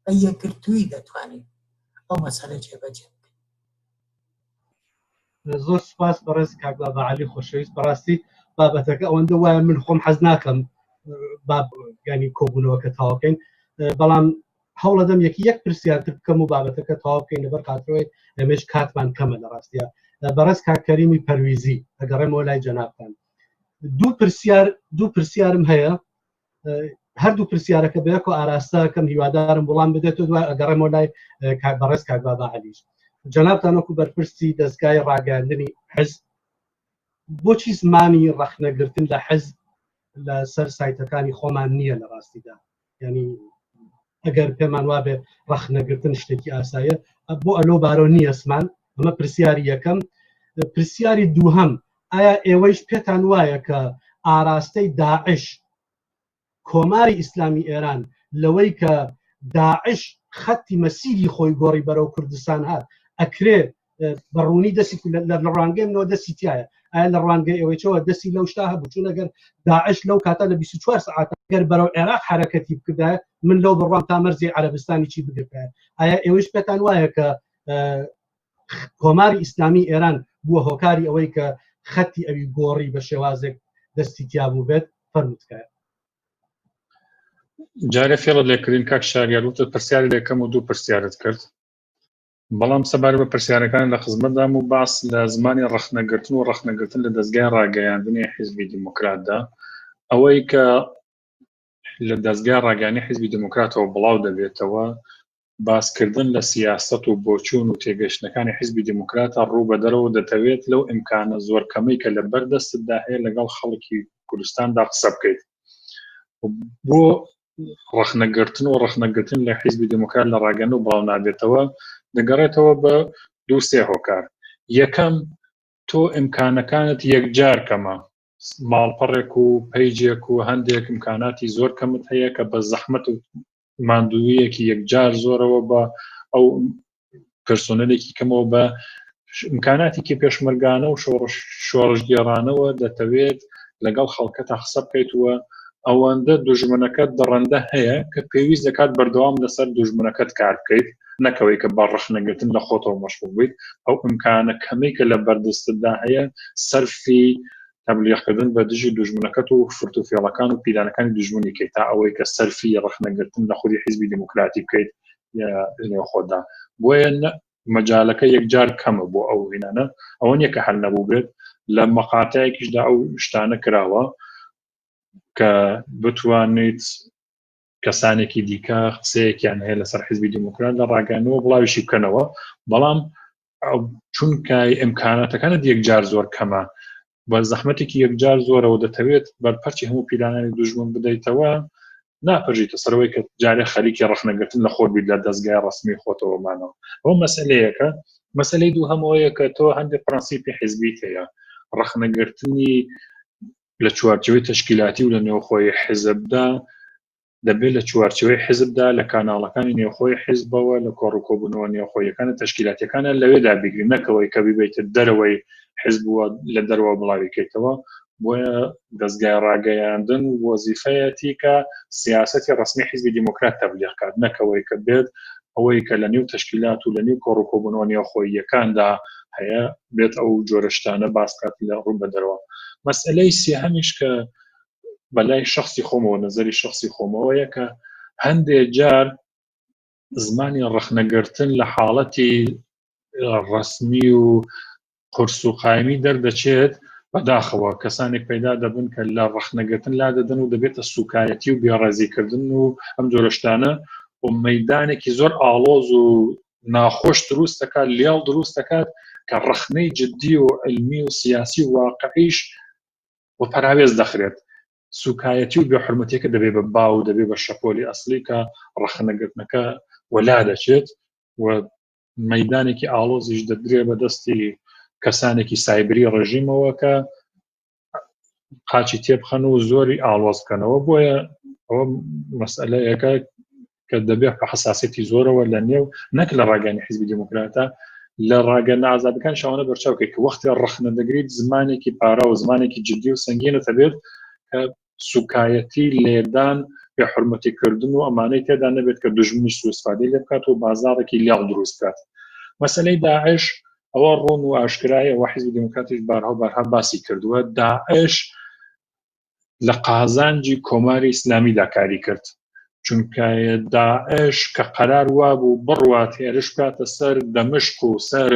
بە یەکگرتوویی دەتوانین ئەو مەسەلە جێبەجێ بکەین. زۆر سوپاس بەڕێز کاک بابا عەلی خۆشەویست. بەڕاستی بابەتەکە ئەوەندە وایە من خۆم حەز ناکەم ینی کۆبوونەوەکە تەواوکەین، بەڵام هەوڵەدەم یەکی یەک پرسیارتر بکەم و بابەتەکە تەواو بکەین لەبەر خاترەوەی ئەمێش کاتمان کەمە لە ڕاستیە. بەڕێز کاک کەریمی پەرویزی ئەگەڕێمەوە لای جەنابتان. دوو پرسیارم هەیە، هەردوو پرسیارەکە بەیەکۆ ئاراستەکەم، هیوادارم وڵام بدێت و دوای ئەگەڕێمەوە لای بەڕێز کاک بابا عەلیش. جەنابتان وەکو بەرپرسی دەزگای ڕاگەیاندنی حزب، بۆچی زمانی ڕەخنەگرتن لە حزب لەسەر سایتەکانی خۆمان نییە لە ڕاستیدا؟ ینی ئەگەر پێمان وابێ ڕەخنەگرتن شتێکی ئاساییە، بۆ ئەلۆ بارۆ نییە زمان؟ ئەمە پرسیاری یەکەم. پرسیاری دووهەم، ئایا ئێوەیش پێتان وایە کە ئاراستەی داعش کۆماری ئیسلامی ئێران لەوەی کە داعش خەتی مەسیری خۆی گۆڕی بەرەو کوردستان هات، ئەکرێ بە ڕوونی دەستی لە ڕوانگەی منەوە دەستی تایە، ئایا لە ڕوانگەی ئێوەی چەوە دەستی لەو شتا هەبوو؟ چون ئەگەر داعش لەو کاتە لە 24 سەعات ئەگەر بەرەو عێراق حرەکەتی بکردایە، من لەو بڕوام تا مەرزی عەرەبستانی چی بگرتایە. ئایا ئێوەیش پێتان وایە کە کۆماری ئیسلامی ئێران بووە هۆکاری ئەوەی کە خەتی ئەوی گۆڕی بە شێوازێک دەستی تیا بوو بێت؟ فەرموو تکایە. جارێ فێڵت لێکردین کاک شاریار، وتت پرسیاری لێکەم و دوو پرسیارت کرد، بەڵام سەبارەت بە پرسیارەکان لە خزمەتدام و باس لە زمانی ڕەخنەگرتن و ڕەخنەگرتن لە دەزگای ڕاگەیاندنی حیزبی دیموکراتدا، ئەوەی کە لە دەزگای ڕاگەیاندنی حیزبی دیموکراتەوە بڵاو دەبێتەوە باسکردن لە سیاسەت و بۆچوون و تێگەیشتنەکانی حیزبی دیموکراتە ڕوو بە دەرەوە و دەتەوێت لەو ئیمکانە زۆر کەمەی کە لە بەر دەستتدا هەیە لەگەڵ خەڵکی کوردستاندا قسە بکەیت بۆ ڕەخنەگرتن و ڕەخنەگرتن لە حیزبی دیموکرات لە ڕاگەن و بڵاو نابێتەوە دەگەڕێتەوە بە دوو سێ هۆکار. یەکەم، تۆ ئیمکانەکانت یەکجار کەمە. ماڵپەڕێک و پەیجێک و هەندێک ئیمکاناتی زۆر کەمت هەیە کە بە زەحمەت و ماندوویەکی یەکجار زۆرەوە بە ئەو پرسۆنەلێکی کەمەوە بە ئیمکاناتێکی پێشمەرگانە و شۆڕش شۆڕشگێڕانەوە دەتەوێت لەگەڵ خەڵکەتا قسە بکەیت و ئەوەندە دوژمنەکەت دڕندە هەیە کە پێویست دەکات بەردەوام لەسەر دوژمنەکەت کار بکەیت نەکەوەی کە بە ڕەخنەگرتن لە خۆتەوە مەشغوڵ بیت ئەو ئیمکانە کەمەی کە لە بەردەستتدا هەیە سەرفی تەبلیغکردن بە دژی دوژمنەکەت و فرت و فێڵەکان و پیلانەکانی دوژمنی کەیت تا ئەوەی کە سەرفی ڕەخنەگرتن لە خودی حیزبی دیموکراتی بکەیت نێوخۆدا بۆیە مەجالەکە یەکجار کەمە بۆ ئەو هینانە ئەوە نییە کە هەر نەبوو بێت لە مەقاتایەکیشدا ئەو شتانە کراوە کە بتوانیت کەسانێکی دیکە قسەیەکیان هەیە لەسەر حیزبی دیموکرات لە ڕاگەیاندنەوە بڵاویشی بکەنەوە بەڵام چونکە ئیمکاناتەکانت یەکجار زۆر کەمە بە زەحمەتێکی یەکجار زۆرەوە دەتەوێت بەرپەرچی هەموو پیلانانی دوژمن بدەیتەوە ناپەرژیتە سەرەوەی کە جارێ خەریکی ڕەخنەگرتن لە خۆت بیت لە دەستگای ڕسمی خۆتەوە مانەوە ئەو مەسلەیەکە مەسلەی دووهەمەوەیە کە تۆ هەندێک پرەنسیپی حیزبیت هەیە ڕەخنەگرتنی لە چوارچێوەی تەشکیلاتی و لە نێوخۆی حیزبدا دەبێت لە چوارچێوەی حیزبدا لە کاناڵەکانی نێوخۆی حیزبەوە لە کۆڕ و کۆبوونەوە نێوخۆیەکانە تەشکیلاتیەکانە لەوێدا بگری نەکەوەی کە بیبیتە دەرەوەی حیزب و لە دەرەوە بڵاوی کەیتەوە بۆیە دەستگای ڕاگەیاندن وەزیفەیەتی کە سیاسەتی ڕسمی حیزبی دیموکرات تەبلیغ کات نەکەوەی کە بێت ئەوەی کە لە نێو تەشکیلات و لە نێو کۆڕ و کۆبوونەوە نێوخۆییەکاندا هەیە بێت ئەو جۆرە شتانە باس بکات لە ڕوو بە دەرەوە مەسئلەی سێهەمیش کە بەلای شخصی خۆمەوە نەزەری شخصی خۆمەوەیە کە هەندێک جار زمانی ڕەخنەگرتن لە حاڵەتی ڕسمی و قورس و قایمی دەردەچێت، بەداخەوە کەسانێک پەیدا دەبن کە لە ڕەخنەگرتن لادەدەن و دەبێتە سوکایەتی و بێڕێزیکردن و ئەم جۆرە شتانە و مەیدانێکی زۆر ئاڵۆز و ناخۆش دروست دەکات، لێڵ دروست دەکات کە ڕەخنەی جدی و علمی و سیاسی و واقعیش و پەراوێز دەخرێت. سوکایەتی و بێحورمەتیەکە دەبێ بە باو و دەبێ بە شەپۆلی ئەسڵی کە ڕەخنەگرتنەکە وەلا دەچێت و مەدانێکی ئاڵۆزیش دەدرێ بە دەستی کەسانێکی سایبری ڕژیمەوە کە قاچی تێبخەن و زۆری ئاڵۆز بکەنەوە بۆیە ئەوە مەسئلەیەکە کە دەبێت بە حساسێتی زۆرەوە لە نێو نەک لە ڕاگەانی حیزبی دیموکراتە لە ڕاگە نازادەکان شاوانە بەرچاوکە کە وەختی ڕەخنە دەگریت زمانێکی پارا و زمانێکی جددی و سنگینە دەبێت کە سوکایەتی لێدان بێ حورمەتی کردن و ئەمانەی تێدا نەبێت کە دوژمنیش سوئیستفادەی لێ بکات و بازاڕێکی لێڵ دروست بکات مەسەلەی داعش ئەوە ڕوون و ئاشکرایە و حیزبی دیموکراتیش بارها و بارها باسی کردووە داعش لە قازانجی کۆماری ئیسلامیدا کاری کرد چونکە داعش کە قەرار وابوو بڕوات هێرش بکاتە سەر دەمشق و سەر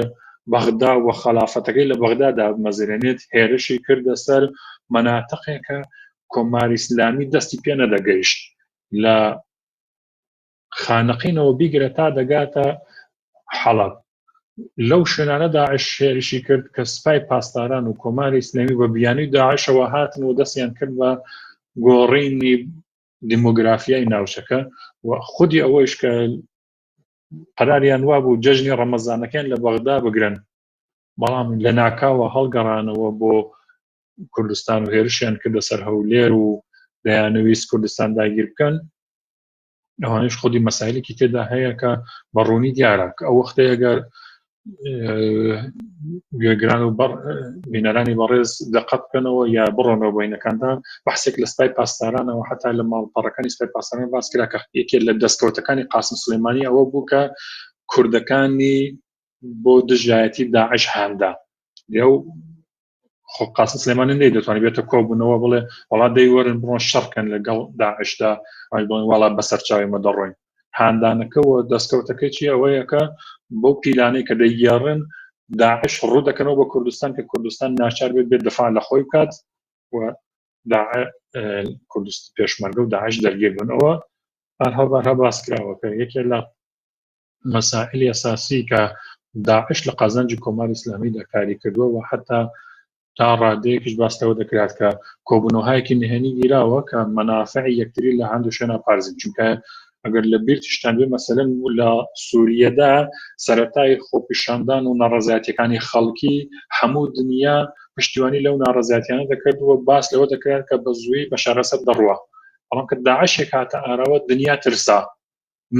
بەغدا و خەلافەتەکەی لە بەغدا دابمەزرێنێت هێرشی کردە سەر مەناتقێکە کۆماری ئیسلامی دەستی پێ نەدەگەیشت لە خانەقینەوە بیگرە تا دەگاتە حەڵەب لەو شوێنانە داعش هێرشی کرد کە سپای پاسداران و کۆماری ئیسلامی بە بیانوی داعشەوە هاتن و دەستیان کرد بە گۆڕینی دیمۆگرافیای ناوچەکە و خودی ئەوەیش کە قەراریان وابوو جەژنی ڕەمەزانەکەیان لە بەغدا بگرن بەڵام لە ناکاوە هەڵگەڕانەوە بۆ کوردستان و هێرشیان کردە سەر هەولێر و دەیانەویست کوردستان داگیر بکەن ئەوانش خودی مەسایلێکی تێدا هەیە کە بە ڕوونی دیارە کە ئەو وەختەیە گەر گوێگران و بینەرانی بەڕێز دقت بکەنەوە یا بڕۆنەوە بۆینەکاندا بەحسێک لە سپای پاسدارانەوە حتا لە ماڵپەڕەکانی سپای پاسداران باس کرا کە یەکێک لە دەستکەوتەکانی قاسم سلێمانی ئەوە بوو کە کوردەکانی بۆ دژایەتی داعش هاندا لەو خۆ قاسم سلێمانی نەی دەتوانێت بێتە کۆبوونەوە بڵێ وڵا دەی وەرن بڕۆن شەڕکەن لەگەڵ داعشدا ئەوی بڵێن وڵا بەسەر چاوی مە دەڕۆین هاندانەکە و دەستکەوتەکەی چی ئەوەیە کە بەو پیلانەی کە دەیگێڕن داعش ڕوو دەکەنەوە بە کوردستان کە کوردستان ناچار بێت بێت دفاع لە خۆی بکات و کوردست پێشمەرگە و داعش دەرگیر بن ئەوە بارها بارها باس کراوە کە یەکێ لە مەسائلی ئەساسی کە داعش لە قازانجی کۆماری ئیسلامیدا کاری کردووە و حتا تا ڕادەیەکیش باس لەوە دەکرات کە کۆبوونەوەیەکی نهێنی گیراوە کە مەنافعی یەکتری لە هەندو شوێنە پارزن چونکە ئەگەر لە بیرتیشتان بێ مەسەلەن لە سووریەدا سەرەتای خۆپیشاندان و ناڕەزایەتیەکانی خەڵکی هەموو دنیا پشتیوانی لەو ناڕەزایەتیانە دەکرد و باس لەوە دەکرا کە بە زووی بەشار ئەسەد دەڕوا. بەڵام کە داعشێک هاتە ئاراوە دنیا ترسا،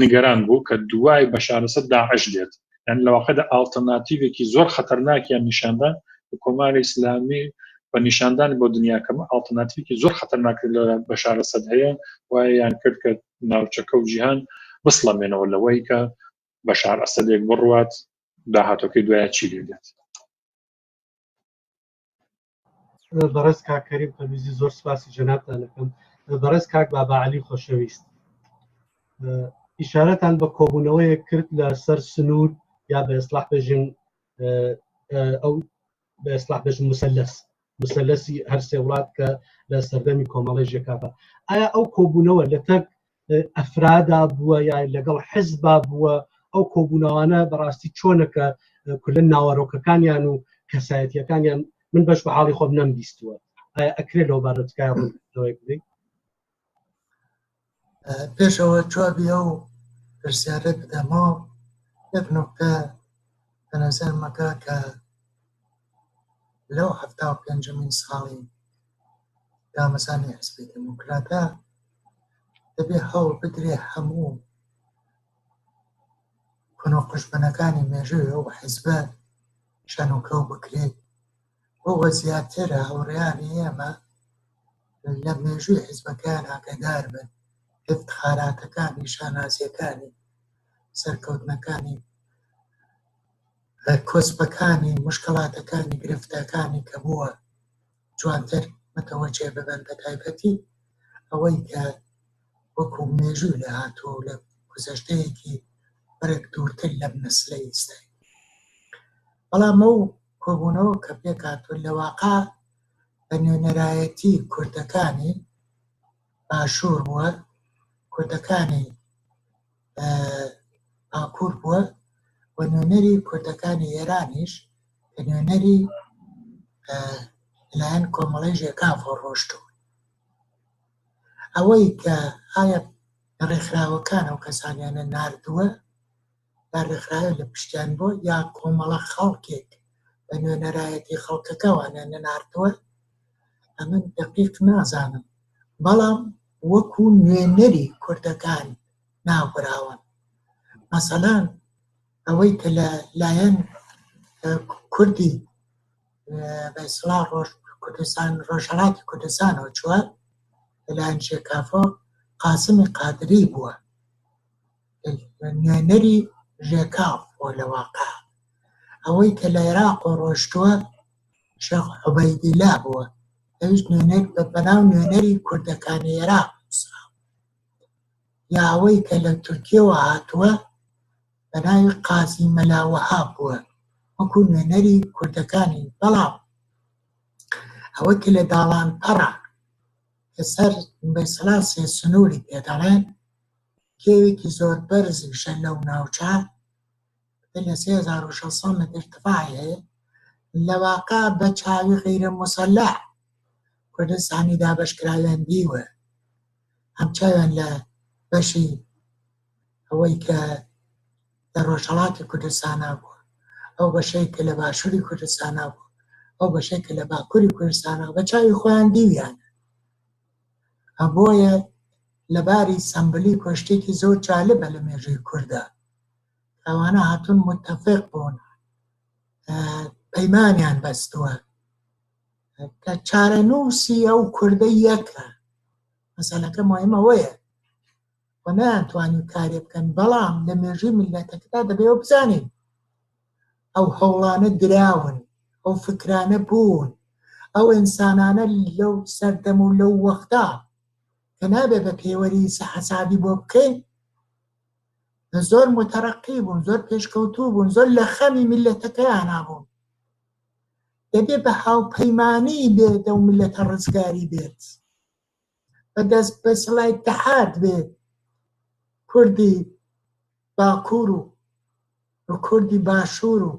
نیگەران بوو کە دوای بەشار ئەسەد داعش دێت. یان لە واقعدا ئاڵتەرناتیڤێکی زۆر خەتەرناکیان نیشاندا کە کۆماری ئیسلامی بە نیشاندان بۆ دنیا کە ئاڵتەرناتیڤێکی زۆر خەتەرناک لە بەشار ئەسەد هەیە، وایان کرد کە ناوچەکە و جیهان بسڵەمێنەوە لەوەی کە بەشار ئەسەدێک بڕوات داهاتوەکەی دوایە چی لێ دێت. بەڕێز کاک کەریم پەرویزی زۆر سپاسی جەنابتان دەکەم. بەڕێز کاک بابا عەلی خۆشەویست، ئیشارەتان بە کۆبوونەوەیەک کرد لە سەر سنوور یا بە ئێسلاح بێژین ئەو بە ئێسلاح بێژن مسەلەس، مسەلەسی هەر سێ وڵات کە لە سەردەمی کۆمەڵی ژێکافە. ئایا ئەو کۆبوونەوە لە تەک ئەفرادا بووە یا لەگەڵ حزبا بووە؟ ئەو کۆبوونەوانە بەڕاستی چۆنە کە کولەن ناوەرۆکەکانیان و کەسایەتیەکانیان من بەش بە حاڵی خۆم نەمبیستووە. ئایا ئەکرێ لەو بارە تکایە ڕوونکردنەوەیەک بدەیت؟ پێشەوە جوابی ئەو پرسیارە بدەمەوە یەک نوکتە بە نەزەرمەکە کە لەو 75مین ساڵی دامەزانی حزبی دێموکراتە دەبێ هەوڵ بدرێ هەموو کون و قوژبنەکانی مێژووی ئەو حیزبە شەنوکەو بکرێت بۆ زیاتر هاوڕێیانی ئێمە لە مێژووی حیزبەکەیان ئاگادار بن، ئیفتخاراتەکانی، شانازیەکانی، سەرکەوتنەکانی، کۆسپەکانی، مشکڵاتەکانی، گرفتەکانی کە بووە جوانتر متەوەجێ ببن، بە تایبەتی ئەوەی کە وەکو مێژوو لێ هاتووە و لە گوزەشتەیەکی بەرێک دوورتر لەم نەسلەی ئیستای. بەڵام ئەو کۆبوونەوە کە پێکهاتووە لە واقع بە نوێنەرایەتی کوردەکانی باشوور بووە، کوردەکانی باکوور بووە و نوێنەری کوردەکانی ئێرانیش کە نوێنەری لایەن کۆمەڵەی ژێکافەوە ڕۆشتوون. ئەوەی کە ئایا ڕێکخراوەکان ئەو کەسانیانە ناردووە یا ڕێکخراوێک لە پشتیان بووە یا کۆمەڵە خەڵکێک بە نوێنەرایەتی خەڵکەکەوانیان نەناردووە، ئەمن دەقیق نازانم، بەڵام وەکو نوێنەری کوردەکان ناوبراون. مەسەلەن ئەوەی کە لە لایەن کوردی بە ئیسڵاح ڕۆژ کوردستان ڕۆژهەڵاتی کوردستانەوە چووە لەلایەن ژێکافۆ قاسمی قادری بووە نوێنەری ژێکاف بووە لە واقع. ئەوەی کە لە عێراق ڕۆشتووە شێخ عوبەیدیلا بووە، ئەویش نوێنەر بە بەناو نوێنەری کوردەکانی عێراق نووسراوە. یا ئەوەی کە لە تورکیەوە هاتووە بە ناوی قازی مەلا وەهاب بووە وەکو نوێنەری کوردەکانی. بەڵام ئەوە کە لە داڵان پەڕە کە سەر بەیسڵا سێ سنووری پێ دەڵێن، کێوێکی زۆر بەرزیشە لەو ناوچە، پتر لە 3600 متر ارتفاعی هەیە. لە واقع بە چاوی غەیرە موسەلەح کوردستانی دابەشکراویان دیوە، هەم چاویان لە بەشی ئەوەی کە لە ڕۆژهەڵاتی کوردستانا بووە، ئەو بەشەی کە لە باشووری کوردستانا بووە، ئەو بەشەی کە لە باکووری کوردستانا بە چاوی خۆیان دیویانە. بۆیە لەباری سەمبلی کۆشتێکی زۆر جالبە لە مێژووی کووردا. ئەوانە هاتوون متفق بوون، پەیمانیان بەستووە کە چارەنووسی ئەو کوردە یەکە. مەسەلەکە مهم ئەوەیە و نەیانتوانی کارێ بکەن، بەڵام لە مێژووی میللەتەکەدا دەبێ ئەوە بزانین ئەو هەوڵانە دراون، ئەو فکرانە بوون، ئەو ئینسانانە لەو سەردەم و لەو وەختا کە نابێ بە پێوەری حەسابی بۆ بکەین، زۆر متەرەقی بوون، زۆر پێشکەوتوو بوون، زۆر لە خەمی میللەتەکەیانا بوون. دەبێ بە هاوپەیمانی بێت ئەو میللەتە ڕزگاری بێت، بە دەست بە سڵای اتحاد بێت کوردی باکوور و کوردی باشوور و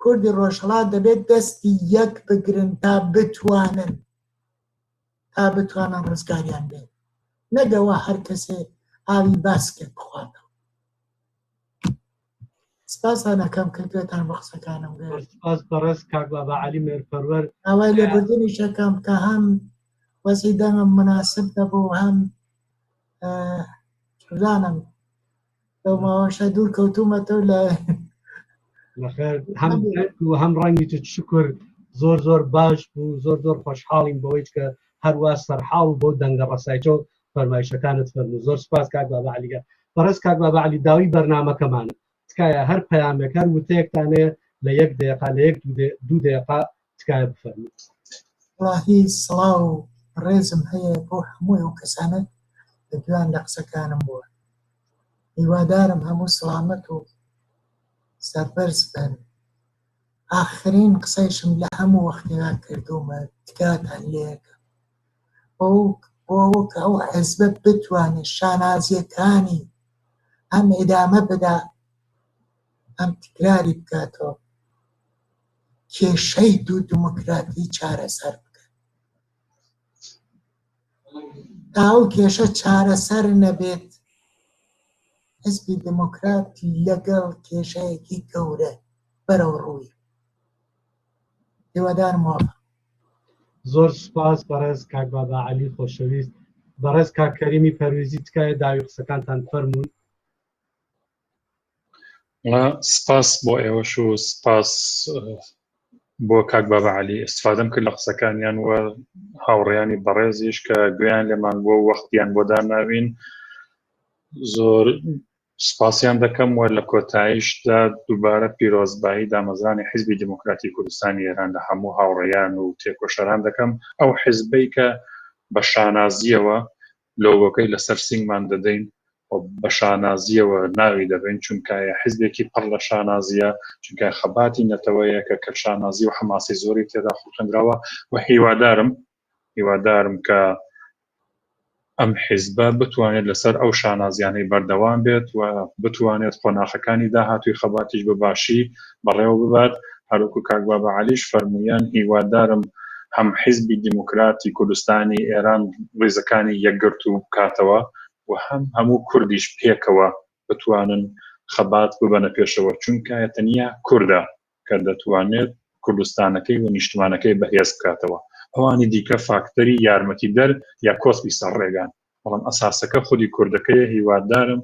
کوردی ڕۆژهەڵات دەبێت دەستی یەک بگرن تا بتوانن تا بتوانن ڕزگاریان بێت، نەگەوە هەر کەسێ ئاوی باسکێک بخواتەوە. سپاسان ئەکەم کە گوێتان بۆ قسەکانم گرت. سپاس بەڕێز کاک بابا عەلی مێرپەروەر. داوای لێبوردنیش ئەکەم کە هەم وەزعی دەنگم موناسب نەبوو هەم چزانم لەو ماوەشە دوور کەوتوومەتەوە لە نەخێر هەم دەنگ و هەم ڕەنگی شکر زۆر زۆر باش بوو زۆر زۆر خۆشحاڵین بەوەی کە هەروا سەرحاڵ بۆ دەنگە ڕەسایچۆ فەرمایشەکانت فەرموو زۆر سپاس کاک بابا عەلی گیان بەڕێز کاک بابا عەلی داوی بەرنامەکەمانە تکایە هەر پەیامێک هەر وتەیەکتان هەیە لە یەک دەیقا لە یەک دوو دەیقا تکایە بفەرموو. وەڵاهی سڵاو و ڕێزم هەیە بۆ هەموو ئەو کەسانە کە گوێیان لە قسەکانم بووە هیوادارم هەموو سڵامەت و سەربەرز بن ئاخرین قسەیشم لە هەموو وەختێا کردوومە تکاتان لێ ئەکەم بۆ ئەوە کە ئەو حزبە بتوانێت شانازیەکانی هەم ئیدامە بدا هەم تکراری بکاتەوە کێشەی دوو دموکراتی چارەسەر بکەن تا ئەو کێشە چارەسەر نەبێت حزبی دموکرات لەگەڵ کێشەیەکی گەورە بەرەو ڕووی هیوادارم وابم. زۆر سوپاس بەڕێز کاک بابا عەلی خۆشەویست. بەڕێز کاک کەریمی پەرویزی تکایە داوی قسەکانتان فەرموون. سپاس بۆ ئێوەش و سپاس بۆ کاک بابا عەلی ئیستفادەم کرد لە قسەکانیان و هاوڕێیانی بەڕێزیش کە گوێیان لێمان بووە و وەختیان بۆ داناوین زۆر سپاسیان دەکەم و لە کۆتاییشدا دووبارە پیرۆزبایی دامەزرانی حیزبی دیموکراتی کوردستانی ئێران لە هەموو هاوڕێیان و تێکۆشەران دەکەم، ئەو حیزبەی کە بە شانازییەوە لۆگۆکەی لەسەر سینگمان دەدەین و بە شانازییەوە ناوی دەبەین، چونکە حیزبێکی پڕ لە شانازییە، چونکە خەباتی نەتەوەیەکە کە شانازی و حەماسەی زۆری تێدا خوڵقێندراوە و هیوادارم هیوادارم کە ئەم حیزبە بتوانێت لەسەر ئەو شانازیانەی بەردەوام بێت و بتوانێت قۆناخەکانی داهاتووی خەباتیش بە باشی بەڕێوە ببات هەروەکو کاک بابا عەلیش فەرموویان هیوادارم هەم حیزبی دیموکراتی کوردستانی ئێران ڕیزەکانی یەکگرتوو بکاتەوە و هەم هەموو کوردیش پێکەوە بتوانن خەبات ببەنە پێشەوە چونکە تەنیا کوردە کە دەتوانێت کوردستانەکەی و نیشتمانەکەی بەهێز بکاتەوە، ئەوانی دیکە فاکتەری یارمەتیدەر یا کۆسپی سەر ڕێگان، بەڵام ئەساسەکە خودی کوردەکەیە، هیوادارم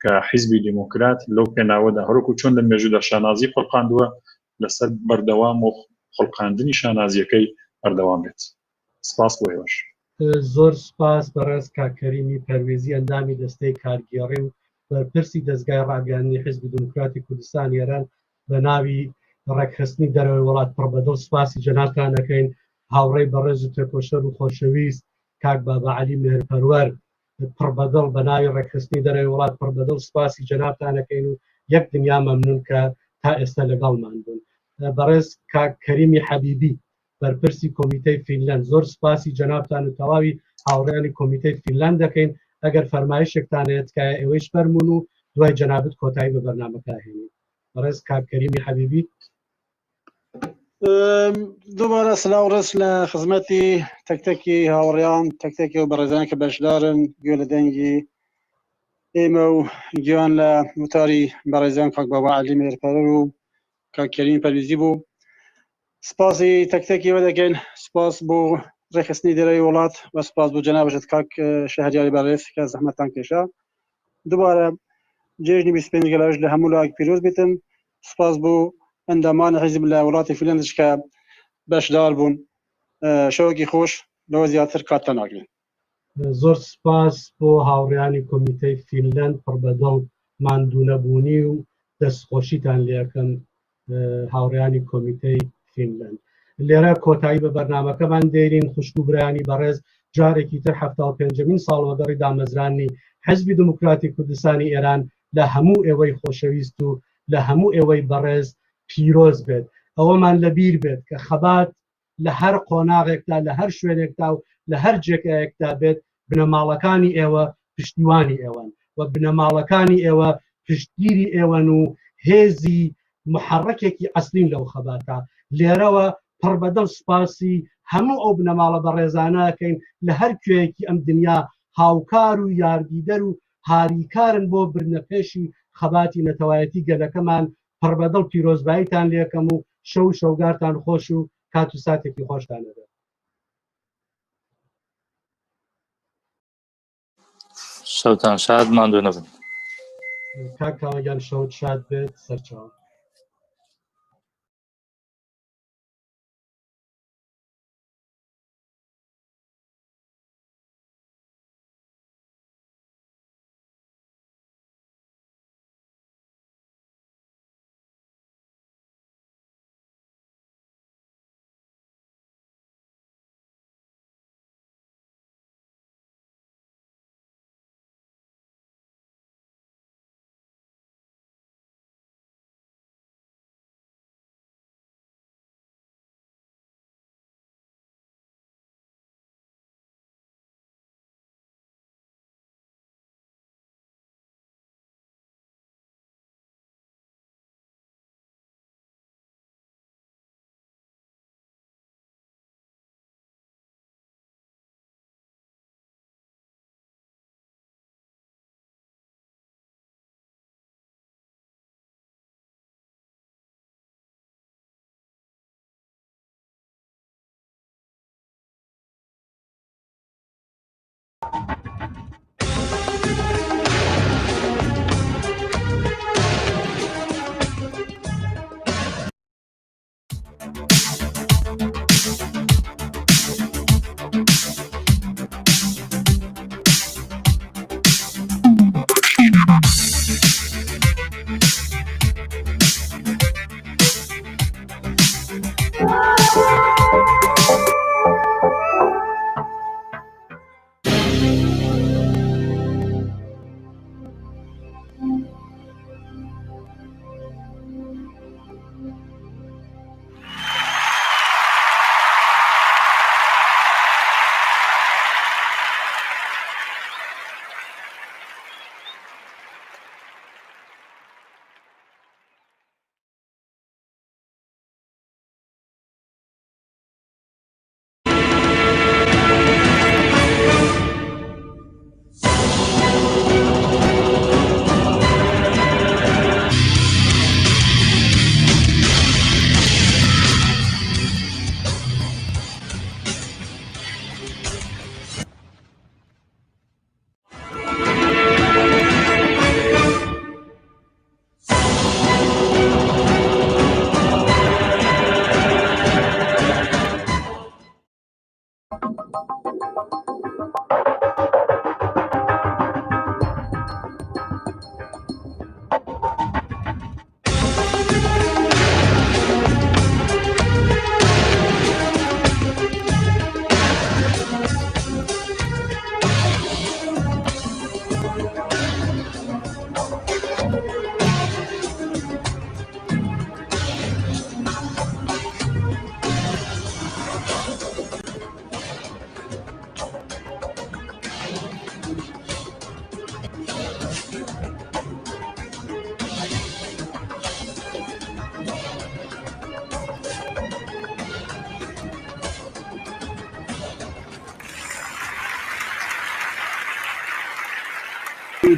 کە حیزبی دیموکرات لەو پێناوەدا هەروەکو چۆن لە مێژوودا شانازی خوڵقاندووە لەسەر بەردەوام و خوڵقاندنی شانازییەکەی بەردەوام بێت. سپاس بۆ ئێوەش. زۆر سوپاس بەڕێز کاک کەریمی پەروێزی ئەندامی دەستەی کارگێڕی و بەرپرسی دەزگای ڕاگەیاندنی حیزبی دیموکراتی کوردستانی ئێران بە ناوی ڕێکخستنی دەرەوەی وڵات پڕ بەدڵ سوپاسی جەنابتان ئەکەین هاوڕێی بەڕێز و تێکۆشەر و خۆشەویست کاک بابا عەلی مێهرپەروەر پڕ بەدڵ بە ناوی ڕێکخستنی دەرەوەی وڵات پڕ بەدڵ سوپاسی جەنابتان ئەکەین و یەک دنیا مەمنون کە تا ئێستا لەگەڵمان بوون بەڕێز کاک کەریمی حەبیبی بەرپرسی کۆمیتەی فینلەند زۆر سوپاسی جەنابتان و تەواوی هاوڕێیانی کۆمیتەی فینلەند دەکەین ئەگەر فەرمایشێکتان هەیە تکایە ئێوەیش فەرموون و دوای جەنابت کۆتایی بە بەرنامەکە ئەهێنین بەڕێز کاک کەریمی حەبیبی. دووبارە سلاو ڕێز لە خزمەتی تەک تەکی هاوڕێیان تەک تەکی و بەڕێزان کە بەشدارن گوێ لە دەنگی ئێمە و گوێیان لە وتاری بەڕێزان کاک بابا عەلی مێرپەرەر و کاک کەریم پەرویزی بوو سپاسی تەک تەکی ئێوە دەکەین سپاس بۆ ڕێکخستنی دەرەوەی وڵات و سپاس بۆ جەنابشت کاک شەهریاری بەڕێز کە زەحمەتتان کێشا دووبارە جێژنی 25 گەلاوێژ لە هەموو لایەک پیرۆز بێتن سپاس بۆ ئەندامانی حیزب لە وڵاتی فینلەندش کە بەشدار بوون شەوەکی خۆش لەوە زیاتر کاتتان ناگرین زۆر سپاس بۆ هاوڕێیانی کۆمیتەی فینلەند پڕ بەدڵ ماندوونەبوونی و دەستخۆشیتان لێکەم هاوڕێیانی کۆمیتەی فینلەند لێرە کۆتایی بە بەرنمەکەمان دێرین خوشک و برایانی بەڕێز جارێکی تر 75مین ساڵوەگەڕی دامەزرانی حزبی دموکراتی کوردستانی ئێران لە هەموو ئێوەی خۆشەویست و لە هەموو ئێوەی بەڕێز پیرۆز بێت ئەوەمان لەبیر بێت کە خەبات لە هەر قۆناغێکدا لە هەر شوێنێکدا و لە هەر جێگایەکدا بێت بنەماڵەکانی ئێوە پشتیوانی ئێوەن و بنەماڵەکانی ئێوە پشتگیری ئێوەن و هێزی محەڕەکێکی ئەسلین لەو خەباتە لێرەوە پڕ بەدڵ سوپاسی هەموو ئەو بنەماڵە بەڕێزانەکەین لە هەر کوێیەکی ئەم دنیا هاوکار و یاردیدەر و هاریکارن بۆ بردنەپێشی خەباتی نەتەوایەتی گەلەکەمان. پڕ بەدڵ پیرۆزباییتان لێکەم و شەو و شەوگارتان خۆش و کات و ساتێکی خۆشتان هەبێت. شەوتان شاد ماندوو نەبن. کاک کاوە گیان شەوت شاد بێت سەرچاوم.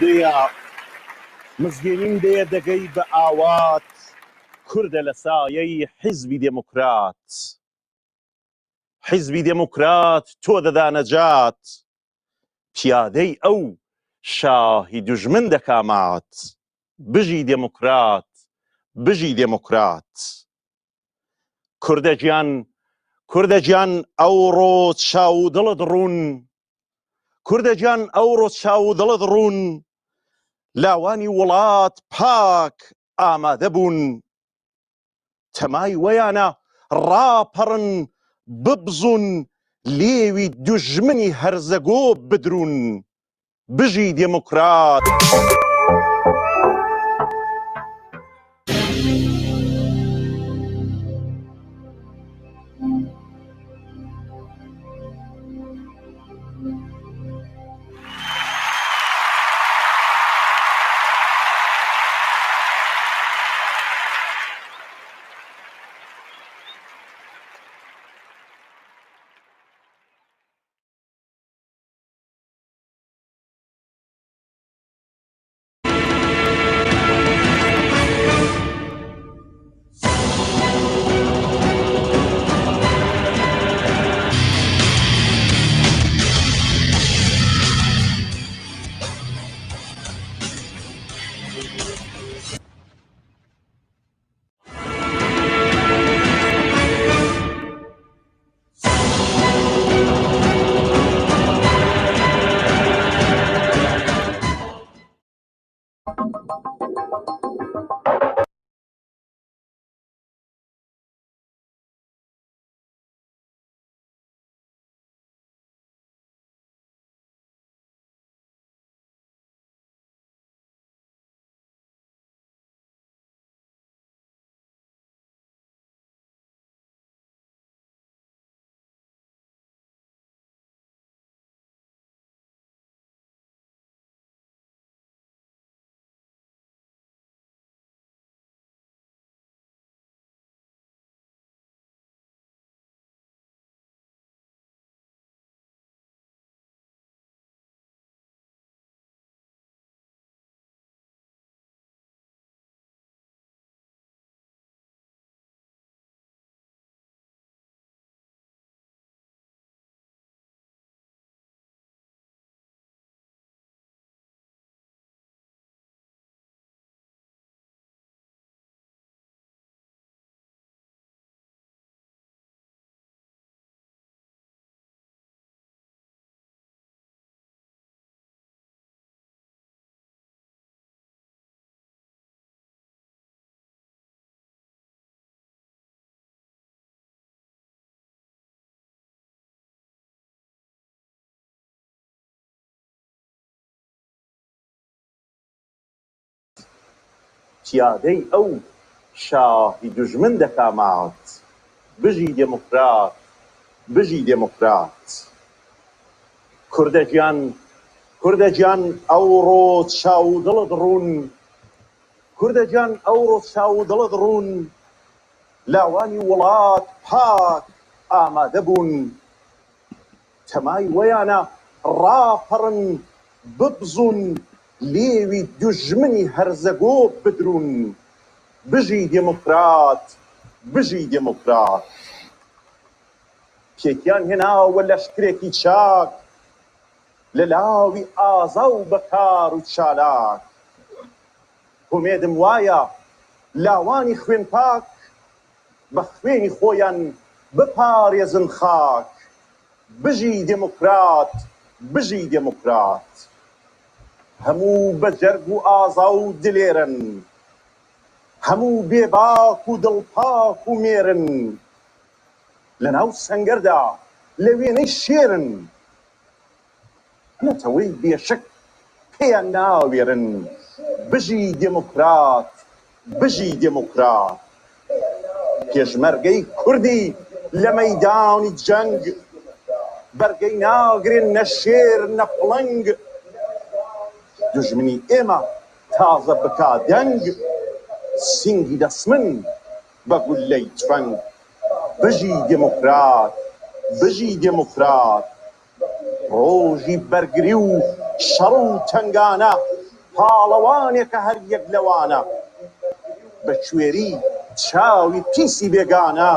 دەیە مزگێنیم دەیە دەگەی بە ئاوات کوردە لە سایەی حیزبی دێموکرات حیزبی دێموکرات تۆ دەدا نەجات پیادەی ئەو شاهی دوژمن دەکا مات بژی دێموکرات بژی دێموکرات کوردە گیان کوردە گیان ئەوڕۆ چاو و دڵت ڕوون کوردە گیان ئەوڕۆ چاو و دڵت ڕوون لاوانی وڵات پاک ئامادە بوون تەمای وەیانە ڕاپەڕن ببزون لێوی دوژمنی هەرزەگۆ بدرون بژی دێموکرات. پیادەی ئەو شاهی دوژمن دەکا مات. بژی دێموکرات، بژی دێموکرات. کوردە گیان، کوردە گیان ئەوڕۆ چاو و دڵت ڕوون، کوردە گیان ئەوڕۆ چاو و دڵت ڕوون، لاوانی وڵات پاک ئامادە بوون، تەمای وەیانە ڕاپەڕن ببزون لێوی دوژمنی هەرزەگۆ بدرون بژی دێموکرات بژی دێموکرات پێکیان هێناوە لەشکرێکی چاک لە لاوی ئازا و بەکار و چالاک هومێدم وایە لاوانی خوێن پاک بە خوێنی خۆیان بپارێزن خاک بژی دێموکرات بژی دێموکرات هەموو بە جەرگ و ئازا و دلێرن هەموو بێباک و دڵپاک و مێرن لەناو سەنگەردا لە وێنەی شێرن نەتەوەی بێشک پێیان ناوێرن بژی دێموکرات بژی دێموکرات پێشمەرگەی کوردی لە مەیدانی جەنگ بەرگەی ناگرێ نە شێر نە پڵنگ دوژمنی ئێمە تازە بکا دەنگ سینگی دەسمن بە گوللەی تفەنگ بژی دێموکرات بژی دێموکرات ڕۆژی بەرگری و شەڕ و تەنگانە پاڵەوانێکە هەر یەک لەوانە بە کوێری چاوی پیسی بێگانە.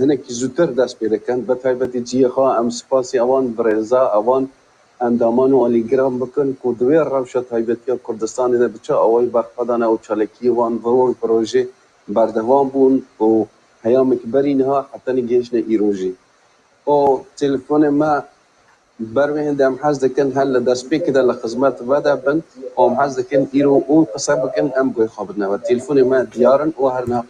هەنێکی زووتر دەست پێ دەکەن بە تایبەتی جیەخوا ئەم سوپاسی ئەوان بڕێزا ئەوان. ئەندامان و ئالیگران بکەن کو di wê rewşa taybetî ya Kurdistanê de bi çi awayî berxwedane û çalakiyê wan roj bi rojê berdewam bûn û heyamek berî niha hetanî gihiştine îro jî. Û telefonê me ber wê hindê em hez dikin her li destpêkê de li xizmet ve de bin û em hez dikin îro û qise bikin em guhê xwe bidine we. Telefonê me diyar in û her niha.